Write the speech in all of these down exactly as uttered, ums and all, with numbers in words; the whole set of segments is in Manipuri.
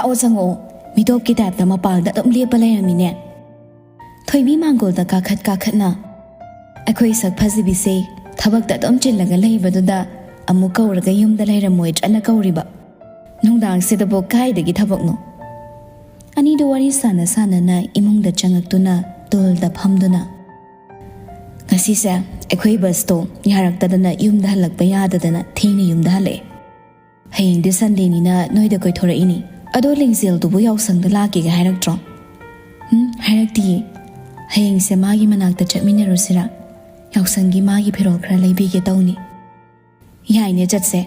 ꯑꯣ, ꯆꯪꯉꯛꯑꯣ꯫ ꯃꯤꯇꯣꯞꯀꯤ ꯇꯥꯏꯞꯇ ꯃꯄꯥꯟꯗ ꯑꯗꯨꯝ ꯂꯦꯞꯄ ꯂꯩꯔꯝꯃꯤꯅꯦ꯫ ꯊꯣꯏꯕꯤ ꯃꯥꯡꯒꯣꯜꯗ ꯀꯥꯈꯠ ꯀꯥꯈꯠꯅ, "ꯑꯩꯈꯣꯏ ꯁꯛ ꯐꯖꯕꯤꯁꯦ ꯊꯕꯛꯇ ꯑꯗꯨꯝ ꯆꯤꯜꯂꯒ ꯂꯩꯕꯗꯨꯗ ꯑꯃꯨꯛ ꯀꯧꯔꯒ ꯌꯨꯝꯗ ꯂꯩꯔꯝꯃꯣꯏꯗ꯭ꯔꯅ ꯀꯧꯔꯤꯕ꯫ ꯅꯨꯡꯗꯥꯡꯁꯤꯗꯕꯨ ꯀꯥꯏꯗꯒꯤ ꯊꯕꯛꯅꯣ?" ꯑꯅꯤꯗꯨ ꯋꯥꯔꯤ ꯁꯥꯟꯅ ꯁꯥꯟꯅꯅ ꯏꯃꯨꯡꯗ ꯆꯪꯉꯛꯇꯨꯅ ꯇꯨꯜꯗ ꯐꯝꯗꯨꯅ, "ꯉꯁꯤꯁꯦ ꯑꯩꯈꯣꯏ ꯕꯁꯇꯣ ꯌꯥꯔꯛꯇꯗꯅ ꯌꯨꯝꯗ ꯍꯜꯂꯛꯄ ꯌꯥꯗꯗꯅ ꯊꯦꯡꯅ ꯌꯨꯝꯗ ꯍꯜꯂꯛꯑꯦ꯫ ꯍꯌꯦꯡꯗꯤ ꯁꯟꯗꯦꯅꯤꯅ ꯅꯣꯏꯗ ꯀꯣꯏꯊꯣꯔꯛꯏꯅꯤ꯫ ꯑꯗꯣ ꯂꯤꯡꯖꯦꯜꯗꯨꯕꯨ ꯌꯥꯎꯁꯪꯗ ꯂꯥꯛꯀꯦꯒ ꯍꯥꯏꯔꯛꯇ꯭ꯔꯣ?" "ꯎꯝ, ꯍꯥꯏꯔꯛꯇꯤꯌꯦ꯫ ꯍꯌꯦꯡꯁꯦ ꯃꯥꯒꯤ ꯃꯅꯥꯛꯇ ꯆꯠꯃꯤꯟꯅꯔꯨꯁꯤꯔꯥ? ꯌꯥꯎꯁꯪꯒꯤ ꯃꯥꯒꯤ ꯐꯤꯔꯣꯜ ꯈꯔ ꯂꯩꯕꯤꯒꯦ ꯇꯧꯅꯤ꯫" "ꯌꯥꯏꯅꯦ, ꯆꯠꯁꯦ꯫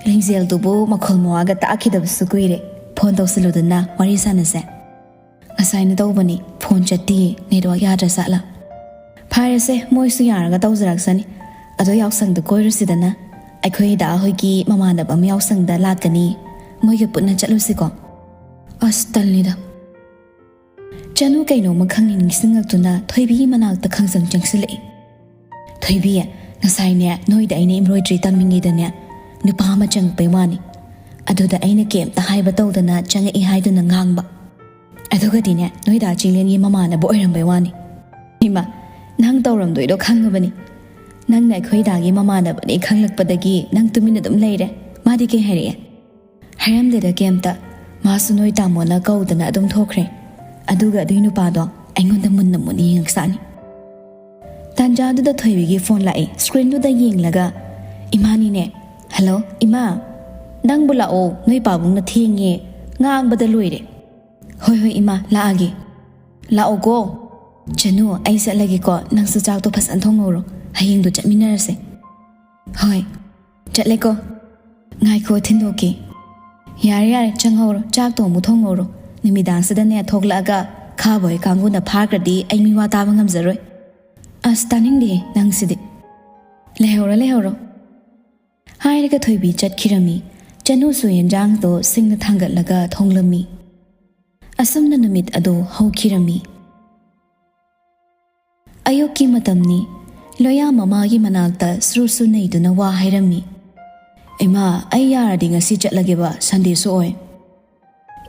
ꯂꯤꯡꯖꯦꯜꯗꯨꯕꯨ ꯃꯈꯣꯜ ꯃꯋꯥꯒ ꯇꯥꯈꯤꯗꯕꯁꯨ ꯀꯨꯏꯔꯦ꯫ ꯐꯣꯟ ꯇꯧꯁꯤꯜꯂꯨꯗꯅ ꯋꯥꯔꯤ ꯁꯥꯟꯅꯁꯦ꯫" "ꯉꯁꯥꯏꯅ ꯇꯧꯕꯅꯤ, ꯐꯣꯟ ꯆꯠꯇꯤꯌꯦ, ꯅꯦꯠꯋꯥꯛ ꯌꯥꯗ꯭ꯔ ꯖꯥꯠꯂꯥ?" "ꯐꯔꯦꯁꯦ, ꯃꯣꯏꯁꯨ ꯌꯥꯔꯒ ꯇꯧꯖꯔꯛꯁꯅꯤ꯫ ꯑꯗꯣ ꯌꯥꯎꯁꯪꯗ ꯀꯣꯏꯔꯨꯁꯤꯗꯅ꯫ ꯑꯩꯈꯣꯏ ꯗꯥ ꯍꯣꯏꯒꯤ ꯃꯃꯥꯟꯅꯕ ꯑꯃ ꯌꯥꯎꯁꯪꯗ ꯂꯥꯛꯀꯅꯤ, ꯃꯣꯏꯒ ꯄꯨꯟꯅ ꯆꯠꯂꯨꯁꯤꯀꯣ꯫" "ꯑꯁ, ꯇꯜꯂꯤꯗ꯫" ꯆꯅꯨ ꯀꯩꯅꯣꯝꯃ ꯈꯪꯅꯤꯡ ꯅꯤꯡꯁꯤꯡꯉꯛꯇꯨꯅ ꯊꯣꯏꯕꯤꯒꯤ ꯃꯅꯥꯛꯇ ꯈꯪꯆꯪ ꯆꯪꯁꯤꯜꯂꯛꯏ꯫ "ꯊꯣꯏꯕꯤ, ꯉꯁꯥꯏꯅꯦ ꯅꯣꯏꯗ ꯑꯩꯅ embroidery ꯇꯝꯃꯤꯉꯩꯗꯅꯦ ꯅꯨꯄꯥ ꯑꯃ ꯆꯪꯉꯛꯄꯩ ꯋꯥꯅꯤ꯫ ꯑꯗꯨꯗ ꯑꯩꯅ ꯀꯩꯝꯇ ꯍꯥꯏꯕ ꯇꯧꯗꯅ ꯆꯪꯉꯛꯏ ꯍꯥꯏꯗꯨꯅ ꯉꯥꯡꯕ꯫ ꯑꯗꯨꯒꯗꯤꯅꯦ ꯅꯣꯏꯗ ꯆꯤꯡꯂꯦꯟꯒꯤ ꯃꯃꯥꯟꯅꯕ ꯑꯣꯏꯔꯝꯕꯩ ꯋꯥꯅꯤ꯫" "ꯏꯃꯥ, ꯅꯪ ꯇꯧꯔꯝꯗꯣꯏꯗꯣ ꯈꯪꯉꯕꯅꯤ꯫ ꯅꯪꯅ ꯑꯩꯈꯣꯏ ꯗꯥꯒꯤ ꯃꯃꯥꯟꯅꯕꯅꯤ ꯈꯪꯂꯛꯄꯗꯒꯤ ꯅꯪ ꯇꯨꯃꯤꯟꯅ ꯑꯗꯨꯝ ꯂꯩꯔꯦ꯫ ꯃꯥꯗꯤ ꯀꯩ ꯍꯥꯏꯔꯛꯑꯦ?" "ꯍꯥꯏꯔꯝꯗꯦꯗ ꯀꯩꯝꯇ꯫ ꯃꯥꯁꯨ ꯅꯣꯏ ꯇꯥꯃꯣꯅ ꯀꯧꯗꯅ ꯑꯗꯨꯝ ꯊꯣꯛꯈ꯭ꯔꯦ꯫ ꯑꯗꯨꯒ ꯑꯗꯨꯏ ꯅꯨꯄꯥꯗꯣ ꯑꯩꯉꯣꯟꯗ ꯃꯨꯟꯅ ꯃꯨꯟꯅ ꯌꯦꯡꯉꯛꯆꯥꯅꯤ꯫" ꯇꯥꯟꯖꯥꯗꯨꯗ ꯊꯣꯏꯕꯤꯒꯤ ꯐꯣꯟ ꯂꯥꯛꯑꯦ꯫ ꯁ꯭ꯀ꯭ꯔꯤꯟꯗꯨꯗ ꯌꯦꯡꯂꯒ, "ꯏꯃꯥꯅꯤꯅꯦ꯫" "ꯍꯜꯂꯣ, ꯏꯃꯥ꯫ ꯅꯪꯕꯨ ꯂꯥꯛꯑꯣ, ꯅꯣꯏ ꯄꯥꯕꯨꯡꯅ ꯊꯦꯡꯉꯦ, ꯉꯥꯡꯕꯗ ꯂꯣꯏꯔꯦ꯫" "ꯍꯣꯏ, ꯍꯣꯏ, ꯏꯃꯥ, ꯂꯥꯛꯑꯒꯦ꯫" "ꯂꯥꯛꯑꯣꯀꯣ꯫" "ꯆꯅꯨ, ꯑꯩ ꯆꯠꯂꯒꯦꯀꯣ, ꯅꯪꯁꯨ ꯆꯥꯛꯇꯣ ꯐꯖꯅ ꯊꯣꯡꯍꯧꯔꯣ, ꯍꯌꯦꯡꯗꯣ ꯆꯠꯃꯤꯟꯅꯔꯁꯦ꯫" "ꯍꯣꯏ, ꯆꯠꯂꯦꯀꯣ꯫ ꯉꯥꯏꯈꯣ, ꯊꯤꯟꯗꯣꯛꯀꯦ꯫" "ꯌꯥꯔꯦ, ꯌꯥꯔꯦ, ꯆꯪꯍꯧꯔꯣ, ꯆꯥꯛꯇꯣ ꯑꯃꯨꯛ ꯊꯣꯡꯍꯧꯔꯣ꯫ ꯅꯨꯃꯤꯗꯥꯡꯁꯤꯗꯅꯦ ꯊꯣꯛꯂꯛꯑꯒ ꯈꯥꯕ ꯍꯣꯏ ꯀꯥꯡꯕꯨꯅ ꯐꯥꯈ꯭ꯔꯗꯤ ꯑꯩ ꯃꯤꯋꯥ ꯇꯥꯕ ꯉꯝꯖꯔꯣꯏ꯫" "ꯑꯁ, ꯇꯥꯅꯤꯡꯗꯦ ꯅꯪꯁꯤꯗꯤ꯫ ꯂꯩꯍꯧꯔꯣ, ꯂꯩꯍꯧꯔꯣ꯫" ꯍꯥꯏꯔꯒ ꯊꯣꯏꯕꯤ ꯆꯠꯈꯤꯔꯝꯃꯤ꯫ ꯆꯅꯨꯁꯨ ꯌꯦꯟꯖꯥꯡꯗꯣ ꯁꯤꯡꯅ ꯊꯥꯡꯒꯠꯂꯒ ꯊꯣꯡꯂꯝꯃꯤ꯫ ꯑꯁꯨꯝꯅ ꯅꯨꯃꯤꯠ ꯑꯗꯨ ꯍꯧꯈꯤꯔꯝꯃꯤ꯫ ꯑꯌꯨꯛꯀꯤ ꯃꯇꯝꯅꯤ꯫ ꯂꯣꯌꯥ ꯃꯃꯥꯒꯤ ꯃꯅꯥꯛꯇ ꯁ꯭ꯔꯨ ꯁ꯭ꯔꯨ ꯅꯩꯗꯨꯅ ꯋꯥ ꯍꯥꯏꯔꯝꯃꯤ꯫ "ꯏꯃꯥ, ꯑꯩ ꯌꯥꯔꯗꯤ ꯉꯁꯤ ꯆꯠꯂꯒꯦꯕ, ꯁꯟꯗꯦꯁꯨ ꯑꯣꯏ꯫"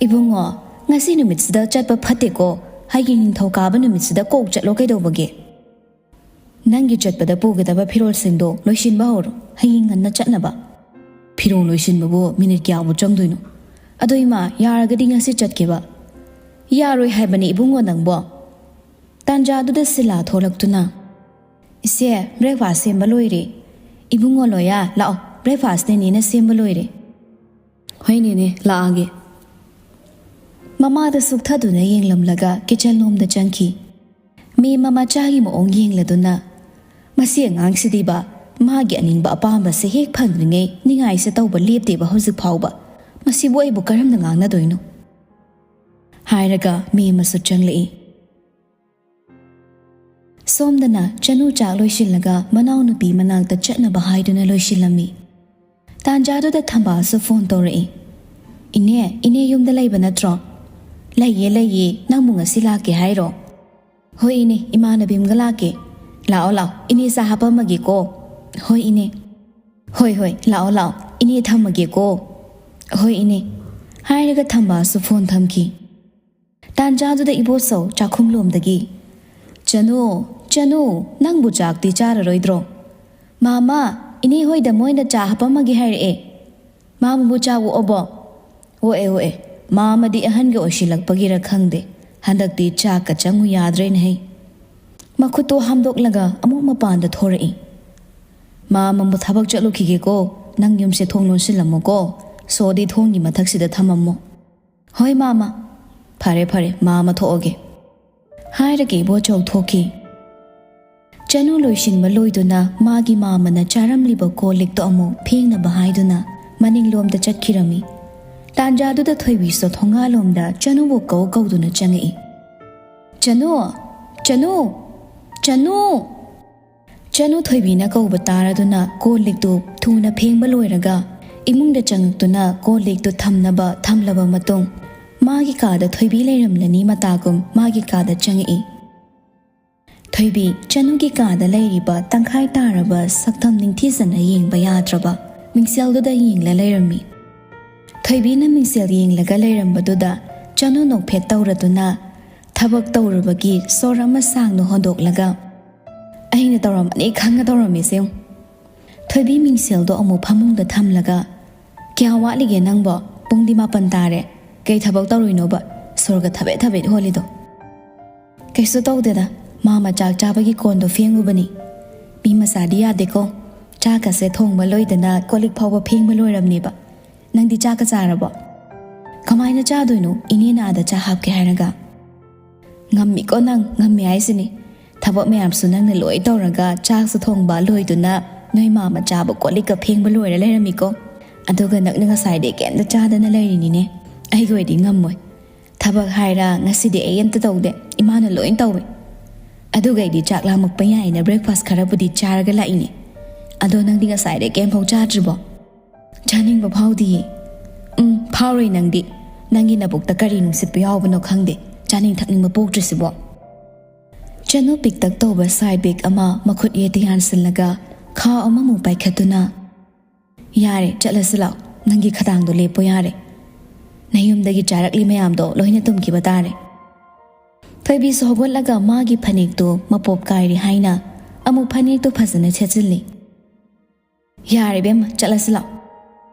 "ꯏꯕꯨꯡꯉꯣ, ꯉꯁꯤ ꯅꯨꯃꯤꯠꯁꯤꯗ ꯆꯠꯄ ꯐꯠꯇꯦꯀꯣ꯫ ꯍꯌꯦꯡ ꯅꯤꯡꯊꯧꯀꯥꯕ ꯅꯨꯃꯤꯠꯁꯤꯗ ꯀꯣꯛ ꯆꯠꯂꯣ꯫ ꯀꯩꯗꯧꯕꯒꯦ? ꯅꯪꯒꯤ ꯆꯠꯄꯗ ꯄꯨꯒꯗꯕ ꯐꯤꯔꯣꯜꯁꯤꯡꯗꯣ ꯂꯣꯏꯁꯤꯟꯕ ꯍꯧꯔꯣ꯫ ꯍꯌꯦꯡ ꯉꯟꯅ ꯆꯠꯅꯕ꯫" "ꯐꯤꯔꯣꯜ ꯂꯣꯏꯁꯤꯟꯕꯕꯨ ꯃꯤꯅꯤꯠ ꯀꯌꯥꯕꯨ ꯆꯪꯗꯣꯏꯅꯣ? ꯑꯗꯣ ꯏꯃꯥ, ꯌꯥꯔꯒꯗꯤ ꯉꯁꯤ ꯆꯠꯀꯦꯕ꯫" "ꯌꯥꯔꯣꯏ ꯍꯥꯏꯕꯅꯤ ꯏꯕꯨꯡꯉꯣ ꯅꯪꯕꯣ꯫" ꯇꯥꯟꯖꯥꯗꯨꯗ ꯁꯤꯂꯥ ꯊꯣꯛꯂꯛꯇꯨꯅ, "ꯏꯆꯦ, breakfast ꯁꯦꯝꯕ ꯂꯣꯏꯔꯦ꯫" "ꯏꯕꯨꯡꯉꯣ ꯂꯣꯌꯥ, ꯂꯥꯛꯑꯣ, breakfast ꯅꯦꯅꯦꯅ ꯁꯦꯝꯕ ꯂꯣꯏꯔꯦ꯫" "ꯍꯣꯏ ꯅꯦꯅꯦ, ꯂꯥꯛꯑꯒꯦ꯫" ꯃꯃꯥꯗ ꯁꯨꯛꯊꯗꯨꯅ ꯌꯦꯡꯂꯝꯂꯒ kitchen ꯂꯣꯝꯗ ꯆꯪꯈꯤ꯫ ꯃꯦꯝꯃ ꯃꯆꯥꯒꯤ ꯃꯑꯣꯡ ꯌꯦꯡꯂꯗꯨꯅ, "ꯃꯁꯤ ꯑꯉꯥꯡꯁꯤꯗꯤꯕ, ꯃꯥꯒꯤ ꯑꯅꯤꯡꯕ ꯑꯄꯥꯝꯕꯁꯦ ꯍꯦꯛ ꯐꯪꯗ꯭ꯔꯤꯉꯩ ꯅꯤꯡꯉꯥꯏꯁꯦ ꯇꯧꯕ ꯂꯦꯞꯇꯦꯕ ꯍꯧꯖꯤꯛ ꯐꯥꯎꯕ꯫ ꯃꯁꯤꯕꯨ ꯑꯩꯕꯨ ꯀꯔꯝꯅ ꯉꯥꯡꯅꯗꯣꯏꯅꯣ?" ꯍꯥꯏꯔꯒ ꯃꯦꯝꯃꯁꯨ ꯆꯪꯂꯛꯏ꯫ ꯁꯣꯝꯗꯅ ꯆꯅꯨ ꯆꯥꯛ ꯂꯣꯏꯁꯤꯜꯂꯒ ꯃꯅꯥꯎꯅꯨꯄꯤ ꯃꯅꯥꯛꯇ ꯆꯠꯅꯕ ꯍꯥꯏꯗꯨꯅ ꯂꯣꯏꯁꯤꯜꯂꯝꯃꯤ꯫ ꯇꯥꯟꯖꯥꯗꯨꯗ ꯊꯝꯕꯥꯜꯁꯨ phone ꯇꯧꯔꯛꯏ꯫ "ꯏꯅꯦ, ꯏꯅꯦ ꯌꯨꯝꯗ ꯂꯩꯕ ꯅꯠꯇ꯭ꯔꯣ?" "ꯂꯩꯌꯦ, ꯂꯩꯌꯦ꯫ ꯅꯪꯕꯨ ꯉꯁꯤ ꯂꯥꯛꯀꯦ ꯍꯥꯏꯔꯣ?" "ꯍꯣꯏ ꯏꯅꯦ, ꯏꯃꯥꯟꯅꯕꯤ ꯑꯃꯒ ꯂꯥꯛꯀꯦ꯫" "ꯂꯥꯛꯑꯣ, ꯂꯥꯛꯑꯣ꯫ ꯏꯅꯦ ꯆꯥ ꯍꯥꯞꯄꯝꯃꯒꯦꯀꯣ꯫" "ꯍꯣꯏ ꯏꯅꯦ꯫" "ꯍꯣꯏ, ꯍꯣꯏ, ꯂꯥꯛꯑꯣ, ꯂꯥꯛꯑꯣ꯫ ꯏꯅꯦ ꯊꯝꯃꯒꯦꯀꯣ꯫" "ꯍꯣꯏ ꯏꯅꯦ꯫" ꯍꯥꯏꯔꯒ ꯊꯝꯕꯥꯜꯁꯨ phone ꯊꯝꯈꯤ꯫ ꯇꯥꯟꯖꯥꯗꯨꯗ ꯏꯕꯣꯆꯧ ꯆꯥꯛꯈꯨꯝꯂꯣꯝꯗꯒꯤ, "ꯆꯅꯨ, ꯆꯅꯨ, ꯅꯪꯕꯨ ꯆꯥꯛꯇꯤ ꯆꯥꯔꯔꯣꯏꯗ꯭ꯔꯣ?" "ꯃꯥꯃ, ꯏꯅꯦ ꯍꯣꯏꯗ ꯃꯣꯏꯅ ꯆꯥ ꯍꯥꯞꯄꯝꯃꯒꯦ ꯍꯥꯏꯔꯛꯑꯦ꯫ ꯃꯥꯃꯕꯨ ꯆꯥ ꯑꯣꯛꯑꯕꯣ?" "Okay, okay. ꯃꯥꯃꯗꯤ ꯑꯍꯟꯒ ꯑꯣꯏꯁꯤꯜꯂꯛꯄꯒꯤꯔ ꯈꯪꯗꯦ, ꯍꯟꯗꯛꯇꯤ ꯆꯥꯛꯀ ꯆꯪꯉꯨ ꯌꯥꯗ꯭ꯔꯦꯅꯦꯍꯦ꯫" ꯃꯈꯨꯠꯇꯣ ꯍꯥꯝꯗꯣꯛꯂꯒ ꯑꯃꯨꯛ ꯃꯄꯥꯟꯗ ꯊꯣꯔꯛꯏ꯫ "ꯃꯥꯃꯕꯨ ꯊꯕꯛ ꯆꯠꯂꯨꯈꯤꯒꯦꯀꯣ꯫ ꯅꯪ ꯌꯨꯝꯁꯦ ꯊꯣꯡ ꯂꯣꯟꯁꯤꯜꯂꯝꯃꯨꯀꯣ꯫ ꯁꯣꯗꯤ ꯊꯣꯡꯒꯤ ꯃꯊꯛꯁꯤꯗ ꯊꯝꯃꯝꯃꯣ꯫" "ꯍꯣꯏ ꯃꯥꯃ꯫" "ꯐꯔꯦ, ꯐꯔꯦ, ꯃꯥꯃ ꯊꯣꯛꯑꯒꯦ꯫" ꯍꯥꯏꯔꯒ ꯏꯕꯣꯆꯧ ꯊꯣꯛꯈꯤ꯫ ꯆꯅꯨ ꯂꯣꯏꯁꯤꯟꯕ ꯂꯣꯏꯗꯨꯅ ꯃꯥꯒꯤ ꯃꯥꯃꯅ ꯆꯥꯔꯝꯂꯤꯕ ꯀꯣꯜ ꯂꯤꯛꯇꯣ ꯑꯃꯨꯛ ꯐꯦꯡꯅꯕ ꯍꯥꯏꯗꯨꯅ ꯃꯅꯤꯡꯂꯣꯝꯗ ꯆꯠꯈꯤꯔꯝꯃꯤ꯫ ꯇꯥꯟꯖꯥꯗꯨꯗ ꯊꯣꯏꯕꯤꯁꯨ ꯊꯣꯡꯒꯥꯜꯂꯣꯝꯗ ꯆꯅꯨꯕꯨ ꯀꯧ ꯀꯧꯗꯨꯅ ꯆꯪꯉꯛꯏ꯫ "ꯆꯅꯨ! ꯆꯅꯨ! ꯆꯅꯨ!" ꯆꯅꯨ ꯊꯣꯏꯕꯤꯅ ꯀꯧꯕ ꯇꯥꯔꯗꯨꯅ ꯀꯣꯜ ꯂꯤꯛꯇꯨ ꯊꯨꯅ ꯐꯦꯡꯕ ꯂꯣꯏꯔꯒ ꯏꯃꯨꯡꯗ ꯆꯪꯉꯛꯇꯨꯅ ꯀꯣꯜ ꯂꯤꯛꯇꯨ ꯊꯝꯅꯕ ꯊꯝꯂꯕ ꯃꯇꯨꯡ, ꯃꯥꯒꯤ ꯀꯥꯗ ꯊꯣꯏꯕꯤ ꯂꯩꯔꯝꯂꯅꯤ ꯃꯇꯥꯒꯨꯝ ꯃꯥꯒꯤ ꯀꯥꯗ ꯆꯪꯉꯛꯏ꯫ ꯊꯣꯏꯕꯤ ꯆꯅꯨꯒꯤ ꯀꯥꯗ ꯂꯩꯔꯤꯕ ꯇꯪꯈꯥꯏ ꯇꯥꯔꯕ ꯁꯛꯇꯝ ꯅꯤꯡꯊꯤꯖꯅ ꯌꯦꯡꯕ ꯌꯥꯗ꯭ꯔꯕ ꯃꯤꯡꯁꯦꯜꯗꯨꯗ ꯌꯦꯡꯂ ꯂꯩꯔꯝꯃꯤ꯫ ꯊꯣꯏꯕꯤꯅ ꯃꯤꯡꯁꯦꯜ ꯌꯦꯡꯂꯒ ꯂꯩꯔꯝꯕꯗꯨꯗ ꯆꯅꯨ ꯅꯣꯛꯐꯦꯠ ꯇꯧꯔꯗꯨꯅ ꯊꯕꯛ ꯇꯧꯔꯨꯕꯒꯤ ꯁꯣꯔ ꯑꯃ ꯁꯥꯡꯅ ꯍꯣꯟꯗꯣꯛꯂꯒ, "ꯑꯩꯅ ꯇꯧꯔꯝꯃꯅꯤ ꯈꯪꯉ ꯇꯧꯔꯝꯃꯤꯁꯦ ꯌꯦꯡꯉꯨ꯫" ꯊꯣꯏꯕꯤ ꯃꯤꯡꯁꯦꯜꯗꯣ ꯑꯃꯨꯛ ꯐꯃꯨꯡꯗ ꯊꯝꯂꯒ, "ꯀꯌꯥ ꯋꯥꯠꯂꯤꯒꯦ ꯅꯪꯕꯣ? ꯄꯨꯡꯗꯤ ꯃꯥꯄꯟ ꯇꯥꯔꯦ꯫ ꯀꯩ ꯊꯕꯛ ꯇꯧꯔꯨꯏꯅꯣꯕ? ꯁꯣꯔꯒ ꯊꯕꯦꯠ ꯊꯕꯦꯠ ꯍꯣꯜꯂꯤꯗꯣ?" "ꯀꯩꯁꯨ ꯇꯧꯗꯦꯗ, ꯃꯥꯃ ꯆꯥꯛ ꯆꯥꯕꯒꯤ ꯀꯣꯟꯗꯣ ꯐꯦꯡꯉꯨꯕꯅꯤ꯫ ꯃꯤ ꯃꯆꯥꯗꯤ ꯌꯥꯗꯦꯀꯣ, ꯆꯥꯛꯀꯁꯦ ꯊꯣꯡꯕ ꯂꯣꯏꯗꯅ ꯀꯣꯜ ꯂꯤꯛ ꯐꯥꯎꯕ ꯐꯦꯡꯕ ꯂꯣꯏꯔꯝꯅꯦꯕ꯫ ꯅꯪꯗꯤ ꯆꯥꯛꯀ ꯆꯥꯔꯕꯣ?" "ꯀꯃꯥꯏꯅ ꯆꯥꯗꯣꯏꯅꯣ, ꯏꯅꯦꯅ ꯑꯥꯗ ꯆꯥ ꯍꯥꯞꯀꯦ ꯍꯥꯏꯔꯒ?" "ꯉꯝꯃꯤꯀꯣ ꯅꯪ, ꯉꯝꯃꯤ ꯍꯥꯏꯁꯤꯅꯤ꯫ ꯊꯕꯛ ꯃꯌꯥꯝꯁꯨ ꯅꯪꯅ ꯂꯣꯏ ꯇꯧꯔꯒ ꯆꯥꯛꯁꯨ ꯊꯣꯡꯕ ꯂꯣꯏꯗꯨꯅ ꯅꯣꯏ ꯃꯥꯃ ꯆꯥꯕ ꯀꯣꯜ ꯂꯤꯛꯀ ꯐꯦꯡꯕ ꯂꯣꯏꯔ ꯂꯩꯔꯝꯃꯤꯀꯣ꯫ ꯑꯗꯨꯒ ꯅꯪꯅ ꯉꯁꯥꯏꯗꯩ ꯀꯩꯝꯇ ꯆꯥꯗꯅ ꯂꯩꯔꯤꯅꯤꯅꯦ꯫ ꯑꯩꯒ ꯑꯣꯏꯗꯤ ꯉꯝꯃꯣꯏ꯫ ꯊꯕꯛ ꯍꯥꯏꯔ ꯉꯁꯤꯗꯤ ꯑꯩ ꯑꯝꯇ ꯇꯧꯗꯦ, ꯏꯃꯥꯅ ꯂꯣꯏ ꯇꯧꯏ꯫ ꯑꯗꯨꯒ ꯑꯩꯗꯤ ꯆꯥꯛ ꯂꯥꯝꯃꯛꯄ ꯌꯥꯏꯅ ꯕ꯭ꯔꯦꯛꯐꯥꯁ ꯈꯔꯕꯨꯗꯤ ꯆꯥꯔꯒ ꯂꯥꯛꯏꯅꯦ꯫ ꯑꯗꯣ ꯅꯪꯗꯤ ꯉꯁꯥꯏꯗꯩ ꯀꯩꯝꯐꯥꯎ ꯆꯥꯗ꯭ꯔꯤꯕꯣ?" "ꯆꯥꯅꯤꯡꯕ ꯐꯥꯎꯗꯤꯌꯦ꯫" "ꯎꯝ, ꯐꯥꯎꯔꯣꯏ ꯅꯪꯗꯤ꯫ ꯅꯪꯒꯤ ꯅꯕꯨꯛꯇ ꯀꯔꯤ ꯅꯨꯡꯁꯤꯠꯄ ꯌꯥꯎꯕꯅꯣ ꯈꯪꯗꯦ, ꯆꯥꯅꯤꯡ ꯊꯛꯅꯤꯡꯕ ꯄꯣꯛꯇ꯭ꯔꯤꯁꯤꯕꯣ?" ꯆꯅꯨ ꯄꯤꯛꯇꯛ ꯇꯧꯕ ꯁꯥꯏ ꯕꯦꯒ ꯑꯃ ꯃꯈꯨꯠ ꯌꯦꯠꯇ ꯌꯥꯟꯁꯤꯜꯂꯒ ꯈꯥꯎ ꯑꯃꯃꯨꯛ ꯄꯥꯏꯈꯠꯇꯨꯅ, "ꯌꯥꯔꯦ, ꯆꯠꯂꯁꯤ ꯂꯥꯛꯑꯣ꯫ ꯅꯪꯒꯤ ꯈꯗꯥꯡꯗꯣ ꯂꯦꯞꯄꯣ ꯌꯥꯔꯦ꯫ ꯅꯌꯨꯝꯗꯒꯤ ꯆꯥꯔꯛꯂꯤ ꯃꯌꯥꯝꯗꯣ ꯂꯣꯏꯅ ꯇꯨꯝꯈꯤꯕ ꯇꯥꯔꯦ꯫" ꯊꯣꯏꯕꯤꯁꯨ ꯍꯧꯒꯠꯂꯒ ꯃꯥꯒꯤ ꯐꯅꯦꯛꯇꯣ ꯃꯄꯣꯞ ꯀꯥꯏꯔꯦ ꯍꯥꯏꯅ ꯑꯃꯨꯛ ꯐꯅꯦꯛꯇꯣ ꯐꯖꯅ ꯁꯦꯠꯆꯤꯜꯂꯤ꯫ "ꯌꯥꯔꯦ ꯏꯕꯦꯝꯃ, ꯆꯠꯂꯁꯤ ꯂꯥꯛꯑꯣ꯫"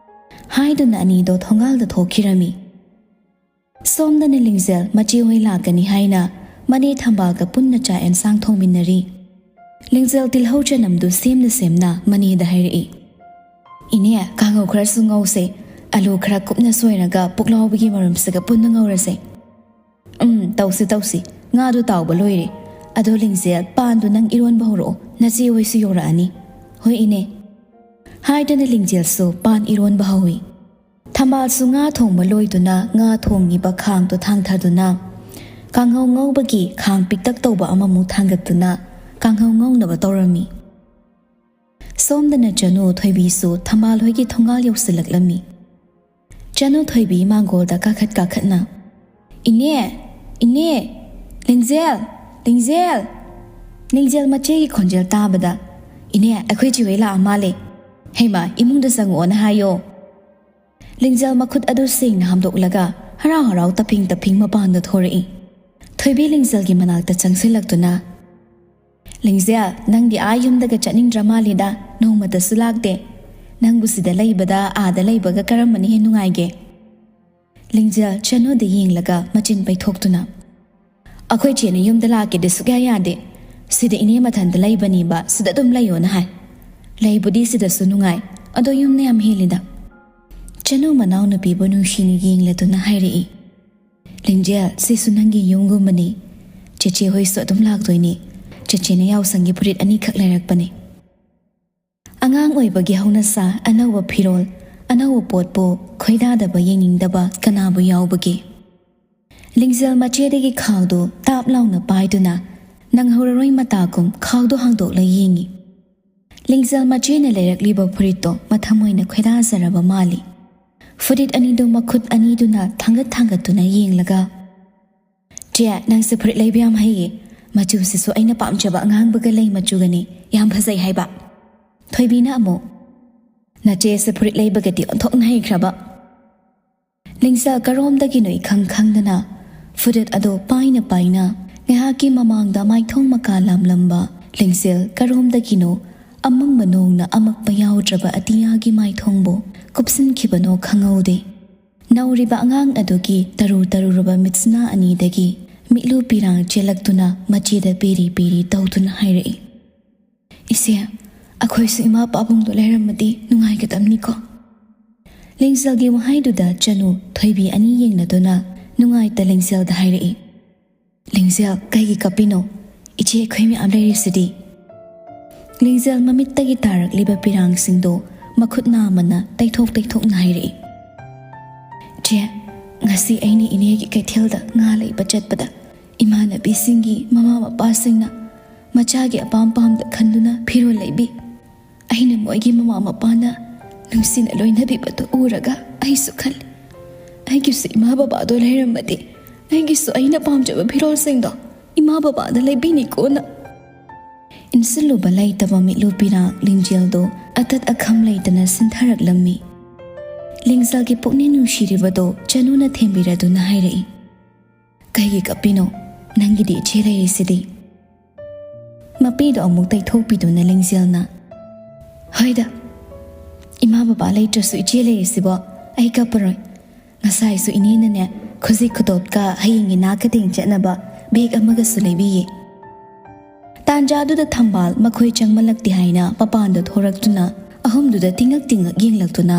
ꯍꯥꯏꯗꯨꯅ ꯑꯅꯤꯗꯣ ꯊꯣꯡꯒꯥꯜꯗ ꯊꯣꯛꯈꯤꯔꯝꯃꯤ꯫ ꯁꯣꯝꯗꯅ ꯂꯤꯡꯖꯦꯜ ꯃꯆꯦ ꯍꯣꯏ ꯂꯥꯛꯀꯅꯤ ꯍꯥꯏꯅ ꯃꯅꯦ ꯊꯝꯕꯥꯜꯒ ꯄꯨꯟꯅ ꯆꯥꯛ ꯑꯦꯟꯁꯥꯡ ꯊꯣꯡꯃꯤꯟꯅꯔꯤ꯫ ꯂꯤꯡꯖꯦꯜ ꯇꯤꯜꯍꯧ ꯆꯅꯝꯗꯨ ꯁꯦꯝꯅ ꯁꯦꯝꯅ ꯃꯅꯦꯗ ꯍꯥꯏꯔꯛꯏ꯫ "ꯏꯅꯦ, ꯀꯥꯡꯉꯧ ꯈꯔꯁꯨ ꯉꯧꯁꯦ꯫ ꯑꯂꯨ ꯈꯔ ꯀꯨꯞꯅ ꯁꯣꯏꯔꯒ ꯄꯨꯛꯂꯥꯎꯕꯤꯒꯤ ꯃꯔꯨꯝꯁꯤꯒ ꯄꯨꯟꯅ ꯉꯧꯔꯁꯦ꯫" "ꯎꯝ, ꯇꯧꯁꯤ ꯇꯧꯁꯤ꯫ ꯉꯥꯗꯨ ꯇꯥꯎꯕ ꯂꯣꯏꯔꯦ꯫ ꯑꯗꯣ ꯂꯤꯡꯖꯦꯜ, ꯄꯥꯟꯗꯨ ꯅꯪ ꯏꯔꯣꯟꯕ ꯍꯧꯔꯛꯑꯣ꯫ ꯅꯆꯦ ꯍꯣꯏꯁꯨ ꯌꯧꯔꯛꯑꯅꯤ꯫" "ꯍꯣꯏ ꯏꯅꯦ꯫" ꯍꯥꯏꯗꯨꯅ ꯂꯤꯡꯖꯦꯜꯁꯨ ꯄꯥꯟ ꯏꯔꯣꯟꯕ ꯍꯧꯏ꯫ ꯊꯝꯕꯥꯜꯁꯨ ꯉꯥ ꯊꯣꯡꯕ ꯂꯣꯏꯗꯨꯅ ꯉꯥ ꯊꯣꯡꯉꯤꯕ ꯈꯥꯡꯗꯨ ꯊꯥꯡꯊꯗꯨꯅ ꯀꯥꯡꯍꯧ ꯉꯧꯕꯒꯤ ꯈꯥꯡ ꯄꯤꯛꯇꯛ ꯇꯧꯕ ꯑꯃꯃꯨꯛ ꯊꯥꯡꯒꯠꯇꯨꯅ ꯀꯥꯡꯍꯧ ꯉꯧꯅꯕ ꯇꯧꯔꯝꯃꯤ꯫ ꯁꯣꯝꯗꯅ ꯆꯅꯨ ꯊꯣꯏꯕꯤꯁꯨ ꯊꯝꯕꯥꯜ ꯍꯣꯏꯒꯤ ꯊꯣꯡꯒꯥꯜ ꯌꯧꯁꯤꯜꯂꯛꯂꯝꯃꯤ꯫ ꯆꯅꯨ ꯊꯣꯏꯕꯤ ꯃꯥꯡꯒꯣꯜꯗ ꯀꯥꯈꯠ ꯀꯥꯈꯠꯅ, "ꯏꯅꯦ! ꯏꯅꯦ! ꯂꯤꯡꯖꯦꯜ! ꯂꯤꯡꯖꯦꯜ!" ꯂꯤꯡꯖꯦꯜ ꯃꯆꯦꯒꯤ ꯈꯣꯟꯖꯦꯜ ꯇꯥꯕꯗ, "ꯏꯅꯦ, ꯑꯩꯈꯣꯏ ꯆꯦ ꯍꯣꯏ ꯂꯥꯛꯑ ꯃꯥꯜꯂꯦ꯫ ꯍꯩꯃꯥ, ꯏꯃꯨꯡꯗ ꯆꯪꯉꯛꯑꯣꯅ ꯍꯥꯏꯌꯣ꯫" ꯂꯤꯡꯖꯦꯜ ꯃꯈꯨꯠ ꯑꯗꯨ ꯁꯦꯡꯅ ꯍꯥꯝꯗꯣꯛꯂꯒ ꯍꯔꯥꯎ ꯍꯔꯥꯎ ꯇꯞꯐꯤꯡ ꯇꯞꯐꯤꯡ ꯃꯄꯥꯟꯗ ꯊꯣꯔꯛꯏ꯫ ꯊꯣꯏꯕꯤ ꯂꯤꯡꯖꯦꯜꯒꯤ ꯃꯅꯥꯛꯇ ꯆꯪꯁꯤꯜꯂꯛꯇꯨꯅ, "ꯂꯤꯡꯖꯦꯜ, ꯅꯪꯗꯤ ꯑꯥ ꯌꯨꯝꯗꯒ ꯆꯠꯅꯤꯡꯗ꯭ꯔ ꯃꯥꯜꯂꯤꯗ, ꯅꯣꯡꯃꯇꯁꯨ ꯂꯥꯛꯇꯦ꯫ ꯅꯪꯕꯨ ꯁꯤꯗ ꯂꯩꯕꯗ ꯑꯥꯗ ꯂꯩꯕꯒ ꯀꯔꯝꯕꯅ ꯍꯦꯟꯅ ꯅꯨꯡꯉꯥꯏꯒꯦ?" ꯂꯤꯡꯖꯦꯜ ꯆꯅꯨꯗ ꯌꯦꯡꯂꯒ ꯃꯆꯤꯟ ꯄꯩꯊꯣꯛꯇꯨꯅ, "ꯑꯩꯈꯣꯏ ꯆꯦꯅ ꯌꯨꯝꯗ ꯂꯥꯛꯀꯦꯗꯤ ꯁꯨꯛꯌꯥ ꯌꯥꯗꯦ꯫ ꯁꯤꯗ ꯏꯅꯦ ꯃꯊꯟꯇ ꯂꯩꯕꯅꯤꯕ, ꯁꯤꯗ ꯑꯗꯨꯝ ꯂꯩꯌꯣꯅ ꯍꯥꯏ꯫ ꯂꯩꯕꯨꯗꯤ ꯁꯤꯗꯁꯨ ꯅꯨꯡꯉꯥꯏ, ꯑꯗꯣ ꯌꯨꯝꯅ ꯌꯥꯝ ꯍꯦꯜꯂꯤꯗ꯫" ꯆꯅꯨ ꯃꯅꯥꯎꯅꯨꯄꯤꯕꯨ ꯅꯨꯡꯁꯤꯅ ꯌꯦꯡꯂꯗꯨꯅ ꯍꯥꯏꯔꯛꯏ, "ꯂꯤꯡꯖꯦꯜ, ꯁꯤꯁꯨ ꯅꯪꯒꯤ ꯌꯨꯝꯒꯨꯝꯕꯅꯤ꯫ ꯆꯦꯆꯦ ꯍꯣꯏꯁꯨ ꯑꯗꯨꯝ ꯂꯥꯛꯇꯣꯏꯅꯤ꯫ ꯆꯦꯆꯦꯅ ꯌꯥꯎꯁꯪꯒꯤ ꯐꯨꯔꯤꯠ ꯑꯅꯤꯈꯛ ꯂꯩꯔꯛꯄꯅꯤ꯫" ꯑꯉꯥꯡ ꯑꯣꯏꯕꯒꯤ ꯍꯧꯅꯁꯥ, ꯑꯅꯧꯕ ꯐꯤꯔꯣꯜ, ꯑꯅꯧꯕ ꯄꯣꯠꯄꯨ ꯈꯣꯏꯗꯥꯗꯕ, ꯌꯦꯡꯅꯤꯡꯗꯕ ꯀꯅꯥꯕꯨ ꯌꯥꯎꯕꯒꯦ? ꯂꯤꯡꯖꯦꯜ ꯃꯆꯦꯗꯒꯤ ꯈꯥꯎꯗꯨ ꯇꯥꯞ ꯂꯥꯎꯅ ꯄꯥꯏꯗꯨꯅ, ꯅꯪꯍꯧꯔꯔꯣꯏ ꯃꯇꯥꯒꯨꯝ ꯈꯥꯎꯗꯨ ꯍꯥꯡꯗꯣꯛꯂ ꯌꯦꯡꯉꯤ꯫ ꯂꯤꯡꯖꯦꯜ ꯃꯆꯦꯅ ꯂꯩꯔꯛꯂꯤꯕ ꯐꯨꯔꯤꯠꯇꯣ ꯃꯊꯃꯣꯏꯅ ꯈꯣꯏꯗꯥꯖꯔꯕ ꯃꯥꯜꯂꯤ꯫ ꯐꯨꯔꯤꯠ ꯑꯅꯤꯗꯨ ꯃꯈꯨꯠ ꯑꯅꯤꯗꯨꯅ ꯊꯥꯡꯒꯠ ꯊꯥꯡꯒꯠꯇꯨꯅ ꯌꯦꯡꯂꯒ, "ꯆꯦ, ꯅꯪꯁꯦ ꯐꯨꯔꯤꯠ ꯂꯩꯕ ꯌꯥꯝ ꯍꯩꯌꯦ꯫ ꯃꯆꯨꯁꯤꯁꯨ ꯑꯩꯅ ꯄꯥꯝꯖꯕ ꯑꯉꯥꯡꯕꯒ ꯂꯩ ꯃꯆꯨꯒꯅꯤ꯫ ꯌꯥꯝ ꯐꯖꯩ ꯍꯥꯏꯕ꯫" ꯊꯣꯏꯕꯤꯅ ꯑꯃꯨꯛ, "ꯅꯆꯦꯁꯦ ꯐꯨꯔꯤꯠ ꯂꯩꯕꯒꯗꯤ ꯑꯣꯟꯊꯣꯛꯅ ꯍꯩꯈ꯭ꯔꯕ꯫" ꯂꯤꯡꯖꯦꯜ ꯀꯔꯣꯝꯗꯒꯤꯅꯣ ꯏꯈꯪ ꯈꯪꯗꯅ ꯐꯨꯔꯤꯠ ꯑꯗꯣ ꯄꯥꯏꯅ ꯄꯥꯏꯅ ꯉꯥꯏꯍꯥꯛꯀꯤ ꯃꯃꯥꯡꯗ ꯃꯥꯏꯊꯣꯡ ꯃꯀꯥ ꯂꯥꯝꯂꯝꯕ ꯂꯤꯡꯖꯦꯜ ꯀꯔꯣꯝꯗꯒꯤꯅꯣ ꯑꯃꯪꯕ ꯅꯣꯡꯅ ꯑꯃꯛꯄ ꯌꯥꯎꯗ꯭ꯔꯕ ꯑꯇꯤꯌꯥꯒꯤ ꯃꯥꯏꯊꯣꯡꯕꯨ ꯀꯨꯞꯁꯤꯟꯈꯤꯕꯅꯣ ꯈꯪꯍꯧꯗꯦ꯫ ꯅꯧꯔꯤꯕ ꯑꯉꯥꯡ ꯑꯗꯨꯒꯤ ꯇꯔꯨ ꯇꯔꯨꯔꯕ ꯃꯤꯠꯁꯤꯅꯥ ꯑꯅꯤꯗꯒꯤ ꯃꯤꯠꯂꯨ ꯄꯤꯔꯥꯡ ꯆꯦꯜꯂꯛꯇꯨꯅ ꯃꯆꯦꯗ ꯄꯤꯔꯤ ꯄꯤꯔꯤ ꯇꯧꯗꯨꯅ ꯍꯥꯏꯔꯛꯏ, "ꯏꯆꯦ, ꯑꯩꯈꯣꯏꯁꯨ ꯏꯃꯥ ꯄꯥꯕꯨꯡꯗꯣ ꯂꯩꯔꯝꯃꯗꯤ ꯅꯨꯡꯉꯥꯏꯒꯗꯕꯅꯤꯀꯣ?" ꯂꯤꯡꯖꯦꯜꯒꯤ ꯋꯥꯍꯩꯗꯨꯗ ꯆꯅꯨ ꯊꯣꯏꯕꯤ ꯑꯅꯤ ꯌꯦꯡꯅꯗꯨꯅ ꯅꯨꯡꯉꯥꯏꯇ ꯂꯤꯡꯖꯦꯜꯗ ꯍꯥꯏꯔꯛꯏ, "ꯂꯤꯡꯖꯦꯜ, ꯀꯩꯒꯤ ꯀꯞꯄꯤꯅꯣ? ꯏꯆꯦ, ꯑꯩꯈꯣꯏ ꯃꯌꯥꯝ ꯂꯩꯔꯤꯁꯤꯗꯤ꯫" ꯂꯤꯡꯖꯦꯜ ꯃꯃꯤꯠꯇꯒꯤ ꯇꯥꯔꯛꯂꯤꯕ ꯄꯤꯔꯥꯡꯁꯤꯡꯗꯣ ꯃꯈꯨꯠ ꯅꯥꯝꯃꯅ ꯇꯩꯊꯣꯛ ꯇꯩꯊꯣꯛꯅ ꯍꯥꯏꯔꯛꯏ, "ꯆꯦ, ꯉꯁꯤ ꯑꯩꯅ ꯏꯅꯦꯒꯤ ꯀꯩꯊꯦꯜꯗ ꯉꯥ ꯂꯩꯕ ꯆꯠꯄꯗ ꯏꯃꯥꯟꯅꯕꯤꯁꯤꯡꯒꯤ ꯃꯃꯥ ꯃꯄꯥꯁꯤꯡꯅ ꯃꯆꯥꯒꯤ ꯑꯄꯥꯝ ꯄꯥꯝꯗ ꯈꯟꯗꯨꯅ ꯐꯤꯔꯣꯜ ꯂꯩꯕꯤ꯫ ꯑꯩꯅ ꯃꯣꯏꯒꯤ ꯃꯃꯥ ꯃꯄꯥꯅ ꯅꯨꯡꯁꯤꯅ ꯂꯣꯏꯅꯕꯤꯕꯗꯨ ꯎꯔꯒ ꯑꯩꯁꯨ ꯈꯜꯂꯤ, ꯑꯩꯒꯤꯁꯨ ꯏꯃꯥ ꯕꯕꯥꯗꯣ ꯂꯩꯔꯝꯃꯗꯤ ꯑꯩꯒꯤꯁꯨ ꯑꯩꯅ ꯄꯥꯝꯖꯕ ꯐꯤꯔꯣꯜꯁꯤꯡꯗꯣ ꯏꯃꯥ ꯕꯕꯥꯗ ꯂꯩꯕꯤꯅꯤꯀꯣꯅ꯫" ꯏꯟꯁꯤꯜꯂꯨꯕ ꯂꯩꯇꯕ ꯃꯤꯠꯂꯨ ꯄꯤꯔꯥꯡ ꯂꯤꯡꯖꯦꯜꯗꯣ ꯑꯇꯠ ꯑꯈꯝ ꯂꯩꯇꯅ ꯁꯤꯟꯊꯔꯛꯂꯝꯃꯤ꯫ ꯂꯤꯡꯖꯦꯜꯒꯤ ꯄꯨꯛꯅꯤꯡ ꯅꯨꯡꯁꯤꯔꯤꯕꯗꯣ ꯆꯅꯨꯅ ꯊꯦꯝꯕꯤꯔꯗꯨꯅ ꯍꯥꯏꯔꯛꯏ꯫ "ꯀꯩꯒꯤ ꯀꯞꯄꯤꯅꯣ? ꯅꯪꯒꯤꯗꯤ ꯏꯆꯦ ꯂꯩꯔꯤꯁꯤꯗꯤ꯫" ꯃꯄꯤꯗꯣ ꯑꯃꯨꯛ ꯇꯩꯊꯣꯛꯄꯤꯗꯨꯅ ꯂꯤꯡꯖꯦꯜꯅ, "ꯍꯣꯏꯗ, ꯏꯃꯥ ꯕꯕꯥ ꯂꯩꯇ꯭ꯔꯁꯨ ꯏꯆꯦ ꯂꯩꯔꯤꯁꯤꯕꯣ꯫ ꯑꯩ ꯀꯞꯄꯔꯣꯏ꯫ ꯉꯁꯥꯏꯁꯨ ꯏꯅꯦꯅꯅꯦ, ꯈꯨꯖꯤꯛ ꯈꯨꯗꯣꯞꯀ ꯍꯌꯦꯡꯒꯤ ꯅꯥ ꯀꯇꯤꯡ ꯆꯠꯅꯕ ꯕꯦꯒ ꯑꯃꯒꯁꯨ ꯂꯩꯕꯤꯌꯦ꯫" ꯇꯥꯟꯖꯥꯗꯨꯗ ꯊꯝꯕꯥꯜ ꯃꯈꯣꯏ ꯆꯪꯃꯜꯂꯛꯇꯦ ꯍꯥꯏꯅ ꯃꯄꯥꯟꯗ ꯊꯣꯔꯛꯇꯨꯅ ꯑꯍꯨꯝꯗꯨꯗ ꯇꯤꯡꯉꯛ ꯇꯤꯡꯉꯛ ꯌꯦꯡꯂꯛꯇꯨꯅ,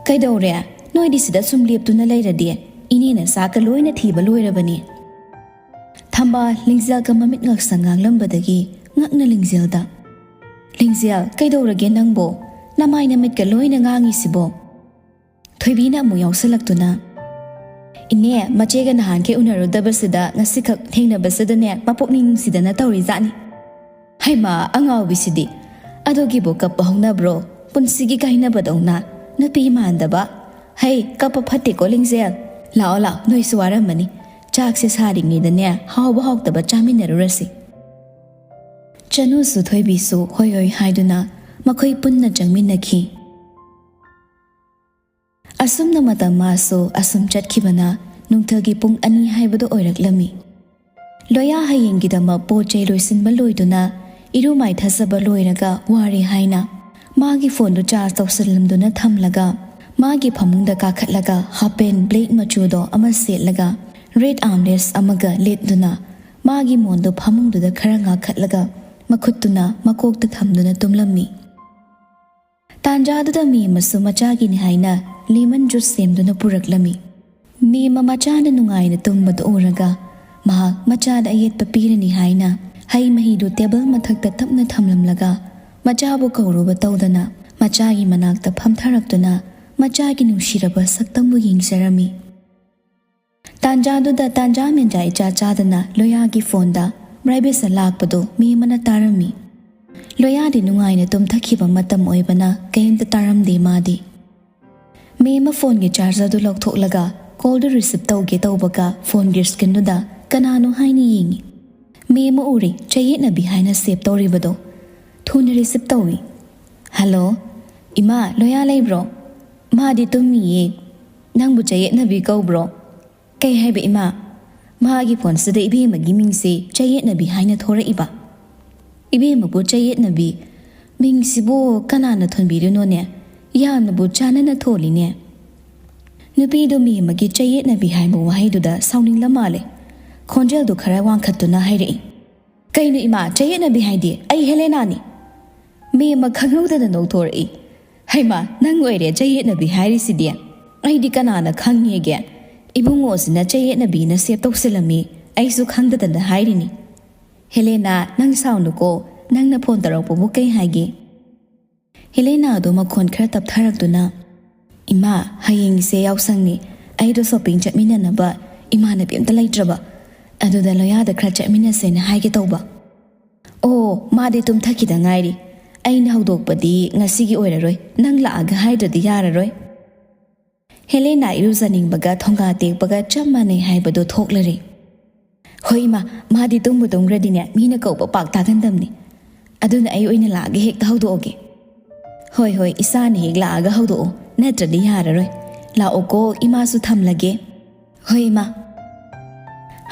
"ꯀꯩꯗꯧꯔꯦ? ꯅꯣꯏꯗꯤ ꯁꯤꯗ ꯁꯨꯝ ꯂꯦꯞꯇꯨꯅ ꯂꯩꯔꯗꯤ? ꯏꯅꯦꯅ ꯆꯥꯛꯀ ꯂꯣꯏꯅ ꯊꯤꯕ ꯂꯣꯏꯔꯕꯅꯤ꯫" ꯊꯝꯕꯥꯜ ꯂꯤꯡꯖꯦꯜꯒ ꯃꯃꯤꯠ ꯉꯛꯁꯪ ꯉꯥꯡꯂꯝꯕꯗꯒꯤ ꯉꯛꯅ ꯂꯤꯡꯖꯦꯜꯗ, "ꯂꯤꯡꯖꯦꯜ, ꯀꯩꯗꯧꯔꯒꯦ ꯅꯪꯕꯣ? ꯅꯃꯥꯏ ꯅꯃꯤꯠꯀ ꯂꯣꯏꯅ ꯉꯥꯡꯉꯤꯁꯤꯕꯣ?" ꯊꯣꯏꯕꯤꯅ ꯑꯃꯨꯛ ꯌꯥꯎꯁꯜꯂꯛꯇꯨꯅ, "ꯏꯅꯦ, ꯃꯆꯦꯒ ꯅꯍꯥꯟꯈꯩ ꯎꯅꯔꯨꯗꯕꯁꯤꯗ ꯉꯁꯤꯈꯛ ꯊꯦꯡꯅꯕꯁꯤꯗꯅꯦ ꯃꯄꯨꯛꯅꯤꯡ ꯅꯨꯡꯁꯤꯗꯅ ꯇꯧꯔꯤꯖꯥꯠꯅꯤ꯫" "ꯍꯩꯃꯥ, ꯑꯉꯥꯎꯕꯤꯁꯤꯗꯤ! ꯑꯗꯨꯒꯤꯕꯨ ꯀꯞꯄ ꯍꯧꯅꯕ꯭ꯔꯣ? ꯄꯨꯟꯁꯤꯒꯤ ꯀꯥꯏꯅꯕꯗꯧꯅ ꯅꯨꯄꯤ ꯃꯥꯟꯗꯕ꯫ ꯍꯩ, ꯀꯞꯄ ꯐꯠꯇꯦꯀꯣ ꯂꯤꯡꯖꯦꯜ꯫ ꯂꯥꯛꯑꯣ ꯂꯥꯛꯑꯣ, ꯅꯣꯏꯁꯨ ꯋꯥꯔꯝꯃꯅꯤ꯫ ꯆꯥꯛꯁꯦ ꯁꯥꯔꯤꯉꯩꯗꯅꯦ ꯍꯥꯎꯕ ꯍꯥꯎꯇꯕ ꯆꯥꯃꯤꯟꯅꯔꯨꯔꯁꯤ꯫" ꯆꯅꯨꯁꯨ ꯊꯣꯏꯕꯤꯁꯨ ꯍꯣꯏ ꯍꯣꯏ ꯍꯥꯏꯗꯨꯅ ꯃꯈꯣꯏ ꯄꯨꯟꯅ ꯆꯪꯃꯤꯟꯅꯈꯤ꯫ ꯑꯁꯨꯝꯅ ꯃꯇꯝ ꯃꯥꯁꯨ ꯑꯁꯨꯝ ꯆꯠꯈꯤꯕꯅ ꯅꯨꯡꯊꯤꯜꯒꯤ ꯄꯨꯡ ꯑꯅꯤ ꯍꯥꯏꯕꯗꯨ ꯑꯣꯏꯔꯛꯂꯝꯃꯤ꯫ ꯂꯣꯌꯥ ꯍꯌꯦꯡꯒꯤꯗꯃꯛ ꯄꯣꯠ ꯆꯩ ꯂꯣꯏꯁꯤꯟꯕ ꯂꯣꯏꯗꯨꯅ ꯏꯔꯨ ꯃꯥꯏꯊꯖꯕ ꯂꯣꯏꯔꯒ ꯋꯥꯔꯦ ꯍꯥꯏꯅ ꯃꯥꯒꯤ ꯐꯣꯟꯗꯨ ꯆꯥꯔꯖ ꯇꯧꯁꯤꯜꯂꯝꯗꯨꯅ ꯊꯝꯂꯒ ꯃꯥꯒꯤ ꯐꯃꯨꯡꯗ ꯀꯥꯈꯠꯂꯒ ꯍꯥꯞ ꯄꯦꯟ ꯕ꯭ꯂꯦꯛ ꯃꯆꯨꯗꯣ ꯑꯃ ꯁꯦꯠꯂꯒ ꯔꯦꯗ ꯑꯥꯔꯝꯔꯦꯁ ꯑꯃꯒ ꯂꯤꯠꯇꯨꯅ ꯃꯥꯒꯤ ꯃꯣꯟꯗꯨ ꯐꯃꯨꯡꯗꯨꯗ ꯈꯔ ꯉꯥꯈꯠꯂꯒ ꯃꯈꯨꯠꯇꯨꯅ ꯃꯀꯣꯛꯇ ꯊꯝꯗꯨꯅ ꯇꯨꯝꯂꯝꯃꯤ꯫ ꯇꯥꯟꯖꯥꯗꯨꯗ ꯃꯦꯝꯃꯁꯨ ꯃꯆꯥꯒꯤꯅꯤ ꯍꯥꯏꯅ ꯂꯦꯃꯟ ꯖꯨꯁ ꯁꯦꯝꯗꯨꯅ ꯄꯨꯔꯛꯂꯝꯃꯤ꯫ ꯃꯦꯝꯃ ꯃꯆꯥꯅ ꯅꯨꯡꯉꯥꯏꯅ ꯇꯨꯝꯕꯗꯨ ꯎꯔꯒ ꯃꯍꯥꯛ ꯃꯆꯥꯗ ꯑꯌꯦꯠꯄ ꯄꯤꯔꯅꯤ ꯍꯥꯏꯅ ꯍꯩ ꯃꯍꯤꯗꯨ ꯇꯦꯕꯜ ꯃꯊꯛꯇ ꯇꯞꯅ ꯊꯝꯂꯝꯂꯒ ꯃꯆꯥꯕꯨ ꯀꯧꯔꯨꯕ ꯇꯧꯗꯅ ꯃꯆꯥꯒꯤ ꯃꯅꯥꯛꯇ ꯐꯝꯊꯔꯛꯇꯨꯅ ꯃꯆꯥꯒꯤ ꯅꯨꯡꯁꯤꯔꯕ ꯁꯛꯇꯝꯕꯨ ꯌꯦꯡꯖꯔꯝꯃꯤ꯫ ꯇꯥꯟꯖꯥꯗꯨꯗ ꯇꯥꯟꯖꯥ ꯃꯦꯟꯖꯥ ꯏꯆꯥ ꯆꯥꯗꯅ ꯂꯣꯌꯥꯒꯤ ꯐꯣꯟꯗ ꯕ꯭ꯔꯥꯏꯕꯦꯁ ꯂꯥꯛꯄꯗꯨ ꯃꯦꯝꯃꯅ ꯇꯥꯔꯝꯃꯤ꯫ ꯂꯣꯌꯥꯗꯤ ꯅꯨꯡꯉꯥꯏꯅ ꯇꯨꯝꯊꯈꯤꯕ ꯃꯇꯝ ꯑꯣꯏꯕꯅ ꯀꯩꯝꯇ ꯇꯥꯔꯝꯗꯦ ꯃꯥꯗꯤ꯫ ꯃꯦꯝꯃ ꯐꯣꯟꯒꯤ ꯆꯥꯔꯖꯔꯗꯨ ꯂꯧꯊꯣꯛꯂꯒ ꯀꯣꯜꯗꯨ ꯔꯤꯁꯤꯞ ꯇꯧꯒꯦ ꯇꯧꯕꯒ ꯐꯣꯟꯒꯤ ꯁ꯭ꯀ꯭ꯔꯤꯟꯗꯨꯗ ꯀꯅꯥꯅꯣ ꯍꯥꯏꯅ ꯌꯦꯡꯉꯤ꯫ ꯃꯦꯝꯃ ꯎꯔꯤ ꯆꯌꯦꯠꯅꯕꯤ ꯍꯥꯏꯅ ꯁꯦꯞ ꯇꯧꯔꯤꯕꯗꯣ꯫ ꯊꯨꯅ ꯔꯤꯁꯤꯞ ꯇꯧꯏ꯫ "ꯍꯜꯂꯣ, ꯏꯃꯥ, ꯂꯣꯌꯥ ꯂꯩꯕ꯭ꯔꯣ?" "ꯃꯥꯗꯤ ꯇꯨꯝꯃꯤꯌꯦ꯫ ꯅꯪꯕꯨ ꯆꯌꯦꯠꯅꯕꯤ ꯀꯧꯕ꯭ꯔꯣ?" "ꯀꯩ ꯍꯥꯏꯕ ꯏꯃꯥ?" "ꯃꯥꯒꯤ ꯐꯣꯟꯁꯤꯗ ꯏꯕꯦꯝꯃꯒꯤ ꯃꯤꯡꯁꯦ ꯆꯌꯦꯠꯅꯕꯤ ꯍꯥꯏꯅ ꯊꯣꯔꯛꯏꯕ꯫ ꯏꯕꯦꯝꯃꯕꯨ ꯆꯌꯦꯠꯅꯕꯤ? ꯃꯤꯡꯁꯤꯕꯨ ꯀꯅꯥꯅ ꯊꯣꯟꯕꯤꯔꯤꯅꯣꯅꯦ? ꯌꯥꯝꯅꯕꯨ ꯆꯥꯟꯅꯅ ꯊꯣꯜꯂꯤꯅꯦ꯫" ꯅꯨꯄꯤꯗꯨ ꯃꯦꯝꯃꯒꯤ ꯆꯌꯦꯠꯅꯕꯤ ꯍꯥꯏꯕ ꯋꯥꯍꯩꯗꯨꯗ ꯁꯥꯎꯅꯤꯡꯂ ꯃꯥꯜꯂꯦ꯫ ꯈꯣꯟꯖꯦꯜꯗꯨ ꯈꯔ ꯋꯥꯡꯈꯠꯇꯨꯅ ꯍꯥꯏꯔꯛꯏ, "ꯀꯩꯅꯣ ꯏꯃꯥ, ꯆꯌꯦꯠꯅꯕꯤ ꯍꯥꯏꯗꯤ? ꯑꯩ ꯍꯦꯂꯦꯅꯥꯅꯤ!" ꯃꯦꯝꯃ ꯈꯪꯍꯧꯗꯅ ꯅꯣꯛꯊꯣꯔꯛꯏ꯫ "ꯍꯩꯃꯥ, ꯅꯪ ꯑꯣꯏꯔꯦ ꯆꯌꯦꯠꯅꯕꯤ ꯍꯥꯏꯔꯤꯁꯤꯗꯤ꯫ ꯑꯩꯗꯤ ꯀꯅꯥꯅ ꯈꯪꯉꯦꯒꯦ? ꯏꯕꯨꯡꯉꯣꯁꯤꯅ ꯆꯌꯦꯠꯅꯕꯤꯅ ꯁꯦꯞ ꯇꯧꯁꯤꯜꯂꯝꯃꯤ꯫ ꯑꯩꯁꯨ ꯈꯪꯗꯗꯅ ꯍꯥꯏꯔꯤꯅꯤ꯫ ꯍꯦꯂꯦꯅꯥ, ꯅꯪ ꯁꯥꯎꯅꯨꯀꯣ, ꯅꯪꯅ ꯐꯣꯟ ꯇꯧꯔꯛꯄꯕꯨ ꯀꯩ ꯍꯥꯏꯒꯦ?" ꯍꯦꯂꯦꯅꯥꯗꯣ ꯃꯈꯣꯟ ꯈꯔ ꯇꯞꯊꯔꯛꯇꯨꯅ, "ꯏꯃꯥ, ꯍꯌꯦꯡꯁꯦ ꯌꯥꯎꯁꯪꯅꯤ꯫ ꯑꯩꯗꯣ ꯁꯣꯄꯤꯡ ꯆꯠꯃꯤꯟꯅꯅꯕ ꯏꯃꯥꯟꯅꯕꯤ ꯑꯝꯇ ꯂꯩꯇ꯭ꯔꯕ꯫ ꯑꯗꯨꯗ ꯂꯣꯌꯥꯗ ꯈꯔ ꯆꯠꯃꯤꯟꯅꯁꯦꯅ ꯍꯥꯏꯒꯦ ꯇꯧꯕ꯫" "ꯑꯣ, ꯃꯥꯗꯤ ꯇꯨꯝꯊꯈꯤꯗ ꯉꯥꯏꯔꯤ꯫ ꯑꯩꯅ ꯍꯧꯗꯣꯛꯄꯗꯤ ꯉꯁꯤꯒꯤ ꯑꯣꯏꯔꯔꯣꯏ꯫ ꯅꯪ ꯂꯥꯛꯑꯒ ꯍꯥꯏꯗ꯭ꯔꯗꯤ ꯌꯥꯔꯔꯣꯏ꯫" ꯍꯦꯂꯦꯅꯥ ꯏꯔꯨꯖꯅꯤꯡꯕꯒ ꯊꯣꯡꯒꯥ ꯇꯦꯛꯄꯒ ꯆꯞ ꯃꯥꯟꯅꯩ ꯍꯥꯏꯕꯗꯣ ꯊꯣꯛꯂꯔꯦ꯫ "ꯍꯣꯏ ꯏꯃꯥ, ꯃꯥꯗꯤ ꯇꯨꯝꯕꯨ ꯇꯨꯝꯈ꯭ꯔꯗꯤꯅꯦ, ꯃꯤꯅ ꯀꯧꯕ ꯄꯥꯛ ꯇꯥꯒꯟꯗꯕꯅꯤ꯫ ꯑꯗꯨꯅ ꯑꯩ ꯑꯣꯏꯅ ꯂꯥꯛꯑꯒ ꯍꯦꯛꯇ ꯍꯧꯗꯣꯛꯑꯒꯦ꯫" "ꯍꯣꯏ, ꯍꯣꯏ, ꯏꯆꯥꯅ ꯍꯦꯛ ꯂꯥꯛꯑꯒ ꯍꯧꯗꯣꯛꯑꯣ, ꯅꯠꯇ꯭ꯔꯗꯤ ꯌꯥꯔꯔꯣꯏ꯫ ꯂꯥꯛꯑꯣꯀꯣ, ꯏꯃꯥꯁꯨ ꯊꯝꯂꯒꯦ꯫" "ꯍꯣꯏ ꯏꯃꯥ꯫"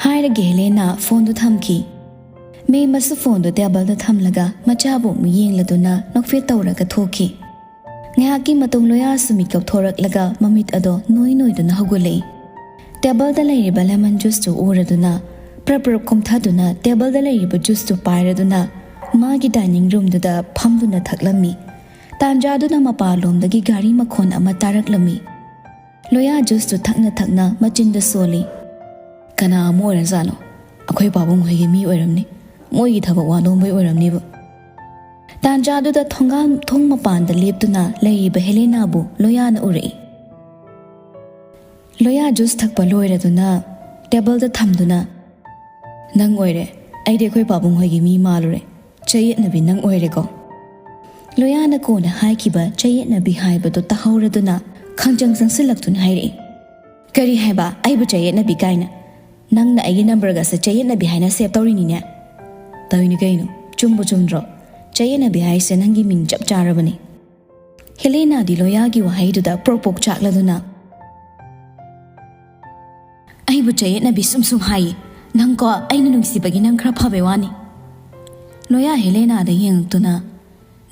ꯍꯥꯏꯔꯒ ꯍꯦꯂꯦꯅꯥ ꯐꯣꯟꯗꯨ ꯊꯝꯈꯤ꯫ ꯃꯦꯝꯃꯁꯨ ꯐꯣꯟꯗꯨ ꯇꯦꯕꯜꯗ ꯊꯝꯂꯒ ꯃꯆꯥꯕꯨ ꯑꯃꯨꯛ ꯌꯦꯡꯂꯗꯨꯅ ꯅꯣꯛꯐꯦꯠ ꯇꯧꯔꯒ ꯊꯣꯛꯈꯤ꯫ ꯉꯥꯏꯍꯥꯛꯀꯤ ꯃꯇꯨꯡ ꯂꯣꯌꯥꯁꯨ ꯃꯤꯀꯞ ꯊꯣꯔꯛꯂꯒ ꯃꯃꯤꯠ ꯑꯗꯣ ꯅꯣꯏ ꯅꯣꯏꯗꯨꯅ ꯍꯧꯒꯠꯂꯛꯏ꯫ ꯇꯦꯕꯜꯗ ꯂꯩꯔꯤꯕ ꯂꯦꯃꯟ ꯖꯨꯁꯇꯨ ꯎꯔꯗꯨꯅ ꯄ꯭ꯔꯞ ꯄ꯭ꯔꯞ ꯀꯨꯝꯊꯗꯨꯅ ꯇꯦꯕꯜꯗ ꯂꯩꯔꯤꯕ ꯖꯨꯁꯇꯨ ꯄꯥꯏꯔꯗꯨꯅ ꯃꯥꯒꯤ ꯗꯥꯏꯅꯤꯡ ꯔꯨꯝꯗꯨꯗ ꯐꯝꯗꯨꯅ ꯊꯛꯂꯝꯃꯤ꯫ ꯇꯥꯟꯖꯥꯗꯨꯗ ꯃꯄꯥꯟꯂꯣꯝꯗꯒꯤ ꯒꯥꯔꯤ ꯃꯈꯣꯟ ꯑꯃ ꯇꯥꯔꯛꯂꯝꯃꯤ꯫ ꯂꯣꯌꯥ ꯖꯨꯁꯇꯨ ꯊꯛꯅ ꯊꯛꯅ ꯃꯆꯤꯟꯗ ꯁꯣꯜꯂꯤ꯫ "ꯀꯅꯥ ꯑꯃ ꯑꯣꯏꯔꯖꯥꯠꯅꯣ? ꯑꯩꯈꯣꯏ ꯄꯥꯕꯨꯡ ꯍꯣꯏꯒꯤ ꯃꯤ ꯑꯣꯏꯔꯝꯅꯤ꯫ ꯃꯣꯏꯒꯤ ꯊꯕꯛ ꯋꯥꯅꯣꯝꯕꯩ ꯑꯣꯏꯔꯝꯅꯤꯕ꯫" ꯇꯥꯟꯖꯥꯗꯨꯗ ꯊꯣꯡꯒꯥꯜ ꯊꯣꯡ ꯃꯄꯥꯟꯗ ꯂꯦꯞꯇꯨꯅ ꯂꯩꯔꯤꯕ ꯍꯦꯂꯦꯅꯥꯕꯨ ꯂꯣꯌꯥꯅ ꯎꯔꯛꯏ꯫ ꯂꯣꯌꯥ ꯖꯨꯁ ꯊꯛꯄ ꯂꯣꯏꯔꯗꯨꯅ ꯇꯦꯕꯜꯗ ꯊꯝꯗꯨꯅ, "ꯅꯪ ꯑꯣꯏꯔꯦ꯫ ꯑꯩꯗꯤ ꯑꯩꯈꯣꯏ ꯄꯥꯕꯨꯡ ꯍꯣꯏꯒꯤ ꯃꯤ ꯃꯥꯜꯂꯨꯔꯦ꯫ ꯆꯌꯦꯠꯅꯕꯤ ꯅꯪ ꯑꯣꯏꯔꯦꯀꯣ꯫" ꯂꯣꯌꯥꯅ ꯀꯣꯟꯅ ꯍꯥꯏꯈꯤꯕ ꯆꯌꯦꯠꯅꯕꯤ ꯍꯥꯏꯕꯗꯨ ꯇꯥꯍꯧꯔꯗꯨꯅ ꯈꯪꯆꯪ ꯆꯪꯁꯤꯜꯂꯛꯇꯨꯅ ꯍꯥꯏꯔꯛꯏ, "ꯀꯔꯤ ꯍꯥꯏꯕ? ꯑꯩꯕꯨ ꯆꯌꯦꯠꯅꯕꯤ ꯀꯥꯏꯅ? ꯅꯪꯅ ꯑꯩꯒꯤ ꯅꯝꯕꯔꯒꯁꯦ ꯆꯌꯦꯠꯅꯕꯤ ꯍꯥꯏꯅ ꯁꯦꯞ ꯇꯧꯔꯤꯅꯤꯅꯦ꯫ ꯇꯧꯔꯤꯅꯤ ꯀꯩꯅꯣ, ꯆꯨꯝꯕꯨ ꯆꯨꯝꯗ꯭ꯔꯣ? ꯆꯌꯦꯠꯅꯕꯤ ꯍꯥꯏꯁꯦ ꯅꯪꯒꯤ ꯃꯤꯡ ꯆꯞ ꯆꯥꯔꯕꯅꯤ꯫" ꯍꯦꯂꯦꯅꯥꯗꯤ ꯂꯣꯌꯥꯒꯤ ꯋꯥꯍꯩꯗꯨꯗ ꯄ꯭ꯔꯣꯛ ꯄ꯭ꯔꯣꯛ ꯆꯥꯛꯂꯗꯨꯅ, "ꯑꯩꯕꯨ ꯆꯌꯦꯠꯅꯕꯤ ꯁꯨꯝ ꯁꯨꯝ ꯍꯥꯏꯌꯦ꯫ ꯅꯪꯀꯣ, ꯑꯩꯅ ꯅꯨꯡꯁꯤꯕꯒꯤ ꯅꯪ ꯈꯔ ꯐꯕꯩ ꯋꯥꯅꯤ꯫" ꯂꯣꯌꯥ ꯍꯦꯂꯦꯅꯥꯗ ꯌꯦꯡꯉꯛꯇꯨꯅ,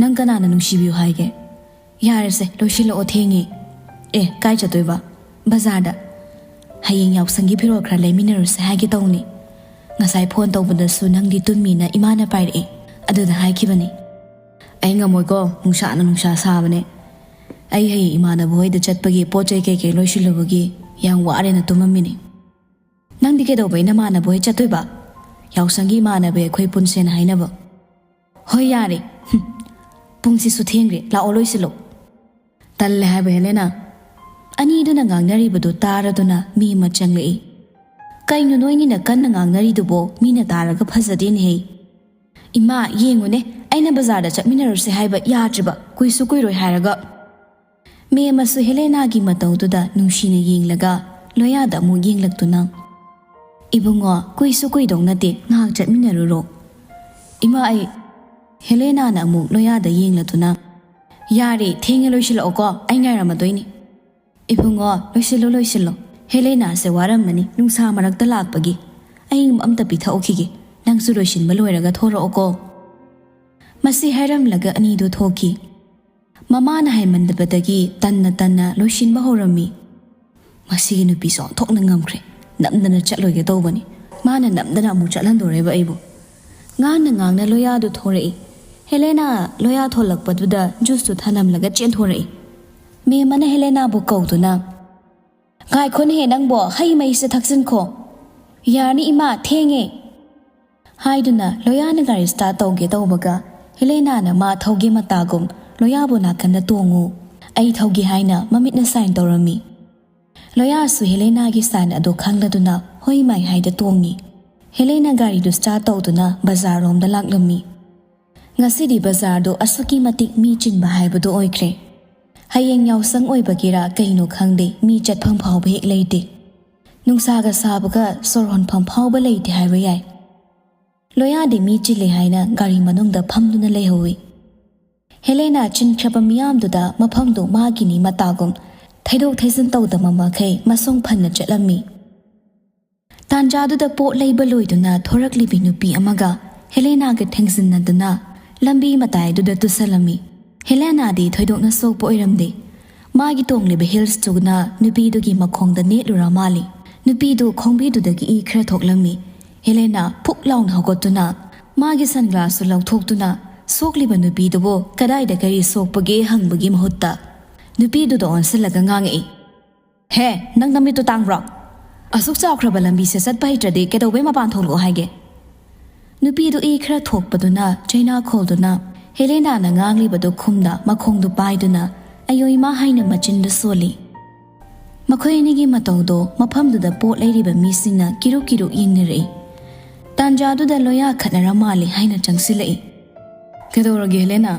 "ꯅꯪ ꯀꯅꯥꯅ ꯅꯨꯡꯁꯤꯕꯤꯌꯨ ꯍꯥꯏꯒꯦ? ꯌꯥꯔꯦꯁꯦ, ꯂꯣꯏꯁꯤꯜꯂꯛꯑꯣ, ꯊꯦꯡꯉꯦ꯫" "ꯑꯦ, ꯀꯥꯏ ꯆꯠꯇꯣꯏꯕ?" "ꯕꯖꯥꯔꯗ꯫" "ꯍꯌꯦꯡ ꯌꯥꯎꯁꯪꯒꯤ ꯐꯤꯔꯣꯜ ꯈꯔ ꯂꯩꯃꯤꯟꯅꯔꯨꯁꯦ ꯍꯥꯏꯒꯦ ꯇꯧꯅꯤ꯫ ꯉꯁꯥꯏ ꯐꯣꯟ ꯇꯧꯕꯗꯁꯨ ꯅꯪꯗꯤ ꯇꯨꯝꯃꯤꯅ ꯏꯃꯥꯅ ꯄꯥꯏꯔꯛꯑꯦ, ꯑꯗꯨꯗ ꯍꯥꯏꯈꯤꯕꯅꯤ꯫" "ꯑꯩ ꯉꯝꯃꯣꯏꯀꯣ, ꯅꯨꯡꯁꯥꯅ ꯅꯨꯡꯁꯥ ꯁꯥꯕꯅꯦ꯫ ꯑꯩ ꯍꯌꯦꯡ ꯏꯃꯥꯟꯅꯕ ꯍꯣꯏꯗ ꯆꯠꯄꯒꯤ ꯄꯣꯠ ꯆꯩ ꯀꯩꯀꯩ ꯂꯣꯏꯁꯤꯜꯂꯨꯕꯒꯤ ꯌꯥꯝ ꯋꯥꯔꯦꯅ ꯇꯨꯝꯃꯝꯃꯤꯅꯤ꯫" "ꯅꯪꯗꯤ ꯀꯩꯗꯧꯕꯩ ꯅꯃꯥꯟꯅꯕ ꯍꯣꯏ ꯆꯠꯇꯣꯏꯕ? ꯌꯥꯎꯁꯪꯒꯤ ꯏꯃꯥꯟꯅꯕ ꯑꯩꯈꯣꯏ ꯄꯨꯟꯁꯦꯅ ꯍꯥꯏꯅꯕ꯫" "ꯍꯣꯏ, ꯌꯥꯔꯦ꯫ ꯍꯨꯝ, ꯄꯨꯡꯁꯤꯁꯨ ꯊꯦꯡꯈ꯭ꯔꯦ, ꯂꯥꯛꯑꯣ, ꯂꯣꯏꯁꯤꯜꯂꯣ꯫" "ꯇꯜꯂꯦ ꯍꯥꯏꯕ, ꯍꯦꯂꯦꯅꯥ?" ꯑꯅꯤꯗꯨꯅ ꯉꯥꯡꯅꯔꯤꯕꯗꯨ ꯇꯥꯔꯗꯨꯅ ꯃꯤ ꯑꯃ ꯆꯪꯂꯛꯏ꯫ "ꯀꯩꯅꯣ ꯅꯣꯏꯅꯤꯅ ꯀꯟꯅ ꯉꯥꯡꯅꯔꯤꯗꯨꯕꯣ? ꯃꯤꯅ ꯇꯥꯔꯒ ꯐꯖꯗꯦꯅꯦꯍꯦ꯫" "ꯏꯃꯥ, ꯌꯦꯡꯉꯨꯅꯦ, ꯑꯩꯅ ꯕꯖꯥꯔꯗ ꯆꯠꯃꯤꯟꯅꯔꯨꯁꯦ ꯍꯥꯏꯕ ꯌꯥꯗ꯭ꯔꯤꯕ, ꯀꯨꯏꯁꯨ ꯀꯨꯏꯔꯣꯏ ꯍꯥꯏꯔꯒ꯫" ꯃꯦꯝ ꯑꯃꯁꯨ ꯍꯦꯂꯦꯅꯥꯒꯤ ꯃꯇꯧꯗꯨꯗ ꯅꯨꯡꯁꯤꯅ ꯌꯦꯡꯂꯒ ꯂꯣꯌꯥꯗ ꯑꯃꯨꯛ ꯌꯦꯡꯂꯛꯇꯨꯅ, "ꯏꯕꯨꯡꯉꯣ, ꯀꯨꯏꯁꯨ ꯀꯨꯏꯗꯧ ꯅꯠꯇꯦ, ꯉꯥꯏꯍꯥꯛ ꯆꯠꯃꯤꯟꯅꯔꯨꯔꯣ꯫" "ꯏꯃꯥ, ꯑꯩ꯫" ꯍꯦꯂꯦꯅꯥꯅ ꯑꯃꯨꯛ ꯂꯣꯌꯥꯗ ꯌꯦꯡꯂꯗꯨꯅ, "ꯌꯥꯔꯦ, ꯊꯦꯡꯉꯦ, ꯂꯣꯏꯁꯤꯜꯂꯛꯑꯣꯀꯣ, ꯑꯩ ꯉꯥꯏꯔꯝꯃꯗꯣꯏꯅꯤ꯫" "ꯏꯕꯨꯡꯉꯣ, ꯂꯣꯏꯁꯤꯜꯂꯣ, ꯂꯣꯏꯁꯤꯜꯂꯣ꯫ ꯍꯦꯂꯦꯅꯥꯁꯦ ꯋꯥꯔꯝꯃꯅꯤ ꯅꯨꯡꯁꯥ ꯃꯔꯛꯇ ꯂꯥꯛꯄꯒꯤ꯫ ꯑꯏꯪꯕ ꯑꯝꯇ ꯄꯤꯊꯛꯎꯈꯤꯒꯦ꯫ ꯅꯪꯁꯨ ꯂꯣꯏꯁꯤꯟꯕ ꯂꯣꯏꯔꯒ ꯊꯣꯔꯛꯑꯣꯀꯣ꯫" ꯃꯁꯤ ꯍꯥꯏꯔꯝꯂꯒ ꯑꯅꯤꯗꯨ ꯊꯣꯛꯈꯤ꯫ ꯃꯃꯥꯅ ꯍꯥꯏꯃꯟꯗꯕꯗꯒꯤ ꯇꯟꯅ ꯇꯟꯅ ꯂꯣꯏꯁꯤꯟꯕ ꯍꯧꯔꯝꯃꯤ꯫ "ꯃꯁꯤꯒꯤ ꯅꯨꯄꯤꯁꯦ ꯑꯣꯟꯊꯣꯛꯅ ꯉꯝꯈ꯭ꯔꯦ꯫ ꯅꯝꯗꯅ ꯆꯠꯂꯣꯏꯒꯦ ꯇꯧꯕꯅꯤ꯫ ꯃꯥꯅ ꯅꯝꯗꯅ ꯑꯃꯨꯛ ꯆꯠꯍꯟꯗꯣꯔꯦꯕ ꯑꯩꯕꯨ꯫" ꯉꯥꯡꯅ ꯉꯥꯡꯅ ꯂꯣꯌꯥꯗꯨ ꯊꯣꯔꯛꯏ꯫ ꯍꯦꯂꯦꯅꯥ ꯂꯣꯌꯥ ꯊꯣꯂꯛꯄꯗꯨꯗ ꯖꯨꯁꯇꯨ ꯊꯅꯝꯂꯒ ꯆꯦꯟꯊꯣꯔꯛꯏ꯫ ꯃꯦꯝ ꯑꯃꯅ ꯍꯦꯂꯦꯅꯥꯕꯨ ꯀꯧꯗꯨꯅ, "ꯉꯥꯏꯈꯣꯅꯦꯍꯦ ꯅꯪꯕꯣ, ꯍꯩ ꯃꯍꯤꯁꯦ ꯊꯛꯆꯤꯟꯈꯣ꯫" "ꯌꯥꯔꯅꯤ ꯏꯃꯥ, ꯊꯦꯡꯉꯦ꯫" ꯍꯥꯏꯗꯨꯅ ꯂꯣꯌꯥꯅ ꯒꯥꯔꯤ ꯁ꯭ꯇꯥꯔꯠ ꯇꯧꯒꯦ ꯇꯧꯕꯒ ꯍꯦꯂꯦꯅꯥꯅ ꯃꯥ ꯊꯧꯒꯦ ꯃꯇꯥꯒꯨꯝ ꯂꯣꯌꯥꯕꯨ ꯅꯥꯀꯟꯗ "ꯇꯣꯡꯉꯨ, ꯑꯩ ꯊꯧꯒꯦ" ꯍꯥꯏꯅ ꯃꯃꯤꯠꯅ ꯁꯥꯏꯟ ꯇꯧꯔꯝꯃꯤ꯫ ꯂꯣꯌꯥꯁꯨ ꯍꯦꯂꯦꯅꯥꯒꯤ ꯁꯥꯏꯟ ꯑꯗꯨ ꯈꯪꯂꯗꯨꯅ ꯍꯣꯏ ꯃꯥꯏ ꯍꯥꯏꯗ ꯇꯣꯡꯉꯤ꯫ ꯍꯦꯂꯦꯅꯥ ꯒꯥꯔꯤꯗꯨ ꯁ꯭ꯇꯥꯔꯠ ꯇꯧꯗꯨꯅ ꯕꯖꯥꯔꯔꯣꯝꯗ ꯂꯥꯛꯂꯝꯃꯤ꯫ ꯉꯁꯤꯗꯤ ꯕꯖꯥꯔꯗꯨ ꯑꯁꯨꯛꯀꯤ ꯃꯇꯤꯛ ꯃꯤ ꯆꯤꯟꯕ ꯍꯥꯏꯕꯗꯨ ꯑꯣꯏꯈ꯭ꯔꯦ꯫ ꯍꯌꯦꯡ ꯌꯥꯎꯁꯪ ꯑꯣꯏꯕꯒꯤꯔꯥ ꯀꯩꯅꯣ ꯈꯪꯗꯦ, ꯃꯤ ꯆꯠꯐꯝ ꯐꯥꯎꯕ ꯍꯦꯛ ꯂꯩꯇꯦ꯫ ꯅꯨꯡꯁꯥꯒ ꯁꯥꯕꯒ ꯁꯣꯔ ꯍꯣꯟꯐꯝ ꯐꯥꯎꯕ ꯂꯩꯇꯦ ꯍꯥꯏꯕ ꯌꯥꯏ꯫ ꯂꯣꯌꯥꯗꯤ ꯃꯤ ꯆꯤꯜꯂꯦ ꯍꯥꯏꯅ ꯒꯥꯔꯤ ꯃꯅꯨꯡꯗ ꯐꯝꯗꯨꯅ ꯂꯩꯍꯧꯏ꯫ ꯍꯦꯂꯦꯅꯥ ꯆꯤꯟꯈ꯭ꯔꯕ ꯃꯤꯌꯥꯝꯗꯨꯗ ꯃꯐꯝꯗꯨ ꯃꯥꯒꯤꯅꯤ ꯃꯇꯥꯒꯨꯝ ꯊꯩꯗꯣꯛ ꯊꯩꯖꯤꯟ ꯇꯧꯗꯕ ꯃꯈꯩ ꯃꯁꯨꯡ ꯐꯟꯅ ꯆꯠꯂꯝꯃꯤ꯫ ꯇꯥꯟꯖꯥꯗꯨꯗ ꯄꯣꯠ ꯂꯩꯕ ꯂꯣꯏꯗꯨꯅ ꯊꯣꯔꯛꯂꯤꯕꯤ ꯅꯨꯄꯤ ꯑꯃꯒ ꯍꯦꯂꯦꯅꯥꯒ ꯊꯦꯡꯖꯤꯟꯅꯗꯨꯅ ꯂꯝꯕꯤ ꯃꯇꯥꯏꯗꯨꯗ ꯇꯨꯁꯜꯂꯝꯃꯤ꯫ ꯍꯦꯂꯦꯅꯥꯗꯤ ꯊꯣꯏꯗꯣꯛꯅ ꯁꯣꯛꯄ ꯑꯣꯏꯔꯝꯗꯦ꯫ ꯃꯥꯒꯤ ꯇꯣꯡꯂꯤꯕ ꯍꯤꯜꯁꯇꯨꯅ ꯅꯨꯄꯤꯗꯨꯒꯤ ꯃꯈꯣꯡꯗ ꯅꯦꯠꯂꯨꯔ ꯃꯥꯜꯂꯤ꯫ ꯅꯨꯄꯤꯗꯨ ꯈꯣꯡꯕꯤꯗꯨꯗꯒꯤ ꯏ ꯈꯔ ꯊꯣꯛꯂꯝꯃꯤ꯫ ꯍꯦꯂꯦꯅꯥ ꯐꯨꯛ ꯂꯥꯎꯅ ꯍꯧꯒꯠꯇꯨꯅ ꯃꯥꯒꯤ ꯁꯟꯒ꯭ꯂꯥꯁꯇꯨ ꯂꯧꯊꯣꯛꯇꯨꯅ ꯁꯣꯛꯂꯤꯕ ꯅꯨꯄꯤꯗꯨꯕꯨ ꯀꯗꯥꯏꯗ ꯀꯔꯤ ꯁꯣꯛꯄꯒꯦ ꯍꯪꯕꯒꯤ ꯃꯍꯨꯠꯇ ꯅꯨꯄꯤꯗꯨꯗ ꯑꯣꯟꯁꯤꯜꯂꯒ ꯉꯥꯡꯉꯛꯏ, "ꯍꯦ, ꯅꯪ ꯅꯃꯤꯠꯇꯨ ꯇꯥꯡꯕ꯭ꯔꯣ? ꯑꯁꯨꯛ ꯆꯥꯎꯈ꯭ꯔꯕ ꯂꯝꯕꯤꯁꯦ ꯆꯠꯄ ꯍꯩꯇ꯭ꯔꯗꯤ ꯀꯩꯗꯧꯕꯩ ꯃꯄꯥꯟ ꯊꯣꯛꯂꯛꯑꯣ ꯍꯥꯏꯒꯦ?" ꯅꯨꯄꯤꯗꯨ ꯏ ꯈꯔ ꯊꯣꯛꯄꯗꯨꯅ ꯆꯩꯅꯥ ꯈꯣꯜꯗꯨꯅ ꯍꯦꯂꯦꯅꯥꯅ ꯉꯥꯡꯂꯤꯕꯗꯨ ꯈꯨꯝꯗ ꯃꯈꯣꯡꯗꯨ ꯄꯥꯏꯗꯨꯅ ꯑꯌꯣꯏꯃ ꯍꯥꯏꯅ ꯃꯆꯤꯟꯗꯨ ꯁꯣꯜꯂꯤ꯫ ꯃꯈꯣꯏ ꯑꯅꯤꯒꯤ ꯃꯇꯧꯗꯣ ꯃꯐꯝꯗꯨꯗ ꯄꯣꯠ ꯂꯩꯔꯤꯕ ꯃꯤꯁꯤꯡꯅ ꯀꯤꯔꯨꯛ ꯀꯤꯔꯨꯛ ꯌꯦꯡꯅꯔꯛꯏ꯫ ꯇꯥꯟꯖꯥꯗꯨꯗ ꯂꯣꯌꯥ ꯈꯠꯅꯔ ꯃꯥꯜꯂꯤ ꯍꯥꯏꯅ ꯆꯪꯁꯤꯜꯂꯛꯏ꯫ "ꯀꯩꯗꯧꯔꯒꯦ ꯍꯦꯂꯦꯅꯥ?"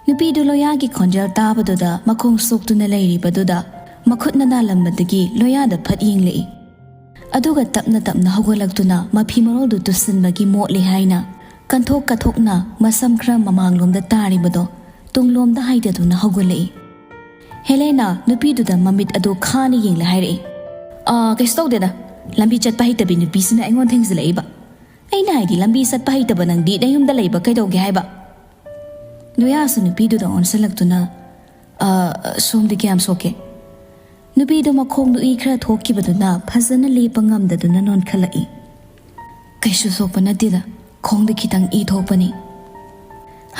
ꯅꯨꯄꯤꯗꯨ ꯂꯣꯌꯥꯒꯤ ꯈꯣꯟꯖꯦꯜ ꯇꯥꯕꯗꯨꯗ ꯃꯈꯣꯡ ꯁꯣꯛꯇꯨꯅ ꯂꯩꯔꯤꯕꯗꯨꯗ ꯃꯈꯨꯠꯅ ꯅꯥꯜꯂꯝꯕꯗꯒꯤ ꯂꯣꯌꯥꯗ ꯐꯠ ꯌꯦꯡꯂꯛꯏ꯫ ꯑꯗꯨꯒ ꯇꯞꯅ ꯇꯞꯅ ꯍꯧꯒꯠꯂꯛꯇꯨꯅ ꯃꯐꯤ ꯃꯔꯣꯜꯗꯨ ꯇꯨꯁꯤꯟꯕꯒꯤ ꯃꯣꯠꯂꯤ ꯍꯥꯏꯅ ꯀꯟꯊꯣꯛ ꯀꯠꯊꯣꯛꯅ ꯃꯁꯝ ꯈꯔ ꯃꯃꯥꯡꯂꯣꯝꯗ ꯇꯥꯔꯤꯕꯗꯣ ꯇꯨꯡꯂꯣꯝꯗ ꯍꯥꯏꯗꯗꯨꯅ ꯍꯧꯒꯠꯂꯛꯏ꯫ ꯍꯦꯂꯦꯅꯥ ꯅꯨꯄꯤꯗꯨꯗ ꯃꯃꯤꯠ ꯑꯗꯨ ꯈꯥꯅ ꯌꯦꯡꯂ ꯍꯥꯏꯔꯛꯏ, "ꯑꯥ, ꯀꯩꯁꯨ ꯇꯧꯗꯦꯗ꯫ ꯂꯝꯕꯤ ꯆꯠꯄ ꯍꯩꯇꯕꯤ ꯅꯨꯄꯤꯁꯤꯅ ꯑꯩꯉꯣꯟꯗ ꯊꯦꯡꯖꯤꯜꯂꯛꯏꯕ꯫ ꯑꯩꯅ ꯍꯥꯏꯗꯤ, ꯂꯝꯕꯤ ꯆꯠꯄ ꯍꯩꯇꯕ ꯅꯪꯗꯤ ꯅꯌꯨꯝꯗ ꯂꯩꯕ ꯀꯩꯗꯧꯒꯦ ꯍꯥꯏꯕ?" ꯂꯣꯌꯥꯁꯨ ꯅꯨꯄꯤꯗꯨꯗ ꯑꯣꯟꯁꯤꯜꯂꯛꯇꯨꯅ, "ꯑ, ꯁꯣꯝꯗꯤ ꯀꯌꯥꯝ ꯁꯣꯛꯀꯦ?" ꯅꯨꯄꯤꯗꯨ ꯃꯈꯣꯡꯗꯨ ꯏ ꯈꯔ ꯊꯣꯛꯈꯤꯕꯗꯨꯅ ꯐꯖꯅ ꯂꯦꯞꯄ ꯉꯝꯗꯗꯨꯅ ꯅꯣꯟꯈꯠꯂꯛꯏ꯫ "ꯀꯩꯁꯨ ꯁꯣꯛꯄ ꯅꯠꯇꯦꯗ, ꯈꯣꯡꯗ ꯈꯤꯇꯪ ꯏ ꯊꯣꯛꯄꯅꯤ,"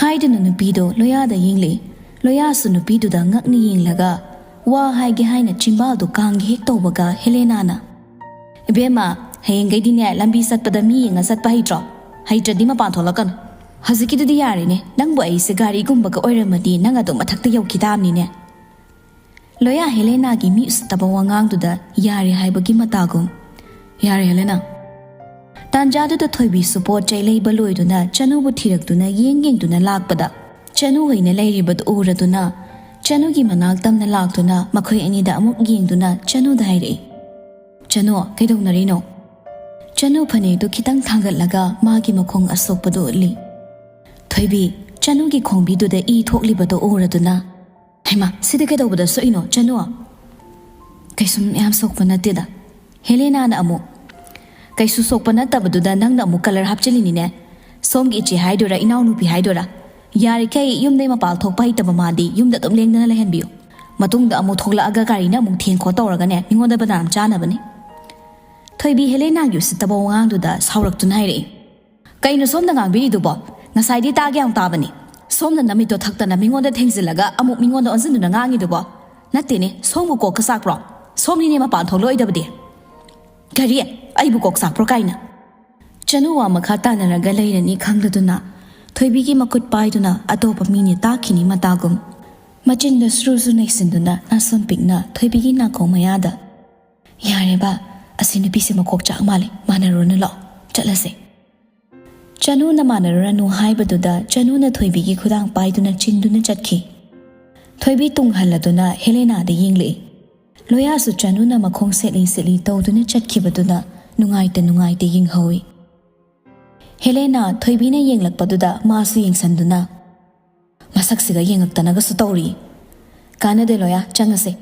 ꯍꯥꯏꯗꯨꯅ ꯅꯨꯄꯤꯗꯨ ꯂꯣꯌꯥꯗ ꯌꯦꯡꯂꯛꯏ꯫ ꯂꯣꯌꯥꯁꯨ ꯅꯨꯄꯤꯗꯨꯗ ꯉꯛꯅ ꯌꯦꯡꯂꯒ ꯋꯥ ꯍꯥꯏꯒꯦ ꯍꯥꯏꯅ ꯆꯤꯝꯕꯥꯜꯗꯨ ꯀꯥꯡꯒꯦ ꯍꯦꯛ ꯇꯧꯕꯒ ꯍꯦꯂꯦꯅꯥꯅ, "ꯏꯕꯦꯝꯃ, ꯍꯌꯦꯡꯈꯩꯗꯤꯅꯦ ꯂꯝꯕꯤ ꯆꯠꯄꯗ ꯃꯤ ꯌꯦꯡꯉ ꯆꯠꯄ ꯍꯩꯇ꯭ꯔꯣ? ꯍꯩꯇ꯭ꯔꯗꯤ ꯃꯄꯥꯟ ꯊꯣꯛꯂꯛꯀꯅꯨ꯫ ꯍꯧꯖꯤꯛꯀꯤꯗꯨꯗꯤ ꯌꯥꯔꯦꯅꯦ, ꯅꯪꯕꯨ ꯑꯩꯁꯦ ꯒꯥꯔꯤꯒꯨꯝꯕꯒ ꯑꯣꯏꯔꯝꯃꯗꯤ ꯅꯪ ꯑꯗꯨꯝ ꯃꯊꯛꯇ ꯌꯧꯈꯤ ꯇꯥꯕꯅꯤꯅꯦ꯫" ꯂꯣꯌꯥ ꯍꯦꯂꯦꯅꯥꯒꯤ ꯃꯤ ꯎꯁꯤꯠꯇꯕ ꯋꯥꯉꯥꯡꯗꯨꯗ ꯌꯥꯔꯦ ꯍꯥꯏꯕꯒꯤ ꯃꯇꯥꯒꯨꯝ, "ꯌꯥꯔꯦ ꯍꯦꯂꯦꯅꯥ꯫" ꯇꯥꯟꯖꯥꯗꯨꯗ ꯊꯣꯏꯕꯤꯁꯨ ꯄꯣꯠ ꯆꯩ ꯂꯩꯕ ꯂꯣꯏꯗꯨꯅ ꯆꯅꯨꯕꯨ ꯊꯤꯔꯛꯇꯨꯅ ꯌꯦꯡ ꯌꯦꯡꯗꯨꯅ ꯂꯥꯛꯄꯗ, ꯆꯅꯨ ꯍꯣꯏꯅ ꯂꯩꯔꯤꯕꯗꯨ ꯎꯔꯗꯨꯅ ꯆꯅꯨꯒꯤ ꯃꯅꯥꯛ ꯇꯝꯅ ꯂꯥꯛꯇꯨꯅ ꯃꯈꯣꯏ ꯑꯅꯤꯗ ꯑꯃꯨꯛ ꯌꯦꯡꯗꯨꯅ ꯆꯅꯨꯗ ꯍꯥꯏꯔꯛꯏ, "ꯆꯅꯨ, ꯀꯩꯗꯧꯅꯔꯤꯅꯣ?" ꯆꯅꯨ ꯐꯅꯦꯛꯇꯨ ꯈꯤꯇꯪ ꯊꯥꯡꯒꯠꯂꯒ ꯃꯥꯒꯤ ꯃꯈꯣꯡ ꯑꯁꯣꯛꯄꯗꯨ ꯎꯠꯂꯤ꯫ "ꯊꯣꯏꯕꯤ, ꯆꯅꯨꯒꯤ ꯈꯣꯡꯕꯤꯗꯨꯗ ꯏ ꯊꯣꯛꯂꯤꯕꯗꯣ ꯎꯔꯗꯨꯅ, "ꯍꯩꯃꯥ, ꯁꯤꯗꯤ ꯀꯩꯗꯧꯕꯗ ꯁꯣꯛꯏꯅꯣ, ꯆꯅꯨ?" "ꯀꯩꯁꯨꯝ ꯌꯥꯝ ꯁꯣꯛꯄ ꯅꯠꯇꯦꯗ꯫" ꯍꯦꯂꯦꯅꯥꯅ ꯑꯃꯨꯛ, "ꯀꯩꯁꯨ ꯁꯣꯛꯄ ꯅꯠꯇꯕꯗꯨꯗ ꯅꯪꯅ ꯑꯃꯨꯛ ꯀꯂꯔ ꯍꯥꯞꯆꯤꯜꯂꯤꯅꯤꯅꯦ꯫ ꯁꯣꯝꯒꯤ ꯏꯆꯦ ꯍꯥꯏꯗꯣꯏꯔꯥ, ꯏꯅꯥꯎꯅꯨꯄꯤ ꯍꯥꯏꯗꯣꯏꯔꯥ? ꯌꯥꯔꯤꯈꯩ ꯌꯨꯝꯗꯩ ꯃꯄꯥꯜ ꯊꯣꯛꯄ ꯍꯩꯇꯕ ꯃꯥꯗꯤ ꯌꯨꯝꯗ ꯑꯗꯨꯝ ꯂꯦꯡꯗꯅ ꯂꯩꯍꯟꯕꯤꯌꯨ꯫ ꯃꯇꯨꯡꯗ ꯑꯃꯨꯛ ꯊꯣꯛꯂꯛꯑꯒ ꯒꯥꯔꯤꯅ ꯑꯃꯨꯛ ꯊꯦꯡ ꯈꯣꯠ ꯇꯧꯔꯒꯅꯦ, ꯃꯤꯉꯣꯟꯗ ꯕꯗꯅꯥꯝ ꯆꯥꯅꯕꯅꯤ꯫" ꯊꯣꯏꯕꯤ ꯍꯦꯂꯦꯅꯥꯒꯤ ꯎꯁꯤꯠꯇꯕ ꯋꯥꯉꯥꯡꯗꯨꯗ ꯁꯥꯎꯔꯛꯇꯨꯅ ꯍꯥꯏꯔꯛꯏ, "ꯀꯩꯅꯣ ꯁꯣꯝꯅ ꯉꯥꯡꯕꯤꯔꯤꯗꯨꯕꯣ? ꯉꯁꯥꯏꯗꯤ ꯇꯥꯒꯦ ꯌꯥꯝ ꯇꯥꯕꯅꯤ꯫ ꯁꯣꯝꯅ ꯅꯃꯤꯠꯇꯣ ꯊꯛꯇꯅ ꯃꯤꯉꯣꯟꯗ ꯊꯦꯡꯖꯤꯜꯂꯒ ꯑꯃꯨꯛ ꯃꯤꯉꯣꯟꯗ ꯑꯣꯟꯁꯤꯟꯗꯨꯅ ꯉꯥꯡꯉꯤꯗꯨꯕꯣ? ꯅꯠꯇꯦꯅꯦ, ꯁꯣꯝꯕꯨ ꯀꯣꯛꯀ ꯆꯥꯛꯄ꯭ꯔꯣ? ꯁꯣꯝꯅꯤꯅꯦ ꯃꯄꯥꯟ ꯊꯣꯛꯂꯛꯑꯣꯏꯗꯕꯗꯤ꯫" "ꯀꯔꯤ? ꯑꯩꯕꯨ ꯀꯣꯛ ꯆꯥꯛꯄ꯭ꯔꯣ ꯀꯥꯏꯅ?" ꯆꯅꯨ ꯋꯥ ꯃꯈꯥ ꯇꯥꯅꯔꯒ ꯂꯩꯔꯅꯤ ꯈꯪꯂꯗꯨꯅ ꯊꯣꯏꯕꯤꯒꯤ ꯃꯈꯨꯠ ꯄꯥꯏꯗꯨꯅ ꯑꯇꯣꯞꯄ ꯃꯤꯅ ꯇꯥꯈꯤꯅꯤ ꯃꯇꯥꯒꯨꯝ ꯃꯆꯤꯟꯗ ꯁ꯭ꯔꯨ ꯁ꯭ꯔꯨ ꯅꯩꯁꯤꯟꯗꯨꯅ ꯅꯥꯁꯣꯟ ꯄꯤꯛꯅ ꯊꯣꯏꯕꯤꯒꯤ ꯅꯥꯀꯣꯡ ꯃꯌꯥꯗ, "ꯌꯥꯔꯦꯕ, ꯑꯁꯤ ꯅꯨꯄꯤꯁꯦ ꯃꯀꯣꯛ ꯆꯥꯛ ꯃꯥꯜꯂꯦ, ꯃꯥꯟꯅꯔꯨꯔꯅꯨ, ꯂꯥꯛꯑꯣ, ꯆꯠꯂꯁꯦ꯫" ꯆꯅꯨꯅ ꯃꯥꯟꯅꯔꯨꯔꯅꯨ ꯍꯥꯏꯕꯗꯨꯗ ꯆꯅꯨꯅ ꯊꯣꯏꯕꯤꯒꯤ ꯈꯨꯗꯥꯡ ꯄꯥꯏꯗꯨꯅ ꯆꯤꯡꯗꯨꯅ ꯆꯠꯈꯤ꯫ ꯊꯣꯏꯕꯤ ꯇꯨꯡ ꯍꯜꯂꯗꯨꯅ ꯍꯦꯂꯦꯅꯥꯗ ꯌꯦꯡꯂꯛꯏ꯫ ꯂꯣꯌꯥꯁꯨ ꯆꯅꯨꯅ ꯃꯈꯣꯡ ꯁꯦꯠꯂꯤ ꯁꯦꯠꯂꯤ ꯇꯧꯗꯨꯅ ꯆꯠꯈꯤꯕꯗꯨꯗ ꯅꯨꯡꯉꯥꯏꯇ ꯅꯨꯡꯉꯥꯏꯇ ꯌꯦꯡꯍꯧꯏ꯫ ꯍꯦꯂꯦꯅꯥ ꯊꯣꯏꯕꯤꯅ ꯌꯦꯡꯂꯛꯄꯗꯨꯗ ꯃꯥꯁꯨ ꯌꯦꯡꯁꯟꯗꯨꯅ, "ꯃꯁꯛꯁꯤꯒ ꯌꯦꯡꯉꯛꯇꯅꯒꯁꯨ ꯇꯧꯔꯤ꯫ ꯀꯥꯟꯅꯗꯦ ꯂꯣꯌꯥ, ꯆꯪꯉꯁꯦ꯫"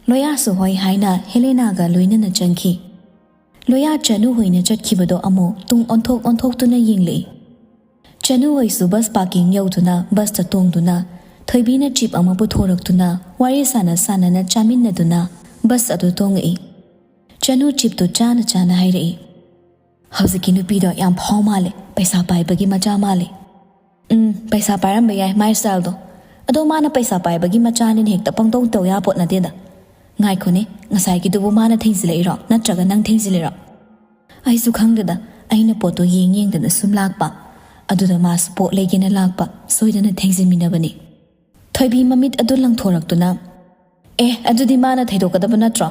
ꯂꯣꯌꯥꯁꯨ ꯍꯣꯏ ꯍꯥꯏꯅ ꯍꯦꯂꯦꯅꯥꯒ ꯂꯣꯏꯅꯅ ꯆꯪꯈꯤ꯫ ꯂꯣꯌꯥ ꯆꯅꯨ ꯍꯣꯏꯅ ꯆꯠꯈꯤꯕꯗꯣ ꯑꯃꯨꯛ ꯇꯨꯡ ꯑꯣꯟꯊꯣꯛ ꯑꯣꯟꯊꯣꯛꯇꯨꯅ ꯌꯦꯡꯂꯛꯏ꯫ ꯆꯅꯨ ꯍꯣꯏꯁꯨ ꯕꯁ ꯄꯥꯔꯀꯤꯡ ꯌꯧꯗꯨꯅ ꯕꯁꯇ ꯇꯣꯡꯗꯨꯅ ꯊꯣꯏꯕꯤꯅ ꯆꯤꯞ ꯑꯃ ꯄꯨꯊꯣꯔꯛꯇꯨꯅ ꯋꯥꯔꯤ ꯁꯥꯟꯅ ꯁꯥꯟꯅꯅ ꯆꯥꯃꯤꯟꯅꯗꯨꯅ ꯕꯁ ꯑꯗꯨ ꯇꯣꯡꯉꯛꯏ꯫ ꯆꯅꯨ ꯆꯤꯞꯇꯨ ꯆꯥꯅ ꯆꯥꯅ ꯍꯥꯏꯔꯛꯏ, "ꯍꯧꯖꯤꯛꯀꯤ ꯅꯨꯄꯤꯗꯣ ꯌꯥꯝ ꯐꯥꯎ ꯃꯥꯜꯂꯦ, ꯄꯩꯁꯥ ꯄꯥꯏꯕꯒꯤ ꯃꯆꯥ ꯃꯥꯜꯂꯦ꯫" "ꯎꯝ, ꯄꯩꯁꯥ ꯄꯥꯏꯔꯝꯕ ꯌꯥꯏ, ꯃꯥꯏ ꯁ꯭ꯇꯥꯏꯜꯗꯣ꯫ ꯑꯗꯣ ꯃꯥꯅ ꯄꯩꯁꯥ ꯄꯥꯏꯕꯒꯤ ꯃꯆꯥꯅꯤꯅ ꯍꯦꯛꯇ ꯄꯪꯇꯧ ꯇꯧ ꯌꯥꯄꯣꯠ ꯅꯠꯇꯦꯗ꯫ ꯉꯥꯏꯈꯣꯅꯦ, ꯉꯁꯥꯏꯒꯤꯗꯨꯕꯨ ꯃꯥꯅ ꯊꯦꯡꯖꯤꯜꯂꯛꯏꯔꯣ, ꯅꯠꯇ꯭ꯔꯒ ꯅꯪ ꯊꯦꯡꯖꯤꯜꯂꯤꯔꯣ?" "ꯑꯩꯁꯨ ꯈꯪꯗꯦꯗ, ꯑꯩꯅ ꯄꯣꯠꯇꯣ ꯌꯦꯡ ꯌꯦꯡꯗꯅ ꯁꯨꯝ ꯂꯥꯛꯄ꯫ ꯑꯗꯨꯗ ꯃꯥꯁꯨ ꯄꯣꯠ ꯂꯩꯒꯦꯅ ꯂꯥꯛꯄ, ꯁꯣꯏꯗꯅ ꯊꯦꯡꯖꯤꯟꯃꯤꯟꯅꯕꯅꯤ꯫" ꯊꯣꯏꯕꯤ ꯃꯃꯤꯠ ꯑꯗꯨ ꯂꯪꯊꯣꯔꯛꯇꯨꯅ, "ꯑꯦ, ꯑꯗꯨꯗꯤ ꯃꯥꯅ ꯊꯩꯗꯣꯛꯀꯗꯕ ꯅꯠꯇ꯭ꯔꯣ?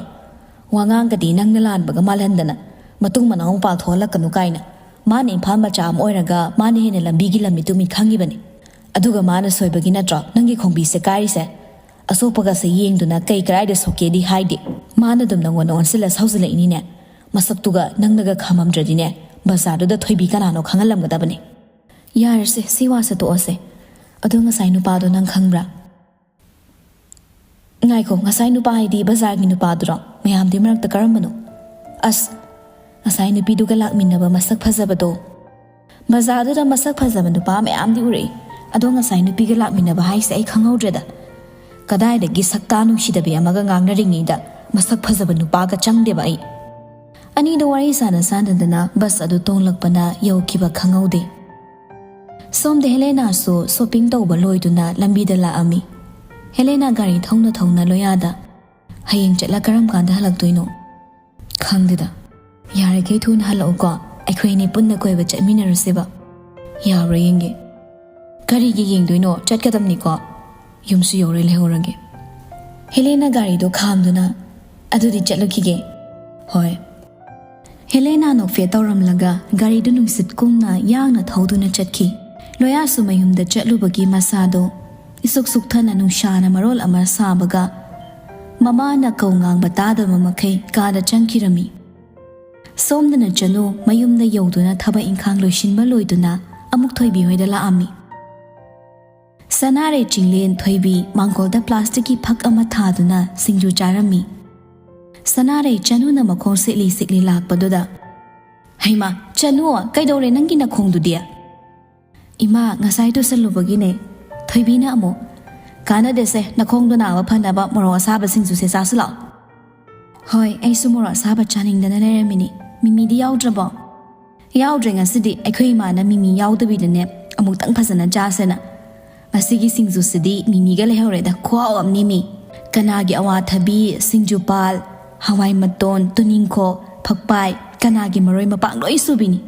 ꯋꯥꯉꯥꯡꯒꯗꯤ ꯅꯪꯅ ꯂꯥꯟꯕꯒ ꯃꯥꯜꯍꯟꯗꯅ꯫ ꯃꯇꯨꯡ ꯃꯅꯥꯎ ꯃꯄꯥꯜ ꯊꯣꯛꯍꯜꯂꯛꯀꯅꯨ ꯀꯥꯏꯅ꯫ ꯃꯥꯅ ꯏꯝꯐꯥꯜ ꯃꯆꯥ ꯑꯃ ꯑꯣꯏꯔꯒ ꯃꯥꯅ ꯍꯦꯟꯅ ꯂꯝꯕꯤꯒꯤ ꯂꯝꯃꯤ ꯇꯨꯃꯤ ꯈꯪꯉꯤꯕꯅꯤ꯫ ꯑꯗꯨꯒ ꯃꯥꯅ ꯁꯣꯏꯕꯒꯤ ꯅꯠꯇ꯭ꯔꯣ ꯅꯪꯒꯤ ꯈꯣꯡꯕꯤꯁꯦ ꯀꯥꯏꯔꯤꯁꯦ? ꯑꯁꯣꯛꯄꯒꯁꯦ ꯌꯦꯡꯗꯨꯅ ꯀꯩ ꯀꯔꯥꯏꯗ ꯁꯣꯛꯀꯦꯗꯤ ꯍꯥꯏꯗꯦ꯫ ꯃꯥꯅ ꯑꯗꯨꯝ ꯅꯪꯉꯣꯟꯗ ꯑꯣꯟꯁꯤꯜꯂ ꯁꯧꯖꯤꯜꯂꯛꯏꯅꯤꯅꯦ꯫ ꯃꯁꯛꯇꯨꯒ ꯅꯪꯅꯒ ꯈꯥꯝꯃꯝꯗ꯭ꯔꯗꯤꯅꯦ, ꯕꯖꯥꯔꯗꯨꯗ ꯊꯣꯏꯕꯤ ꯀꯅꯥꯅꯣ ꯈꯪꯍꯜꯂꯝꯒꯗꯕꯅꯤ꯫" "ꯌꯥꯔꯁꯦ, ꯁꯤ ꯋꯥꯁꯦ ꯇꯣꯛꯑꯁꯦ꯫ ꯑꯗꯣ ꯉꯁꯥꯏ ꯅꯨꯄꯥꯗꯣ ꯅꯪ ꯈꯪꯕ꯭ꯔꯥ? ꯉꯥꯏꯈꯣ, ꯉꯁꯥꯏ ꯅꯨꯄꯥ ꯍꯥꯏꯗꯤ ꯕꯖꯥꯔꯒꯤ ꯅꯨꯄꯥꯗꯨꯔꯣ? ꯃꯌꯥꯝꯗꯨꯒꯤ ꯃꯔꯛꯇ ꯀꯔꯝꯕꯅꯣ? ꯑꯁ, ꯉꯁꯥꯏ ꯅꯨꯄꯤꯗꯨꯒ ꯂꯥꯛꯃꯤꯟꯅꯕ ꯃꯁꯛ ꯐꯖꯕꯗꯣ꯫ ꯕꯖꯥꯔꯗꯨꯗ ꯃꯁꯛ ꯐꯖꯕ ꯅꯨꯄꯥ ꯃꯌꯥꯝꯗꯤ ꯎꯔꯛꯏ, ꯑꯗꯣ ꯉꯁꯥꯏ ꯅꯨꯄꯤꯒ ꯂꯥꯛꯃꯤꯟꯅꯕ ꯍꯥꯏꯁꯦ ꯑꯩ ꯈꯪꯍꯧꯗ꯭ꯔꯦꯗ꯫ ꯀꯗꯥꯏꯗꯒꯤ ꯁꯛꯇꯥ ꯅꯨꯡꯁꯤꯗꯕꯤ ꯑꯃꯒ ꯉꯥꯡꯅꯔꯤꯉꯩꯗ ꯃꯁꯛ ꯐꯖꯕ ꯅꯨꯄꯥꯒ ꯆꯪꯗꯦꯕ ꯑꯩ꯫ ꯑꯅꯤꯗꯣ ꯋꯥꯔꯤ ꯁꯥꯟꯅ ꯁꯥꯟꯅꯗꯅ ꯕꯁ ꯑꯗꯨ ꯇꯣꯡꯂꯛꯄꯅ ꯌꯧꯈꯤꯕ ꯈꯪꯍꯧꯗꯦ꯫ ꯁꯣꯝꯗ ꯍꯦꯂꯦꯅꯥꯁꯨ ꯁꯣꯄꯤꯡ ꯇꯧꯕ ꯂꯣꯏꯗꯨꯅ ꯂꯝꯕꯤꯗ ꯂꯥꯛꯑꯝꯃꯤ꯫ ꯍꯦꯂꯦꯅꯥ ꯒꯥꯔꯤ ꯊꯧꯅ ꯊꯧꯅ ꯂꯣꯌꯥꯗ, "ꯍꯌꯦꯡ ꯆꯠꯂ ꯀꯔꯝ ꯀꯥꯟꯗ ꯍꯜꯂꯛꯇꯣꯏꯅꯣ?" "ꯈꯪꯗꯦꯗ꯫ ꯌꯥꯔꯤꯈꯩ ꯊꯨꯅ ꯍꯜꯂꯛꯎꯀꯣ, ꯑꯩꯈꯣꯏ ꯑꯅꯤ ꯄꯨꯟꯅ ꯀꯣꯏꯕ ꯆꯠꯃꯤꯟꯅꯔꯨꯁꯦꯕ꯫" "ꯌꯥꯕ꯭ꯔꯥ ꯌꯦꯡꯒꯦ꯫" "ꯀꯔꯤꯒꯤ ꯌꯦꯡꯗꯣꯏꯅꯣ? ꯆꯠꯀꯗꯕꯅꯤꯀꯣ꯫ ꯌꯨꯝꯁꯨ ꯌꯧꯔꯦ, ꯂꯩꯍꯧꯔꯒꯦ꯫" ꯍꯦꯂꯦꯅꯥ ꯒꯥꯔꯤꯗꯣ ꯈꯥꯝꯗꯨꯅ, "ꯑꯗꯨꯗꯤ ꯆꯠꯂꯨꯈꯤꯒꯦ꯫" "ꯍꯣꯏ꯫" ꯍꯦꯂꯦꯅꯥ ꯅꯣꯛꯐꯦꯠ ꯇꯧꯔꯝꯂꯒ ꯒꯥꯔꯤꯗꯨ ꯅꯨꯡꯁꯤꯠ ꯀꯨꯝꯅ ꯌꯥꯡꯅ ꯊꯧꯗꯨꯅ ꯆꯠꯈꯤ꯫ ꯂꯣꯌꯥꯁꯨ ꯃꯌꯨꯝꯗ ꯆꯠꯂꯨꯕꯒꯤ ꯃꯁꯥꯗꯣ ꯏꯁꯨꯛ ꯁꯨꯛꯊꯅ ꯅꯨꯡꯁꯥꯅ ꯃꯔꯣꯜ ꯑꯃ ꯁꯥꯕꯒ ꯃꯃꯥꯅ ꯀꯧ ꯉꯥꯡꯕ ꯇꯥꯗꯕ ꯃꯈꯩ ꯀꯥꯗ ꯆꯪꯈꯤꯔꯝꯃꯤ꯫ ꯁꯣꯝꯗꯅ ꯆꯅꯨ ꯃꯌꯨꯝꯗ ꯌꯧꯗꯨꯅ ꯊꯕꯛ ꯏꯪꯈꯥꯡ ꯂꯣꯏꯁꯤꯟꯕ ꯂꯣꯏꯗꯨꯅ ꯑꯃꯨꯛ ꯊꯣꯏꯕꯤ ꯍꯣꯏꯗ ꯂꯥꯛꯑꯝꯃꯤ꯫ ꯁꯅꯥꯔꯩ, ꯆꯤꯡꯂꯦꯟ, ꯊꯣꯏꯕꯤ ꯃꯥꯡꯒꯣꯜꯗ ꯄ꯭ꯂꯥꯁꯇꯤꯛꯀꯤ ꯐꯛ ꯑꯃ ꯊꯥꯗꯨꯅ ꯁꯤꯡꯖꯨ ꯆꯥꯔꯝꯃꯤ꯫ ꯁꯅꯥꯔꯩ ꯆꯅꯨꯅ ꯃꯈꯣꯡ ꯁꯤꯛꯂꯤ ꯁꯤꯛꯂꯤ ꯂꯥꯛꯄꯗꯨꯗ, "ꯍꯩꯃꯥ, ꯆꯅꯨ, ꯀꯩꯗꯧꯔꯦ ꯅꯪꯒꯤ ꯅꯈꯣꯡꯗꯨꯗꯤ?" "ꯏꯃꯥ, ꯉꯁꯥꯏ ꯇꯨꯁꯜꯂꯨꯕꯒꯤꯅꯦ꯫" ꯊꯣꯏꯕꯤꯅ ꯑꯃꯨꯛ, "ꯀꯥꯟꯅꯗꯦꯁꯦ, ꯅꯈꯣꯡꯗꯣ ꯅꯥꯕ ꯐꯅꯕ ꯃꯣꯔꯣꯛ ꯑꯁꯥꯕ ꯁꯤꯡꯖꯨꯁꯦ ꯆꯥꯁꯤ ꯂꯥꯛꯑꯣ꯫" "ꯍꯣꯏ, ꯑꯩꯁꯨ ꯃꯣꯔꯣꯛ ꯑꯁꯥꯕ ꯆꯥꯅꯤꯡꯗꯅ ꯂꯩꯔꯝꯃꯤꯅꯤ꯫ ꯃꯤꯃꯤꯗꯤ ꯌꯥꯎꯗ꯭ꯔꯕꯣ?" "ꯌꯥꯎꯗ꯭ꯔꯦ ꯉꯁꯤꯗꯤ, ꯑꯩꯈꯣꯏ ꯏꯃꯥꯅ ꯃꯤꯃꯤ ꯌꯥꯎꯗꯕꯤꯗꯅꯦ ꯑꯃꯨꯛꯇꯪ ꯐꯖꯅ ꯆꯥꯁꯦꯅ꯫ ꯉꯁꯤꯒꯤ ꯁꯤꯡꯖꯨꯁꯤꯗꯤ ꯃꯤꯃꯤꯒ ꯂꯩꯍꯧꯔꯦꯗ, ꯈꯨꯍꯥꯎ ꯑꯃꯅꯤ ꯃꯤ꯫ ꯀꯅꯥꯒꯤ ꯑꯋꯥꯊꯕꯤ, ꯁꯤꯡꯖꯨꯄꯥꯜ, ꯍꯋꯥꯏ ꯃꯇꯣꯟ, ꯇꯨꯅꯤꯡꯈꯣꯛ, ꯐꯛꯄꯥꯏ, ꯀꯅꯥꯒꯤ ꯃꯔꯣꯏ ꯃꯄꯥꯡ ꯂꯣꯏ ꯁꯨꯕꯤꯅꯤ꯫"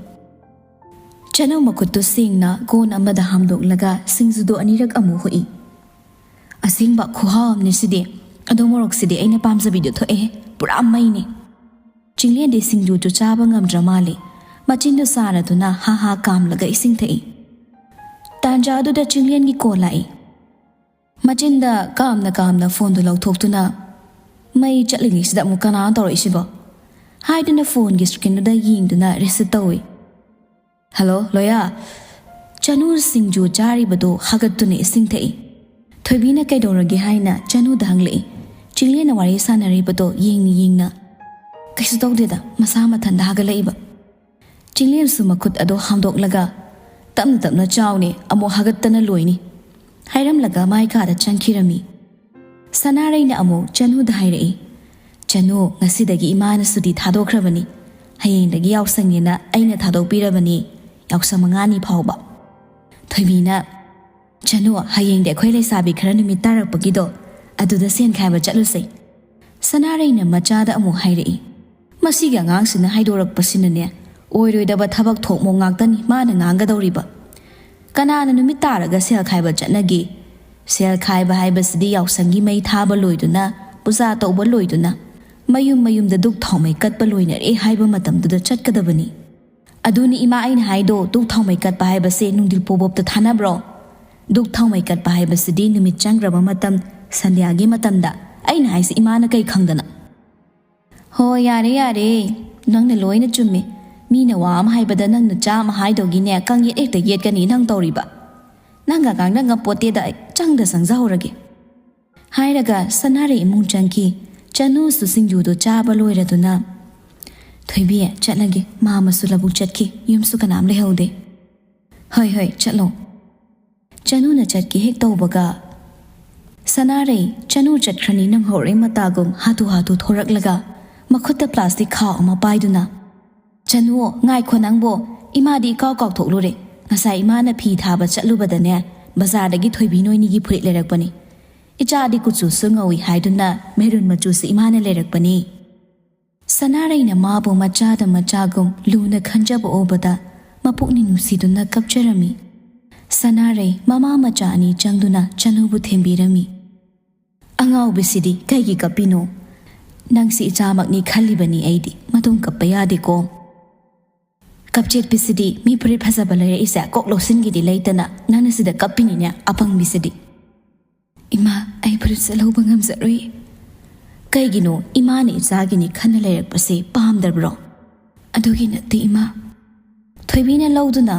ꯆꯅꯨ ꯃꯈꯨꯠꯇꯨ ꯁꯦꯡꯅ ꯀꯣꯟ ꯑꯃꯗ ꯍꯥꯝꯗꯣꯛꯂꯒ ꯁꯤꯡꯖꯨꯗꯣ ꯑꯅꯤꯔꯛ ꯑꯃꯨꯛ ꯍꯨꯛꯏ꯫ "ꯑꯁꯦꯡꯕ ꯈꯨꯍꯥꯎ ꯑꯃꯅꯤ ꯁꯤꯗꯤ꯫ ꯑꯗꯣ ꯃꯣꯔꯣꯛꯁꯤꯗꯤ ꯑꯩꯅ ꯄꯥꯝꯖꯕꯤꯗꯣ ꯊꯣꯛꯑꯦꯍꯦ, ꯄꯨꯔꯥ ꯃꯩꯅꯤ꯫" ꯆꯤꯡꯂꯦꯟꯗꯤ ꯁꯤꯡꯖꯨꯗꯨ ꯆꯥꯕ ꯉꯝꯗ꯭ꯔ ꯃꯥꯜꯂꯦ꯫ ꯃꯆꯤꯟꯗꯨ ꯁꯥꯔꯗꯨꯅ ꯍꯥ ꯍꯥ ꯀꯥꯝꯂꯒ ꯏꯁꯤꯡ ꯊꯛꯏ꯫ ꯇꯥꯟꯖꯥꯗꯨꯗ ꯆꯤꯡꯂꯦꯟꯒꯤ ꯀꯣꯜ ꯂꯥꯛꯏ꯫ ꯃꯆꯤꯟꯗ ꯀꯥꯝꯅ ꯀꯥꯝꯅ ꯐꯣꯟꯗꯨ ꯂꯧꯊꯣꯛꯇꯨꯅ, "ꯃꯩ ꯆꯠꯂꯤꯉꯩꯁꯤꯗ ꯑꯃꯨꯛ ꯀꯅꯥꯅꯣ ꯇꯧꯔꯛꯏꯁꯤꯕꯣ?" ꯍꯥꯏꯗꯨꯅ ꯐꯣꯟꯒꯤ ꯁ꯭ꯀ꯭ꯔꯤꯟꯗꯨꯗ ꯌꯦꯡꯗꯨꯅ ꯔꯤꯁꯤꯞ ꯇꯧꯏ꯫ "ꯍꯜꯂꯣ, ꯂꯣꯌꯥ꯫ ꯆꯅꯨ ꯁꯤꯡꯖꯨ ꯆꯥꯔꯤꯕꯗꯣ ꯍꯥꯒꯠꯇꯨꯅ ꯏꯁꯤꯡ ꯊꯛꯏ꯫ ꯊꯣꯏꯕꯤꯅ ꯀꯩꯗꯧꯔꯒꯦ ꯍꯥꯏꯅ ꯆꯅꯨꯗ ꯍꯪꯂꯛꯏ꯫ ꯆꯤꯡꯂꯦꯟꯅ ꯋꯥꯔꯤ ꯁꯥꯟꯅꯔꯤꯕꯗꯣ ꯌꯦꯡꯅ ꯌꯦꯡꯅ, "ꯀꯩꯁꯨ ꯇꯧꯗꯦꯗ, ꯃꯁꯥ ꯃꯊꯟꯇ ꯍꯥꯒꯠꯂꯛꯏꯕ"꯫ ꯆꯤꯡꯂꯦꯟꯁꯨ ꯃꯈꯨꯠ ꯑꯗꯣ ꯍꯥꯝꯗꯣꯛꯂꯒ, "ꯇꯞꯅ ꯇꯞꯅ ꯆꯥꯎꯅꯦ, ꯑꯃꯨꯛ ꯍꯥꯒꯠꯇꯅ ꯂꯣꯏꯅꯤ" ꯍꯥꯏꯔꯝꯂꯒ ꯃꯥꯏ ꯀꯥꯗ ꯆꯪꯈꯤꯔꯝꯃꯤ꯫ ꯁꯅꯥꯔꯩꯅ ꯑꯃꯨꯛ ꯆꯅꯨꯗ ꯍꯥꯏꯔꯛꯏ, "ꯆꯅꯨ, ꯉꯁꯤꯗꯒꯤ ꯏꯃꯥꯅ ꯁꯨꯇꯤ ꯊꯥꯗꯣꯛꯈ꯭ꯔꯕꯅꯤ꯫ ꯍꯌꯦꯡꯗꯒꯤ ꯌꯥꯎꯁꯪꯅꯦꯅ ꯑꯩꯅ ꯊꯥꯗꯣꯛꯄꯤꯔꯕꯅꯤ, ꯌꯥꯎꯁꯪ ꯃꯉꯥꯅꯤ ꯐꯥꯎꯕ"꯫ ꯊꯣꯏꯕꯤꯅ, "ꯆꯅꯨ, ꯍꯌꯦꯡꯗꯤ ꯑꯩꯈꯣꯏ ꯂꯩꯁꯥꯕꯤ ꯈꯔ ꯅꯨꯃꯤꯠ ꯇꯥꯔꯛꯄꯒꯤꯗꯣ, ꯑꯗꯨꯗ ꯁꯦꯟ ꯈꯥꯏꯕ ꯆꯠꯂꯨꯁꯦ"꯫ ꯁꯅꯥꯔꯩꯅ ꯃꯆꯥꯗ ꯑꯃꯨꯛ ꯍꯥꯏꯔꯛꯏ, "ꯃꯁꯤꯒꯤ ꯑꯉꯥꯡꯁꯤꯅ ꯍꯥꯏꯗꯣꯔꯛꯄꯁꯤꯅꯅꯦ, ꯑꯣꯏꯔꯣꯏꯗꯕ ꯊꯕꯛ ꯊꯣꯛꯃꯣ ꯉꯥꯛꯇꯅꯤ ꯃꯥꯅ ꯉꯥꯡꯒꯗꯧꯔꯤꯕ꯫ ꯀꯅꯥꯅ ꯅꯨꯃꯤꯠ ꯇꯥꯔꯒ ꯁꯦꯜ ꯈꯥꯏꯕ ꯆꯠꯅꯒꯦ? ꯁꯦꯜ ꯈꯥꯏꯕ ꯍꯥꯏꯕꯁꯤꯗꯤ ꯌꯥꯎꯁꯪꯒꯤ ꯃꯩ ꯊꯥꯕ ꯂꯣꯏꯗꯨꯅ, ꯄꯨꯖꯥ ꯇꯧꯕ ꯂꯣꯏꯗꯨꯅ, ꯃꯌꯨꯝ ꯃꯌꯨꯝꯗ ꯙꯨꯛ ꯊꯥꯎꯃꯩ ꯀꯠꯄ ꯂꯣꯏꯅꯔꯦ ꯍꯥꯏꯕ ꯃꯇꯝꯗꯨꯗ ꯆꯠꯀꯗꯕꯅꯤ"꯫ "ꯑꯗꯨꯅꯤ ꯏꯃꯥ ꯑꯩꯅ ꯍꯥꯏꯗꯣ, ꯙꯨꯛ ꯊꯥꯎꯃꯩ ꯀꯠꯄ ꯍꯥꯏꯕꯁꯦ ꯅꯨꯡꯊꯤꯜ ꯄꯣꯕꯣꯞꯇ ꯊꯥꯅꯕ꯭ꯔꯣ? ꯙꯨꯛ ꯊꯥꯎꯃꯩ ꯀꯠꯄ ꯍꯥꯏꯕꯁꯤꯗꯤ ꯅꯨꯃꯤꯠ ꯆꯪꯈ꯭ꯔꯕ ꯃꯇꯝ, ꯁꯟꯙ꯭ꯌꯥꯒꯤ ꯃꯇꯝꯗ꯫ ꯑꯩꯅ ꯍꯥꯏꯁꯦ ꯏꯃꯥꯅ ꯀꯩ ꯈꯪꯗꯅ?" "ꯍꯣ, ꯌꯥꯔꯦ, ꯌꯥꯔꯦ, ꯅꯪꯅ ꯂꯣꯏꯅ ꯆꯨꯝꯃꯦ꯫ ꯃꯤꯅ ꯋꯥ ꯑꯃ ꯍꯥꯏꯕꯗ ꯅꯪꯅ ꯆꯥꯝꯃ ꯍꯥꯏꯗꯧꯒꯤꯅꯦ, ꯀꯥꯡꯌꯦꯠ ꯍꯦꯛꯇ ꯌꯦꯠꯀꯅꯤ ꯅꯪ ꯇꯧꯔꯤꯕ꯫ ꯅꯪꯒ ꯉꯥꯡꯅ ꯉꯝꯄꯣꯠꯇꯦꯗ ꯑꯩ, ꯆꯪꯗ ꯆꯪꯖꯍꯧꯔꯒꯦ"꯫ ꯍꯥꯏꯔꯒ ꯁꯅꯥꯔꯩ ꯏꯃꯨꯡ ꯆꯪꯈꯤ꯫ ꯆꯅꯨꯁꯨ ꯁꯤꯡꯖꯨꯗꯨ ꯆꯥꯕ ꯂꯣꯏꯔꯗꯨꯅ, "ꯊꯣꯏꯕꯤ, ꯆꯠꯂꯒꯦ, ꯃꯥꯃꯁꯨ ꯂꯧꯕꯨꯛ ꯆꯠꯈꯤ, ꯌꯨꯝꯁꯨ ꯀꯅꯥꯝ ꯂꯩꯍꯧꯗꯦ"꯫ "ꯍꯣꯏ, ꯍꯣꯏ, ꯆꯠꯂꯣ"꯫ ꯆꯅꯨꯅ ꯆꯠꯀꯦ ꯍꯦꯛ ꯇꯧꯕꯒ, ꯁꯅꯥꯔꯩ, ꯆꯅꯨ ꯆꯠꯈ꯭ꯔꯅꯤ ꯅꯪꯍꯧꯔꯦ ꯃꯇꯥꯒꯨꯝ ꯍꯥꯊꯨ ꯍꯥꯊꯨ ꯊꯣꯔꯛꯂꯒ ꯃꯈꯨꯠꯇ ꯄ꯭ꯂꯥꯁꯇꯤꯛ ꯈꯥꯎ ꯑꯃ ꯄꯥꯏꯗꯨꯅ, "ꯆꯅꯨ, ꯉꯥꯏꯈꯣ ꯅꯪꯕꯣ, ꯏꯃꯥꯗꯤ ꯏꯀꯥꯎ ꯀꯥꯎꯊꯣꯛꯂꯨꯔꯦ꯫ ꯉꯁꯥꯏ ꯏꯃꯥꯅ ꯐꯤ ꯊꯥꯕ ꯆꯠꯂꯨꯕꯗꯅꯦ, ꯕꯖꯥꯔꯗꯒꯤ ꯊꯣꯏꯕꯤ ꯅꯣꯏꯅꯤꯒꯤ ꯐꯨꯔꯤꯠ ꯂꯩꯔꯛꯄꯅꯤ꯫ ꯏꯆꯥꯗꯤ ꯀꯨꯆꯨꯁꯨ ꯉꯧꯏ ꯍꯥꯏꯗꯨꯅ ꯃꯦꯔꯨꯟ ꯃꯆꯨꯁꯨ ꯏꯃꯥꯅ ꯂꯩꯔꯛꯄꯅꯤ"꯫ ꯁꯅꯥꯔꯩꯅ ꯃꯥꯕꯨ ꯃꯆꯥꯗ ꯃꯆꯥꯒꯨꯝ ꯂꯨꯅ ꯈꯟꯖꯕ ꯎꯕꯗ ꯃꯄꯨꯛꯅꯤꯡ ꯅꯨꯡꯁꯤꯗꯨꯅ ꯀꯞꯆꯔꯝꯃꯤ꯫ ꯁꯅꯥꯔꯩ ꯃꯃꯥ ꯃꯆꯥ ꯑꯅꯤ ꯆꯪꯗꯨꯅ ꯆꯅꯨꯕꯨ ꯊꯦꯝꯕꯤꯔꯝꯃꯤ꯫ "ꯑꯉꯥꯎꯕꯤꯁꯤꯗꯤ ꯀꯩꯒꯤ ꯀꯞꯄꯤꯅꯣ? ꯅꯪꯁꯤ ꯏꯆꯥꯃꯛꯅꯤ ꯈꯜꯂꯤꯕꯅꯤ ꯑꯩꯗꯤ, ꯃꯇꯨꯡ ꯀꯞꯄ ꯌꯥꯗꯦꯀꯣ꯫ ꯀꯞꯆꯦꯠꯄꯤꯁꯤꯗꯤ ꯃꯤ ꯐꯨꯔꯤꯠ ꯐꯖꯕ ꯂꯩꯔꯛꯏꯁꯦ ꯀꯣꯛ ꯂꯧꯁꯤꯟꯒꯦꯗꯤ ꯂꯩꯇꯅ ꯅꯪꯅ ꯁꯤꯗ ꯀꯞꯄꯤꯅꯤꯅꯦ, ꯑꯄꯪꯕꯤꯁꯤꯗꯤ"꯫ "ꯏꯃꯥ, ꯑꯩ ꯐꯨꯔꯤꯠꯁꯦ ꯂꯧꯕ ꯉꯝꯖꯔꯣꯏ"꯫ "ꯀꯩꯒꯤꯅꯣ? ꯏꯃꯥꯅ ꯏꯆꯥꯒꯤꯅꯤ ꯈꯟꯅ ꯂꯩꯔꯛꯄꯁꯦ ꯄꯥꯝꯗꯕ꯭ꯔꯣ?" "ꯑꯗꯨꯒꯤ ꯅꯠꯇꯦ ꯏꯃꯥ"꯫ ꯊꯣꯏꯕꯤꯅ ꯂꯧꯗꯨꯅ,